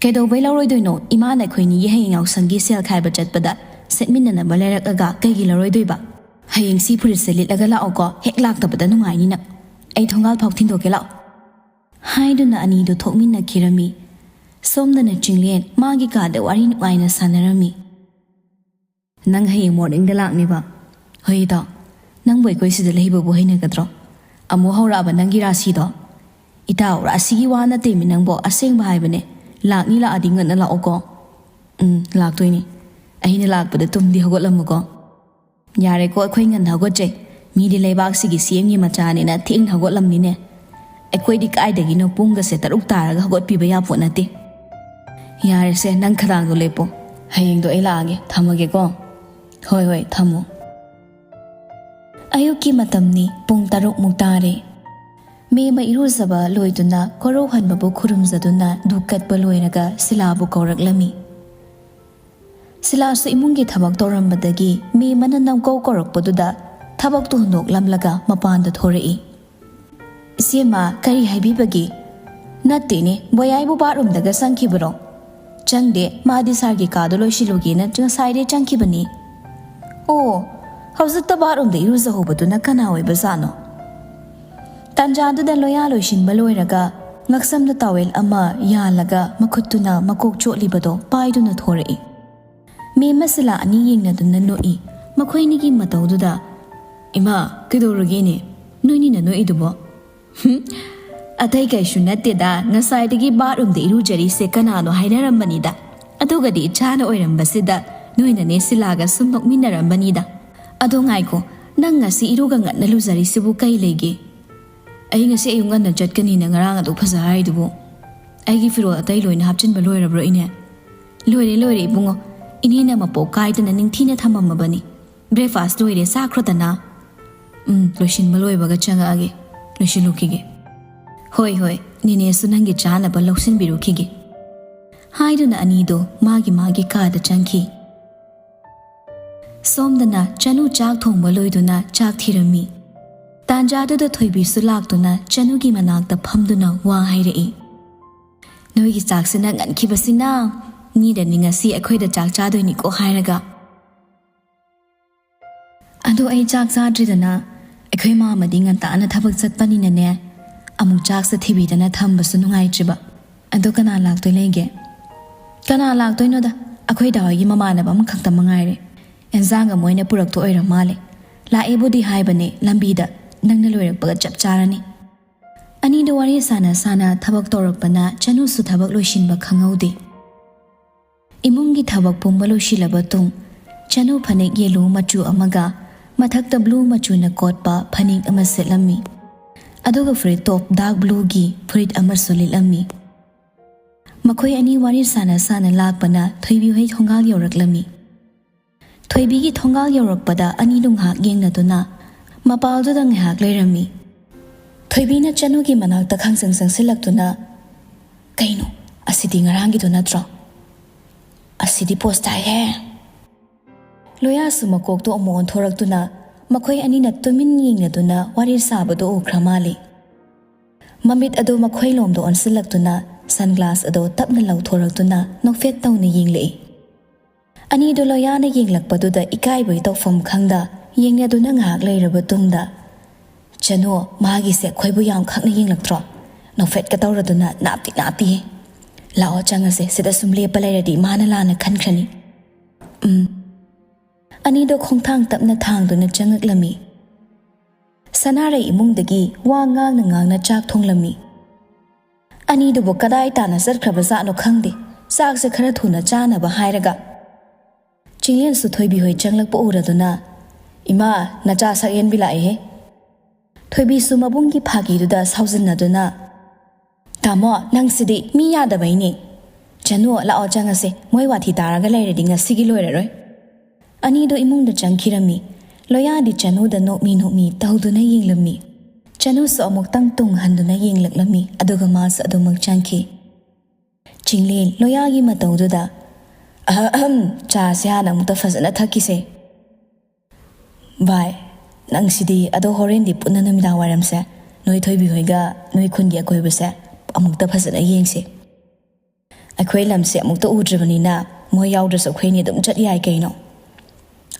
"ꯀꯩꯗꯧꯕꯩ ꯂꯧꯔꯣꯏꯗꯣꯏꯅꯣ? ꯏꯃꯥꯅ ꯑꯩꯈꯣꯏꯅꯤꯒꯤ ꯍꯌꯦꯡ ꯌꯥꯎꯁꯪꯒꯤ ꯁꯦꯜ ꯈꯥꯏꯕ ꯆꯠꯄꯗ ꯁꯦꯠꯃꯤꯟꯅꯅꯕ ꯂꯩꯔꯛꯑꯒ ꯀꯩꯒꯤ ꯂꯧꯔꯣꯏꯗꯣꯏꯕ? ꯍꯌꯦꯡ ꯁꯤ ꯐꯨꯔꯤꯠꯁꯦ ꯂꯤꯠꯂꯒ ꯂꯥꯛꯑꯣꯀꯣ, ꯍꯦꯛ ꯂꯥꯛꯇꯕꯗ ꯅꯨꯡꯉꯥꯏꯅꯤ ꯅꯪ꯫ ꯑꯩ ꯊꯣꯡꯒꯥꯜ ꯐꯥꯎ ꯊꯤꯟꯗꯣꯛꯀꯦ ꯂꯥꯛꯑꯣ," ꯍꯥꯏꯗꯨꯅ ꯑꯅꯤꯗꯨ ꯊꯣꯛꯃꯤꯟꯅꯈꯤꯔꯝꯃꯤ꯫ ꯁꯣꯝꯗꯅ ꯆꯤꯡꯂꯦꯟ ꯃꯥꯒꯤ ꯀꯥꯗ ꯋꯥꯔꯤ ꯅꯨꯡꯉꯥꯏꯅ ꯁꯥꯟꯅꯔꯝꯃꯤ꯫ "ꯅꯪ ꯍꯌꯦꯡ ꯃꯣꯔꯅꯤꯡꯗ ꯂꯥꯛꯅꯦꯕ?" "ꯍꯣꯏ ꯏꯇꯥꯎ, ꯅꯪꯕꯨ ꯑꯩꯈꯣꯏ ꯁꯤꯗ ꯂꯩꯕꯕꯨ ꯍꯩꯅꯒꯗ꯭ꯔꯣ? ꯑꯃꯨꯛ ꯍꯧꯔꯛꯑꯕ ꯅꯪꯒꯤ ꯔꯥꯁꯤꯗꯣ?" "ꯏꯇꯥꯎ, ꯔꯥꯁꯤꯒꯤ ꯋꯥ ꯅꯠꯇꯦꯃꯤ ꯅꯪꯕꯣ, ꯑꯁꯦꯡꯕ ꯍꯥꯏꯕꯅꯦ꯫ ꯂꯥꯛꯅꯤ ꯂꯥꯛꯑꯗꯤ ꯉꯟꯅ ꯂꯥꯛꯑꯣꯀꯣ꯫" "ꯎꯝ, ꯂꯥꯛꯇꯣꯏꯅꯤ꯫ ꯑꯩꯅ ꯂꯥꯛꯄꯗ ꯇꯨꯝꯗꯤ ꯍꯧꯒꯠꯂꯝꯃꯨꯀꯣ꯫" "ꯌꯥꯔꯦꯀꯣ, ꯑꯩꯈꯣꯏ ꯉꯟꯅ ꯍꯧꯒꯠꯆꯩ꯫ ꯃꯤꯗꯤ ꯂꯩꯕꯥꯛꯁꯤꯒꯤ ꯁꯤ ꯑꯦꯝꯒꯤ ꯃꯆꯥꯅꯤꯅ ꯊꯦꯡꯅ ꯍꯧꯒꯠꯂꯝꯅꯤꯅꯦ꯫ ꯑꯩꯈꯣꯏꯗꯤ ꯀꯥꯏꯗꯒꯤꯅꯣ ꯄꯨꯡꯒꯁꯦ ꯇꯔꯨꯛ ꯇꯥꯔꯒ ꯍꯧꯒꯠꯄꯤꯕ ꯌꯥꯄꯣꯠ ꯅꯠꯇꯦ꯫" "ꯌꯥꯔꯦꯁꯦ, ꯅꯪ ꯈꯗꯥꯡꯗꯣ ꯂꯦꯞꯄꯣ꯫ ꯍꯌꯦꯡꯗꯣ ꯑꯩ ꯂꯥꯛꯑꯒꯦ꯫ ꯊꯝꯃꯒꯦꯀꯣ꯫" "ꯍꯣꯏ, ꯍꯣꯏ, ꯊꯝꯃꯣ꯫" ꯑꯌꯨꯛꯀꯤ ꯃꯇꯝꯅꯤ, ꯄꯨꯡ ꯇꯔꯨꯛꯃꯨꯛ ꯇꯥꯔꯦ꯫ ꯃꯦꯝꯃ ꯏꯔꯨꯖꯕ ꯂꯣꯏꯗꯨꯅ ꯀꯣꯔꯧꯍꯟꯕꯕꯨ ꯈꯨꯔꯨꯝꯖꯗꯨꯅ ꯙꯨꯛ ꯀꯠꯄ ꯂꯣꯏꯔꯒ ꯁꯤꯂꯥꯕꯨ ꯀꯧꯔꯛꯂꯝꯃꯤ꯫ ꯁꯤꯂꯥꯁꯨ ꯏꯃꯨꯡꯒꯤ ꯊꯕꯛ ꯇꯧꯔꯝꯕꯗꯒꯤ ꯃꯦꯝꯃꯅ ꯅꯝꯀꯧ ꯀꯧꯔꯛꯄꯗꯨꯗ ꯊꯕꯛꯇꯨ ꯍꯨꯟꯗꯣꯛꯂꯝꯂꯒ ꯃꯄꯥꯟꯗ ꯊꯣꯔꯛꯏ꯫ "ꯏꯆꯦꯃ, ꯀꯔꯤ ꯍꯥꯏꯕꯤꯕꯒꯦ?" "ꯅꯠꯇꯦꯅꯦ, ꯕꯣꯌꯥꯏꯕꯨ ꯕꯥꯠꯔꯨꯝꯗꯒ ꯆꯪꯈꯤꯕꯔꯣ?" "ꯆꯪꯗꯦ, ꯃꯥꯗꯤ ꯁꯥꯔꯒꯤ ꯀꯥꯗꯣ ꯂꯣꯏꯁꯤꯜꯂꯨꯒꯦꯅ ꯉꯁꯥꯏꯗꯩ ꯆꯪꯈꯤꯕꯅꯤ꯫" "ꯑꯣ, ꯍꯧꯖꯤꯛꯇ ꯕꯥꯠꯔꯨꯝꯗ ꯏꯔꯨꯖꯍꯧꯕꯗꯨꯅ ꯀꯅꯥ ꯑꯣꯏꯕꯖꯥꯠꯅꯣ?" ꯇꯥꯟꯖꯥꯗꯨꯗ ꯂꯣꯌꯥ ꯂꯣꯏꯁꯤꯟꯕ ꯂꯣꯏꯔꯒ ꯉꯛꯁꯝꯗ ꯇꯥꯋꯦꯜ ꯑꯃ ꯌꯥꯜꯂꯒ ꯃꯈꯨꯠꯇꯨꯅ ꯃꯀꯣꯛ ꯆꯣꯠꯂꯤꯕꯗꯣ ꯄꯥꯏꯗꯨꯅ ꯊꯣꯔꯛꯏ꯫ ꯃꯦꯝ ꯃꯁꯤꯂꯥ ꯑꯅꯤ ꯌꯦꯡꯅꯗꯨꯅ ꯅꯣꯛꯏ꯫ ꯃꯈꯣꯏꯅꯤꯒꯤ ꯃꯇꯧꯗꯨꯗ, "ꯏꯃꯥ, ꯀꯩꯗꯧꯔꯒꯦꯅꯦ? ꯅꯣꯏꯅꯤꯅ ꯅꯣꯛꯏꯗꯨꯕꯣ?" "ꯍꯨꯝ, ꯑꯇꯩ ꯀꯩꯁꯨ ꯅꯠꯇꯦꯗ, ꯉꯁꯥꯏꯗꯒꯤ ꯕꯥꯠꯔꯨꯝꯗ ꯏꯔꯨꯖꯔꯤꯁꯦ ꯀꯅꯥꯅꯣ ꯍꯥꯏꯅꯔꯝꯕꯅꯤꯗ꯫ ꯑꯗꯨꯒꯗꯤ ꯏꯆꯥꯅ ꯑꯣꯏꯔꯝꯕꯁꯤꯗ ꯅꯣꯏꯅꯅꯦ ꯁꯤꯂꯥꯒ ꯁꯨꯝ ꯅꯣꯛꯃꯤꯟꯅꯔꯝꯕꯅꯤꯗ꯫ ꯑꯗꯣ ꯉꯥꯏꯈꯣ, ꯅꯪ ꯉꯁꯤ ꯏꯔꯨꯒ ꯉꯟꯅ ꯂꯨꯖꯔꯤꯁꯤꯕꯨ ꯀꯩ ꯂꯩꯒꯦ?" "ꯑꯩ ꯉꯁꯤ ꯑꯌꯨꯛ ꯉꯟꯅ ꯆꯠꯀꯅꯤꯅ ꯉꯔꯥꯡ ꯑꯗꯨꯛ ꯐꯖ ꯍꯥꯏꯔꯤꯗꯨꯕꯨ꯫ ꯑꯩꯒꯤ ꯐꯤꯔꯣꯜ ꯑꯇꯩ ꯂꯣꯏꯅ ꯍꯥꯞꯆꯤꯟꯕ ꯂꯣꯏꯔꯕ꯭ꯔꯣ ꯏꯅꯦ?" "ꯂꯣꯏꯔꯦ, ꯂꯣꯏꯔꯦ ꯏꯕꯨꯡꯉꯣ꯫ ꯏꯅꯦꯅ ꯃꯄꯣꯛ ꯀꯥꯏꯗꯅ ꯅꯤꯡꯊꯤꯅ ꯊꯝꯃꯝꯃꯕꯅꯤ꯫ ꯕ꯭ꯔꯦꯛꯐꯥꯁ ꯂꯣꯏꯔꯦ, ꯆꯥꯈ꯭ꯔꯣꯗꯅ꯫" "ꯎꯝ, ꯂꯣꯏꯁꯤꯟꯕ ꯂꯣꯏꯕꯒ ꯆꯪꯉꯛꯑꯒꯦ꯫ ꯂꯣꯏꯁꯤꯜꯂꯨꯈꯤꯒꯦ꯫" "ꯍꯣꯏ, ꯍꯣꯏ, ꯅꯦꯅꯦꯁꯨ ꯅꯪꯒꯤ ꯆꯥꯅꯕ ꯂꯧꯁꯤꯟꯕꯤꯔꯨꯈꯤꯒꯦ꯫" ꯍꯥꯏꯗꯨꯅ ꯑꯅꯤꯗꯣ ꯃꯥꯒꯤ ꯃꯥꯒꯤ ꯀꯥꯗ ꯆꯪꯈꯤ꯫ ꯁꯣꯝꯗꯅ ꯆꯅꯨ ꯆꯥꯛ ꯊꯣꯡꯕ ꯂꯣꯏꯗꯨꯅ ꯆꯥꯛ ꯊꯤꯔꯝꯃꯤ꯫ ꯇꯥꯟꯖꯥꯗꯨꯗ ꯊꯣꯏꯕꯤꯁꯨ ꯂꯥꯛꯇꯨꯅ ꯆꯅꯨꯒꯤ ꯃꯅꯥꯛꯇ ꯐꯝꯗꯨꯅ ꯋꯥ ꯍꯥꯏꯔꯛꯏ꯫ "ꯅꯣꯏꯒꯤ ꯆꯥꯛꯁꯤꯅ ꯉꯟꯈꯤꯕꯁꯤꯅ, ꯃꯤꯗꯅꯤ ꯉꯁꯤ ꯑꯩꯈꯣꯏꯗ ꯆꯥꯛ ꯆꯥꯗꯣꯏꯅꯤꯀꯣ" ꯍꯥꯏꯔꯒ꯫ "ꯑꯗꯣ ꯑꯩ ꯆꯥꯛ ꯆꯥꯗ꯭ꯔꯤꯗꯅ, ꯑꯩꯈꯣꯏ ꯃꯥꯃꯗꯤ ꯉꯟꯇꯥꯅ ꯊꯕꯛ ꯆꯠꯄꯅꯤꯅꯅꯦ, ꯑꯃꯨꯛ ꯆꯥꯛꯁꯦ ꯊꯤꯕꯤꯗꯅ ꯊꯝꯕꯁꯨ ꯅꯨꯡꯉꯥꯏꯇ꯭ꯔꯤꯕ꯫ ꯑꯗꯣ ꯀꯅꯥ ꯂꯥꯛꯇꯣꯏ ꯂꯩꯒꯦ?" "ꯀꯅꯥ ꯂꯥꯛꯇꯣꯏꯅꯣꯗ, ꯑꯩꯈꯣꯏ ꯗꯥ ꯍꯣꯏꯒꯤ ꯃꯃꯥꯟꯅꯕ ꯑꯃꯈꯛꯇ ꯃꯉꯥꯏꯔꯦ꯫ ꯑꯦꯟꯖꯥꯡꯒ ꯃꯣꯏꯅ ꯄꯨꯔꯛꯇꯣ ꯑꯣꯏꯔ ꯃꯥꯜꯂꯦ꯫ ꯂꯥꯛꯑꯦꯕꯨꯗꯤ ꯍꯥꯏꯕꯅꯦ, ꯂꯝꯕꯤꯗ ꯅꯪꯅ ꯂꯣꯏꯔꯛꯄꯒ ꯆꯞ ꯆꯥꯔꯅꯤ"꯫ ꯑꯅꯤꯗꯣ ꯋꯥꯔꯤ ꯁꯥꯟꯅ ꯁꯥꯟꯅ ꯊꯕꯛ ꯇꯧꯔꯛꯄꯅ ꯆꯅꯨꯁꯨ ꯊꯕꯛ ꯂꯣꯏꯁꯤꯟꯕ ꯈꯪꯍꯧꯗꯦ꯫ ꯏꯃꯨꯡꯒꯤ ꯊꯕꯛ ꯄꯨꯝꯕ ꯂꯣꯏꯁꯤꯜꯂꯕ ꯇꯨꯡ, ꯆꯅꯨ ꯐꯅꯦꯛ ꯌꯦꯜꯂꯣ ꯃꯆꯨ ꯑꯃꯒ ꯃꯊꯛꯇ ꯕ꯭ꯂꯨ ꯃꯆꯨꯅ ꯀꯣꯠꯄ ꯐꯅꯦꯛ ꯑꯃ ꯁꯦꯠꯂꯝꯃꯤ꯫ ꯑꯗꯨꯒ ꯐꯨꯔꯤꯠ ꯇꯣꯞ ꯗꯥꯔꯛ ꯕ꯭ꯂꯨꯒꯤ ꯐꯨꯔꯤꯠ ꯑꯃꯁꯨ ꯂꯤꯠꯂꯝꯃꯤ꯫ ꯃꯈꯣꯏ ꯑꯅꯤ ꯋꯥꯔꯤ ꯁꯥꯟꯅ ꯁꯥꯟꯅ ꯂꯥꯛꯄꯅ ꯊꯣꯏꯕꯤ ꯍꯣꯏ ꯊꯣꯡꯒꯥꯜ ꯌꯧꯔꯛꯂꯝꯃꯤ꯫ ꯊꯣꯏꯕꯤꯒꯤ ꯊꯣꯡꯒꯥꯜ ꯌꯧꯔꯛꯄꯗ ꯑꯅꯤꯗꯨ ꯉꯥꯏꯍꯥꯛ ꯌꯦꯡꯅꯗꯨꯅ ꯃꯄꯥꯜꯗꯨꯗ ꯉꯥꯏꯍꯥꯛ ꯂꯩꯔꯝꯃꯤ꯫ ꯊꯣꯏꯕꯤꯅ ꯆꯅꯨꯒꯤ ꯃꯅꯥꯛꯇ ꯈꯪꯆꯪ ꯆꯪꯁꯤꯜꯂꯛꯇꯨꯅ, "ꯀꯩꯅꯣ, ꯑꯁꯤꯗꯤ ꯉꯔꯥꯡꯒꯤꯗꯣ ꯅꯠꯇ꯭ꯔꯣ? ꯑꯁꯤꯗꯤ ꯄꯣꯁ ꯇꯥꯏꯍꯦ!" ꯂꯣꯌꯥꯁꯨ ꯃꯀꯣꯛꯇꯣ ꯑꯃꯨꯛ ꯑꯣꯟꯊꯣꯔꯛꯇꯨꯅ ꯃꯈꯣꯏ ꯑꯅꯤꯅ ꯇꯨꯃꯤꯟ ꯌꯦꯡꯅꯗꯨꯅ ꯋꯥꯔꯤ ꯁꯥꯕꯗꯨ ꯎꯈ꯭ꯔ ꯃꯥꯜꯂꯤ꯫ ꯃꯃꯤꯠ ꯑꯗꯨ ꯃꯈꯣꯏ ꯂꯣꯝꯗ ꯑꯣꯟꯁꯤꯜꯂꯛꯇꯨꯅ ꯁꯟꯒ꯭ꯂꯥꯁ ꯑꯗꯨ ꯇꯞꯅ ꯂꯧꯊꯣꯔꯛꯇꯨꯅ ꯅꯣꯛꯐꯦꯠ ꯇꯧꯅ ꯌꯦꯡꯂꯛꯏ꯫ ꯑꯅꯤꯗꯨ ꯂꯣꯌꯥꯅ ꯌꯦꯡꯂꯛꯄꯗꯨꯗ ꯏꯀꯥꯏꯕꯒꯤ ꯇꯧꯐꯝ ꯈꯪꯗ ꯌꯦꯡꯅꯗꯨꯅ ꯉꯥꯏꯍꯥꯛ ꯂꯩꯔꯕ ꯇꯨꯡꯗ, "ꯆꯅꯨ, ꯃꯥꯒꯤꯁꯦ ꯑꯩꯈꯣꯏꯕꯨ ꯌꯥꯝ ꯈꯛꯅ ꯌꯦꯡꯂꯛꯇ꯭ꯔꯣ? ꯅꯣꯛꯐꯦꯠꯀ ꯇꯧꯔꯗꯨꯅ ꯅꯥꯞꯇꯤ ꯅꯥꯞꯄꯤꯍꯦ꯫ ꯂꯥꯛꯑꯣ ꯆꯪꯉꯁꯦ, ꯁꯤꯗ ꯁꯨꯝ ꯂꯦꯞꯄ ꯂꯩꯔꯗꯤ ꯃꯥꯅ ꯂꯥꯟꯅ ꯈꯟꯈ꯭ꯔꯅꯤ"꯫ "ꯎꯝ"꯫ ꯑꯅꯤꯗꯣ ꯈꯣꯡꯊꯥꯡ ꯇꯞꯅ ꯊꯥꯡꯗꯨꯅ ꯆꯪꯉꯛꯂꯝꯃꯤ꯫ ꯁꯅꯥꯔꯩ ꯏꯃꯨꯡꯗꯒꯤ ꯋꯥ ꯉꯥꯡꯅ ꯉꯥꯡꯅ ꯆꯥꯛ ꯊꯣꯡꯂꯝꯃꯤ꯫ ꯑꯅꯤꯗꯨꯕꯨ ꯀꯗꯥꯏ ꯇꯥꯅ ꯆꯠꯈ꯭ꯔꯕꯖꯥꯠꯅꯣ ꯈꯪꯗꯦ, ꯆꯥꯛꯁꯦ ꯈꯔ ꯊꯨꯅ ꯆꯥꯅꯕ ꯍꯥꯏꯔꯒ꯫ ꯆꯤꯡꯂꯦꯟꯁꯨ ꯊꯣꯏꯕꯤ ꯍꯣꯏ ꯆꯪꯂꯛꯄ ꯎꯔꯗꯨꯅ, "ꯏꯃꯥ, ꯅꯆꯥ ꯁꯛꯍꯦꯟꯕꯤ ꯂꯥꯛꯑꯦꯍꯦ"꯫ ꯊꯣꯏꯕꯤꯁꯨ ꯃꯕꯨꯡꯒꯤ ꯐꯥꯒꯤꯗꯨꯗ ꯁꯥꯎꯖꯤꯟꯅꯗꯨꯅ, "ꯇꯥꯃꯣ, ꯅꯪꯁꯤꯗꯤ ꯃꯤ ꯌꯥꯗꯕꯩꯅꯦ꯫ ꯆꯅꯨ, ꯂꯥꯛꯑꯣ ꯆꯪꯉꯁꯦ, ꯃꯣꯏ ꯋꯥꯊꯤ ꯇꯥꯔꯒ ꯂꯩꯔꯗꯤ ꯉꯁꯤꯒꯤ ꯂꯣꯏꯔꯔꯣꯏ"꯫ ꯑꯅꯤꯗꯣ ꯏꯃꯨꯡꯗ ꯆꯪꯈꯤꯔꯝꯃꯤ꯫ ꯂꯣꯌꯥꯗꯤ ꯆꯅꯨꯗ ꯅꯣꯛꯃꯤ ꯅꯣꯛꯃꯤ ꯇꯧꯗꯨꯅ ꯌꯦꯡꯂꯝꯃꯤ꯫ ꯆꯅꯨꯁꯨ ꯑꯃꯨꯛꯇꯪ ꯇꯨꯡ ꯍꯟꯗꯨꯅ ꯌꯦꯡꯂꯛꯂꯝꯃꯤ, ꯑꯗꯨꯒ ꯃꯥꯁꯨ ꯑꯗꯨꯃꯛ ꯆꯪꯈꯤ꯫ ꯆꯤꯡꯂꯦꯟ ꯂꯣꯌꯥꯒꯤ ꯃꯇꯧꯗꯨꯗ, "ꯑꯍꯝ, ꯆꯥꯁꯦ ꯍꯥꯟꯅ ꯑꯃꯨꯛꯇ ꯐꯖꯅ ꯊꯛꯈꯤꯁꯦ"꯫ "ꯚꯥꯏ, ꯅꯪꯁꯤꯗꯤ, ꯑꯗꯣ ꯍꯣꯔꯦꯟꯗꯤ ꯄꯨꯟꯅ ꯅꯨꯃꯤꯗꯥꯡ ꯋꯥꯏꯔꯝꯁꯦ ꯅꯣꯏ ꯊꯣꯏꯕꯤ ꯍꯣꯏꯒ ꯅꯣꯏ ꯈꯨꯟꯒꯤ ꯑꯀꯣꯏꯕꯁꯦ ꯑꯃꯨꯛꯇ ꯐꯖꯅ ꯌꯦꯡꯁꯦ"꯫ ꯑꯩꯈꯣꯏ ꯂꯝꯁꯦ ꯑꯃꯨꯛꯇ ꯎꯗ꯭ꯔꯤꯕꯅꯤꯅ ꯃꯣꯏ ꯌꯥꯎꯗ꯭ꯔꯁꯨ ꯑꯩꯈꯣꯏꯅꯤ ꯑꯗꯨꯝ ꯆꯠ ꯌꯥꯏ ꯀꯩꯅꯣ꯫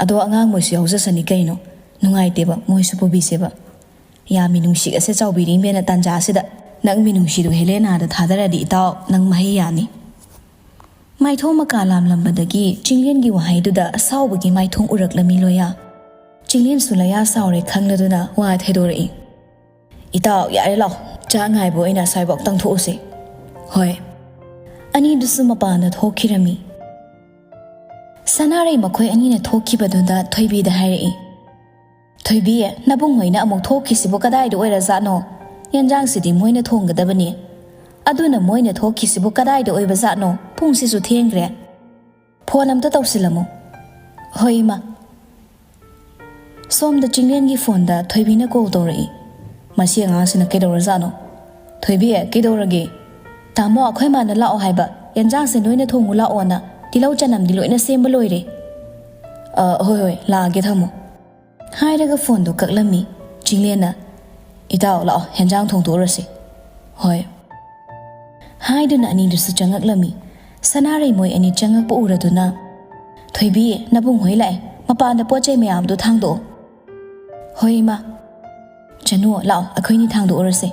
ꯑꯗꯣ ꯑꯉꯥꯡ ꯃꯣꯏꯁꯨ ꯌꯥꯎꯖꯁꯅꯤ ꯀꯩꯅꯣ꯫ ꯅꯨꯡꯉꯥꯏꯇꯦꯕ, ꯃꯣꯏꯁꯨ ꯄꯨꯕꯤꯁꯦꯕ꯫ ꯌꯥꯝ ꯃꯤꯅꯨꯡꯁꯤꯒꯁꯦ ꯆꯥꯎꯕꯤꯔꯤꯃꯦꯅ ꯇꯥꯟꯖꯥꯁꯤꯗ꯫ ꯅꯪ ꯃꯤꯅꯨꯡꯁꯤꯗꯣ ꯍꯦꯂꯦꯅꯥꯗ ꯊꯥꯗꯔꯗꯤ ꯏꯇꯥꯎ, ꯅꯪ ꯃꯍꯩ ꯌꯥꯅꯤ꯫ ꯃꯥꯏꯊꯣꯡ ꯃꯀꯥ ꯂꯥꯝꯂꯝꯕꯗꯒꯤ ꯆꯤꯡꯂꯦꯟꯒꯤ ꯋꯥꯍꯩꯗꯨꯗ ꯑꯁꯥꯎꯕꯒꯤ ꯃꯥꯏꯊꯣꯡ ꯎꯔꯛꯂꯝꯃꯤ ꯂꯣꯌꯥ꯫ ꯆꯤꯡꯂꯦꯟꯁꯨ ꯂꯣꯌꯥ ꯁꯥꯎꯔꯦ ꯈꯪꯂꯗꯨꯅ ꯋꯥ ꯊꯩꯗꯣꯔꯛꯏ꯫ "ꯏꯇꯥꯎ, ꯌꯥꯔꯦ, ꯂꯥꯛꯑꯣ, ꯆꯥꯛ ꯉꯥꯏꯕ ꯑꯣꯏꯅ ꯑꯁ꯭ꯋꯥꯏꯐꯥꯎ ꯇꯪꯊꯣꯛꯎꯁꯦ"꯫ "ꯍꯣꯏ"꯫ ꯑꯅꯤꯗꯨꯁꯨ ꯃꯄꯥꯟꯗ ꯊꯣꯛꯈꯤꯔꯝꯃꯤ꯫ ꯁꯅꯥꯔꯩ ꯃꯈꯣꯏ ꯑꯅꯤꯅ ꯊꯣꯛꯈꯤꯕꯗꯨꯗ ꯊꯣꯏꯕꯤꯗ ꯍꯥꯏꯔꯛꯏ, "ꯊꯣꯏꯕꯤ, ꯅꯕꯨꯡ ꯍꯣꯏꯅ ꯑꯃꯨꯛ ꯊꯣꯛꯈꯤꯁꯤꯕꯨ ꯀꯗꯥꯏꯗ ꯑꯣꯏꯔꯖꯥꯠꯅꯣ? ꯌꯦꯟꯖꯥꯡꯁꯤꯗꯤ ꯃꯣꯏꯅ ꯊꯣꯡꯒꯗꯕꯅꯤ꯫ ꯑꯗꯨꯅ ꯃꯣꯏꯅ ꯊꯣꯛꯈꯤꯁꯤꯕꯨ ꯀꯗꯥꯏꯗ ꯑꯣꯏꯕꯖꯥꯠꯅꯣ? ꯄꯨꯡꯁꯤꯁꯨ ꯊꯦꯡꯈ꯭ꯔꯦ꯫ ꯐꯣꯟ ꯑꯝꯇ ꯇꯧꯁꯤꯜꯂꯝꯃꯨ"꯫ "ꯍꯣꯏ, ꯏꯃꯥ"꯫ ꯁꯣꯝꯗ ꯆꯤꯡꯂꯦꯟꯒꯤ ꯐꯣꯟꯗ ꯊꯣꯏꯕꯤꯅ ꯀꯣꯜ ꯇꯧꯔꯛꯏ꯫ ꯃꯁꯤ ꯑꯉꯥꯡꯁꯤꯅ ꯀꯩꯗꯧꯔꯖꯥꯠꯅꯣ? "ꯊꯣꯏꯕꯤ, ꯀꯩꯗꯧꯔꯒꯦ?" "ꯇꯥꯃꯣ, ꯑꯩꯈꯣꯏ ꯃꯥꯅ ꯂꯥꯛꯑꯣ ꯍꯥꯏꯕ, ꯌꯦꯟꯖꯥꯡꯁꯦ ꯅꯣꯏꯅ ꯊꯣꯡꯉꯨ ꯂꯥꯛꯑꯣꯅ, ꯇꯤꯜꯍꯧ ꯆꯅꯝꯗꯤ ꯂꯣꯏꯅ ꯁꯦꯝꯕ ꯂꯣꯏꯔꯦ"꯫ "ꯑ, ꯍꯣꯏ, ꯍꯣꯏ, ꯂꯥꯛꯑꯒꯦ, ꯊꯝꯃꯣ"꯫ ꯍꯥꯏꯔꯒ ꯐꯣꯟꯗꯣ ꯀꯛꯂꯝꯃꯤ꯫ ꯆꯤꯡꯂꯦꯟꯅ, "ꯏꯇꯥꯎ, ꯂꯥꯛꯑꯣ, ꯍꯦꯟꯖꯥꯡ ꯊꯣꯡꯗꯣꯛꯎꯔꯁꯤ"꯫ "ꯍꯣꯏ"꯫ ꯍꯥꯏꯗꯨꯅ ꯑꯅꯤꯗꯨꯁꯨ ꯆꯪꯉꯛꯂꯝꯃꯤ꯫ ꯁꯅꯥꯔꯩ ꯃꯣꯏ ꯑꯅꯤ ꯆꯪꯉꯛꯄ ꯎꯔꯗꯨꯅ, "ꯊꯣꯏꯕꯤ, ꯅꯕꯨꯡ ꯍꯣꯏ ꯂꯥꯛꯑꯦ, ꯃꯄꯥꯟꯗ ꯄꯣꯠ ꯆꯩ ꯃꯌꯥꯝꯗꯣ ꯊꯥꯡꯗꯣꯛꯑꯣ"꯫ "ꯍꯣꯏ, ꯏꯃꯥ"꯫ "ꯆꯅꯨ, ꯂꯥꯛꯑꯣ, ꯑꯩꯈꯣꯏꯅꯤ ꯊꯥꯡꯗꯣꯛꯎꯔꯁꯦ"꯫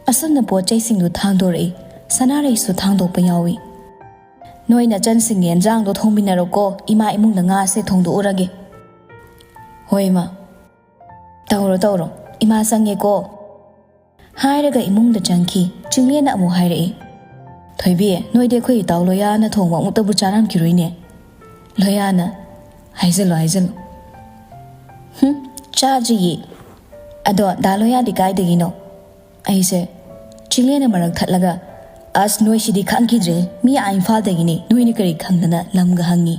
ꯑꯁꯨꯝꯅ ꯄꯣꯠ ꯆꯩꯁꯤꯡꯗꯨ ꯊꯥꯡꯗꯣꯔꯛꯏ꯫ ꯁꯅꯥꯔꯩꯁꯨ ꯊꯥꯡꯗꯣꯛꯄ ꯌꯥꯎꯏ꯫ "ꯅꯣꯏ ꯅꯆꯟꯁꯤꯡꯒꯤ ꯑꯦꯟꯖꯥꯡꯗꯣ ꯊꯣꯡꯃꯤꯟꯅꯔꯣꯀꯣ, ꯏꯃꯥ ꯏꯃꯨꯡꯗ ꯉꯥꯁꯦ ꯊꯣꯡꯗꯣꯛꯎꯔꯒꯦ"꯫ "ꯍꯣꯏ, ꯏꯃꯥ"꯫ "ꯇꯧꯔꯣ, ꯇꯧꯔꯣ, ꯏꯃꯥ ꯆꯪꯉꯦꯀꯣ"꯫ ꯍꯥꯏꯔꯒ ꯏꯃꯨꯡꯗ ꯆꯪꯈꯤ꯫ ꯆꯤꯡꯂꯦꯟꯅ ꯑꯃꯨꯛ ꯍꯥꯏꯔꯛꯏ, "ꯊꯣꯏꯕꯤ, ꯅꯣꯏꯗꯤ ꯑꯩꯈꯣꯏ ꯏꯇꯥꯎ ꯂꯣꯌꯥꯅ ꯊꯣꯡꯕ ꯑꯃꯨꯛꯇꯕꯨ ꯆꯥꯔꯝꯈꯤꯔꯣꯏꯅꯦ"꯫ ꯂꯣꯌꯥꯅ, "ꯍꯥꯏꯖꯜꯂꯣ, ꯍꯥꯏꯖꯜꯂꯣ"꯫ "ꯍꯨꯝ, ꯆꯥꯗ꯭ꯔꯤꯌꯦ꯫ ꯑꯗꯣ ꯗꯥ ꯂꯣꯌꯥꯗꯤ ꯀꯥꯏꯗꯒꯤꯅꯣ?" ꯑꯩꯁꯦ ꯆꯤꯡꯂꯦꯟꯅ ꯃꯔꯛ ꯊꯠꯂꯒ, "ꯑꯁ, ꯅꯣꯏꯁꯤꯗꯤ ꯈꯪꯈꯤꯗ꯭ꯔꯦ, ꯃꯤ ꯑꯥ ꯏꯝꯐꯥꯜꯗꯒꯤꯅꯤ, ꯅꯣꯏꯅ ꯀꯔꯤ ꯈꯪꯗꯅ?" ꯂꯝꯒ ꯍꯪꯉꯤ꯫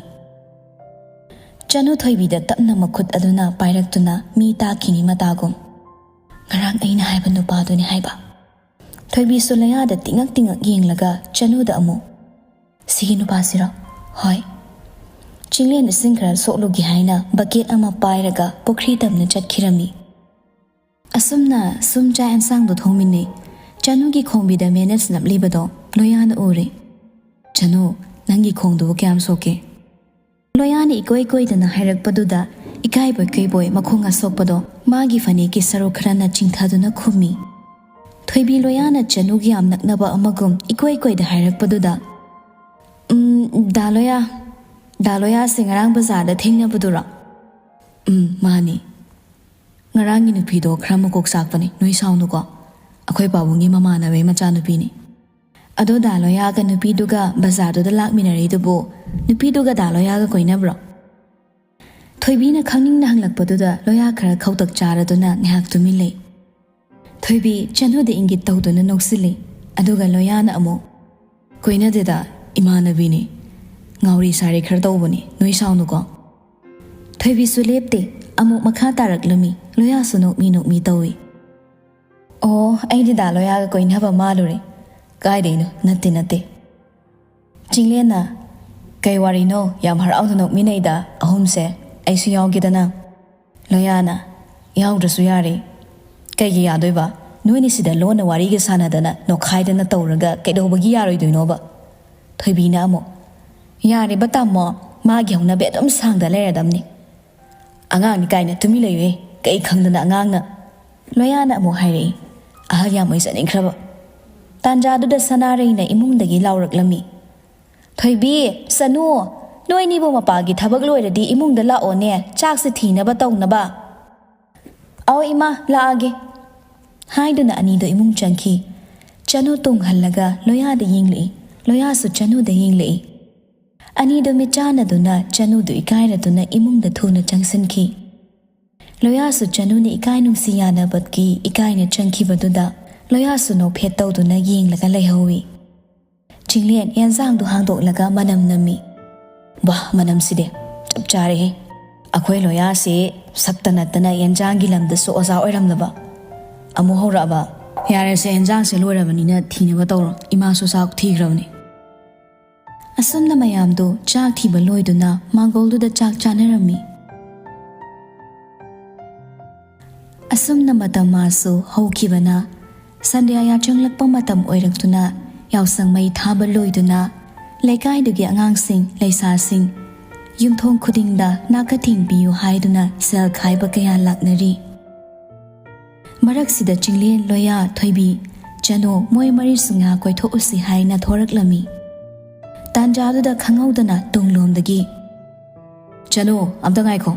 ꯆꯅꯨ ꯊꯣꯏꯕꯤꯗ ꯇꯞꯅ ꯃꯈꯨꯠ ꯑꯗꯨꯅ ꯄꯥꯏꯔꯛꯇꯨꯅ ꯃꯤ ꯇꯥꯈꯤꯅꯤ ꯃꯇꯥꯒꯨꯝ꯫ "ꯉꯔꯥꯡ ꯑꯩꯅ ꯍꯥꯏꯕ ꯅꯨꯄꯥꯗꯨꯅꯤ ꯍꯥꯏꯕ"꯫ ꯊꯣꯏꯕꯤꯁꯨ ꯂꯣꯌꯥꯗ ꯇꯤꯡꯉꯛ ꯇꯤꯡꯉꯛ ꯌꯦꯡꯂꯒ ꯆꯅꯨꯗ ꯑꯃꯨꯛ, "ꯁꯤꯒꯤ ꯅꯨꯄꯥꯁꯤꯔꯣ?" "ꯍꯣꯏ"꯫ ꯆꯤꯡꯂꯦꯟ ꯏꯁꯤꯡ ꯈꯔ ꯁꯣꯛꯂꯨꯒꯦ ꯍꯥꯏꯅ ꯕꯀꯦꯠ ꯑꯃ ꯄꯥꯏꯔꯒ ꯄꯨꯈ꯭ꯔꯤ ꯇꯝꯅ ꯆꯠꯈꯤꯔꯝꯃꯤ꯫ ꯑꯁꯨꯝꯅ ꯁꯨꯝ ꯆꯥꯛ ꯑꯦꯟꯁꯥꯡꯗꯣ ꯊꯣꯡꯃꯤꯟꯅꯩ꯫ ꯆꯅꯨꯒꯤ ꯈꯣꯡꯕꯤꯗ ꯃꯦꯅꯦꯖ ꯅꯞꯂꯤꯕꯗꯣ ꯂꯣꯌꯥꯅ ꯎꯔꯦ꯫ "ꯆꯅꯨ, ꯅꯪꯒꯤ ꯈꯣꯡꯗꯨꯕꯨ ꯀꯌꯥꯝ ꯁꯣꯛꯀꯦ?" ꯂꯣꯌꯥꯅ ꯏꯀꯣꯏ ꯀꯣꯏꯗꯅ ꯍꯥꯏꯔꯛꯄꯗꯨꯗ ꯏꯀꯥꯏꯕꯣꯏ ꯀꯩꯕꯣꯏ ꯃꯈꯣꯡ ꯑꯁꯣꯛꯄꯗꯣ ꯃꯥꯒꯤ ꯐꯅꯦꯛꯀꯤ ꯁꯔꯨ ꯈꯔꯅ ꯆꯤꯡꯊꯗꯨꯅ ꯈꯨꯝꯃꯤ꯫ ꯊꯣꯏꯕꯤ ꯂꯣꯌꯥꯅ ꯆꯅꯨꯒꯤ ꯌꯥꯝ ꯅꯛꯅꯕ ꯑꯃꯒꯨꯝ ꯏꯀꯣꯏ ꯀꯣꯏꯗ ꯍꯥꯏꯔꯛꯄꯗꯨꯗ, "ꯎꯝ, ꯗꯥ ꯂꯣꯌꯥ, ꯗꯥ ꯂꯣꯌꯥꯁꯦ ꯉꯔꯥꯡ ꯕꯖꯥꯔꯗ ꯊꯦꯡꯅꯕꯗꯨꯔꯣ?" "ꯎꯝ, ꯃꯥꯅꯤ꯫ ꯉꯔꯥꯡꯒꯤ ꯅꯨꯄꯤꯗꯣ ꯈꯔ ꯃꯀꯣꯛ ꯆꯥꯛꯄꯅꯤ, ꯅꯣꯏ ꯁꯥꯎꯅꯨꯀꯣ꯫ ꯑꯩꯈꯣꯏ ꯄꯥꯕꯨꯡꯒꯤ ꯃꯃꯥꯟꯅꯕꯒꯤ ꯃꯆꯥꯅꯨꯄꯤꯅꯤ꯫ ꯑꯗꯣ ꯗꯥ ꯂꯣꯌꯥꯒ ꯅꯨꯄꯤꯗꯨꯒ ꯕꯖꯥꯔꯗꯨꯗ ꯂꯥꯛꯃꯤꯟꯅꯔꯤꯗꯨꯕꯨ ꯅꯨꯄꯤꯗꯨꯒ ꯗꯥ ꯂꯣꯌꯥꯒ ꯀꯣꯏꯅꯕ꯭ꯔꯣ?" ꯊꯣꯏꯕꯤꯅ ꯈꯪꯅꯤꯡꯅ ꯍꯪꯂꯛꯄꯗꯨꯗ ꯂꯣꯌꯥ ꯈꯔ ꯈꯧꯇꯛ ꯆꯥꯔꯗꯨꯅ ꯉꯥꯏꯍꯥꯛ ꯇꯨꯃꯤꯟ ꯂꯩ꯫ ꯊꯣꯏꯕꯤ ꯆꯅꯨꯗ ꯏꯪꯒꯤꯠ ꯇꯧꯗꯨꯅ ꯅꯣꯛꯁꯤꯜꯂꯤ꯫ ꯑꯗꯨꯒ ꯂꯣꯌꯥꯅ ꯑꯃꯨꯛ, "ꯀꯣꯏꯅꯗꯦꯗ, ꯏꯃꯥꯟꯅꯕꯤꯅꯤ꯫ ꯉꯥꯎꯔꯤ ꯁꯥꯔꯤ ꯈꯔ ꯇꯧꯕꯅꯤ, ꯅꯣꯏ ꯁꯥꯎꯅꯨꯀꯣ꯫" ꯊꯣꯏꯕꯤꯁꯨ ꯂꯦꯞꯇꯦ, ꯑꯃꯨꯛ ꯃꯈꯥ ꯇꯥꯔꯛꯂꯝꯃꯤ꯫ ꯂꯣꯌꯥꯁꯨ ꯅꯣꯛꯃꯤ ꯅꯣꯛꯃꯤ ꯇꯧꯏ꯫ "ꯑꯣ, ꯑꯩꯗꯤ ꯗꯥ ꯂꯣꯌꯥꯒ ꯀꯣꯏꯅꯕ ꯃꯥꯜꯂꯨꯔꯦ꯫ ꯀꯥꯏꯗꯩꯅꯣ, ꯅꯠꯇꯦ, ꯅꯠꯇꯦ꯫" ꯆꯤꯡꯂꯦꯟꯅ, "ꯀꯩ ꯋꯥꯔꯤꯅꯣ ꯌꯥꯝ ꯍꯔꯥꯎꯅ ꯅꯣꯛꯃꯤꯟꯅꯩꯗ ꯑꯍꯨꯝꯁꯦ? ꯑꯩꯁꯨ ꯌꯥꯎꯒꯦꯗꯅ꯫" ꯂꯣꯌꯥꯅ, "ꯌꯥꯎꯗ꯭ꯔꯁꯨ ꯌꯥꯔꯦ꯫" "ꯀꯩꯒꯤ ꯌꯥꯗꯣꯏꯕ? ꯅꯣꯏꯅ ꯁꯤꯗ ꯂꯣꯟꯅ ꯋꯥꯔꯤꯒ ꯁꯥꯟꯅꯗꯅ ꯅꯣꯛꯈꯥꯏꯗꯅ ꯇꯧꯔꯒ ꯀꯩꯗꯧꯕꯒꯤ ꯌꯥꯔꯣꯏꯗꯣꯏꯅꯣꯕ?" ꯊꯣꯏꯕꯤꯅ ꯑꯃꯨꯛ, "ꯌꯥꯔꯦꯕ ꯇꯥꯃꯣ, ꯃꯥꯒꯤ ꯍꯧꯅꯕꯤ ꯑꯗꯨꯝ ꯁꯥꯡꯗ ꯂꯩꯔꯗꯝꯅꯤ꯫ ꯑꯉꯥꯡꯅꯤ ꯀꯥꯏꯅ ꯇꯨꯃꯤꯟ ꯂꯩꯌꯨꯍꯦ, ꯀꯩ ꯈꯪꯗꯅ ꯑꯉꯥꯡꯅ꯫" ꯂꯣꯌꯥꯅ ꯑꯃꯨꯛ ꯍꯥꯏꯔꯛꯏ, ꯑꯍꯜ ꯌꯥꯝ ꯑꯣꯏꯖꯅꯤꯡꯈ꯭ꯔꯕ꯫ ꯇꯥꯟꯖꯥꯗꯨꯗ ꯁꯅꯥꯔꯩꯅ ꯏꯃꯨꯡꯗꯒꯤ ꯂꯥꯎꯔꯛꯂꯝꯃꯤ, "ꯊꯣꯏꯕꯤ, ꯆꯅꯨ, ꯅꯣꯏꯅꯤꯕꯨ ꯃꯄꯥꯒꯤ ꯊꯕꯛ ꯂꯣꯏꯔꯗꯤ ꯏꯃꯨꯡꯗ ꯂꯥꯛꯑꯣꯅꯦ, ꯆꯥꯛꯁꯦ ꯊꯤꯅꯕ ꯇꯧꯅꯕ꯫" "ꯑꯧ ꯏꯃꯥ, ꯂꯥꯛꯑꯒꯦ꯫" ꯍꯥꯏꯗꯨꯅ ꯑꯅꯤꯗꯣ ꯏꯃꯨꯡ ꯆꯪꯈꯤ꯫ ꯆꯅꯨ ꯇꯨꯡ ꯍꯜꯂꯒ ꯂꯣꯌꯥꯗ ꯌꯦꯡꯂꯛꯏ, ꯂꯣꯌꯥꯁꯨ ꯆꯅꯨꯗ ꯌꯦꯡꯂꯛꯏ꯫ ꯑꯅꯤꯗꯣ ꯃꯤꯠꯆꯥꯟꯅꯗꯨꯅ ꯆꯅꯨꯗꯨ ꯏꯀꯥꯏꯔꯗꯨꯅ ꯏꯃꯨꯡꯗ ꯊꯨꯅ ꯆꯪꯁꯤꯟꯈꯤ꯫ ꯂꯣꯌꯥꯁꯨ ꯆꯅꯨꯅ ꯏꯀꯥꯏ ꯅꯨꯡꯁꯤ ꯌꯥꯅꯕꯒꯤ ꯏꯀꯥꯏꯅ ꯆꯪꯈꯤꯕꯗꯨꯗ ꯂꯣꯌꯥꯁꯨ ꯅꯣꯛꯐꯦꯠ ꯇꯧꯗꯨꯅ ꯌꯦꯡꯂꯒ ꯂꯩꯍꯧꯏ꯫ ꯆꯤꯡꯂꯦꯟ ꯌꯦꯟꯖꯥꯡꯗꯨ ꯍꯥꯡꯗꯣꯛꯂꯒ ꯃꯅꯝ ꯅꯝꯃꯤ꯫ "ꯋꯥ, ꯃꯅꯝꯁꯤꯗꯤ ꯆꯞ ꯆꯥꯔꯦꯍꯦ꯫ ꯑꯩꯈꯣꯏ ꯂꯣꯌꯥꯁꯤ ꯁꯛꯇ ꯅꯠꯇꯅ ꯌꯦꯟꯖꯥꯡꯒꯤ ꯂꯝꯗꯁꯨ ꯑꯣꯖꯥ ꯑꯣꯏꯔꯝꯂꯕ꯫ ꯑꯃꯨꯛ ꯍꯧꯔꯛꯑꯕ? ꯌꯥꯔꯦꯁꯦ, ꯌꯦꯟꯖꯥꯡꯁꯦ ꯂꯣꯏꯔꯕꯅꯤꯅ ꯊꯤꯅꯕ ꯇꯧꯔꯣ꯫ ꯏꯃꯥꯁꯨ ꯆꯥꯛ ꯊꯤꯈ꯭ꯔꯕꯅꯤ꯫" ꯑꯁꯨꯝꯅ ꯃꯌꯥꯝꯗꯨ ꯆꯥꯛ ꯊꯤꯕ ꯂꯣꯏꯗꯨꯅ ꯃꯥꯡꯒꯣꯜꯗꯨꯗ ꯆꯥꯛ ꯆꯥꯅꯔꯝꯃꯤ꯫ ꯑꯁꯨꯝꯅ ꯃꯇꯝ ꯃꯥꯁꯨ ꯍꯧꯈꯤꯕꯅ ꯁꯟꯙ꯭ꯌꯥ ꯌꯥꯆꯪꯂꯛꯄ ꯃꯇꯝ ꯑꯣꯏꯔꯛꯇꯨꯅ ꯌꯥꯎꯁꯪ ꯃꯩ ꯊꯥꯕ ꯂꯣꯏꯗꯨꯅ ꯂꯩꯀꯥꯏꯗꯨꯒꯤ ꯑꯉꯥꯡꯁꯤꯡ, ꯂꯩꯁꯥꯁꯤꯡ ꯌꯨꯝꯊꯣꯡ ꯈꯨꯗꯤꯡꯗ ꯅꯥꯀꯊꯦꯡ ꯄꯤꯌꯨ ꯍꯥꯏꯗꯨꯅ ꯁꯦꯜ ꯈꯥꯏꯕ ꯀꯌꯥ ꯂꯥꯛꯅꯔꯤ꯫ ꯃꯔꯛꯁꯤꯗ ꯆꯤꯡꯂꯦꯟ, ꯂꯣꯌꯥ, ꯊꯣꯏꯕꯤ, ꯆꯅꯣ ꯃꯣꯏ ꯃꯔꯤꯁꯨ ꯉꯥꯏꯍꯥꯛ ꯀꯣꯏꯊꯣꯛꯎꯁꯤ ꯍꯥꯏꯅ ꯊꯣꯔꯛꯂꯝꯃꯤ꯫ ꯇꯥꯟꯖꯥꯗꯨꯗ ꯈꯪꯍꯧꯗꯅ ꯇꯨꯡꯂꯣꯝꯗꯒꯤ, "ꯆꯅꯣ, ꯑꯝꯇ ꯉꯥꯏꯈꯣ"꯫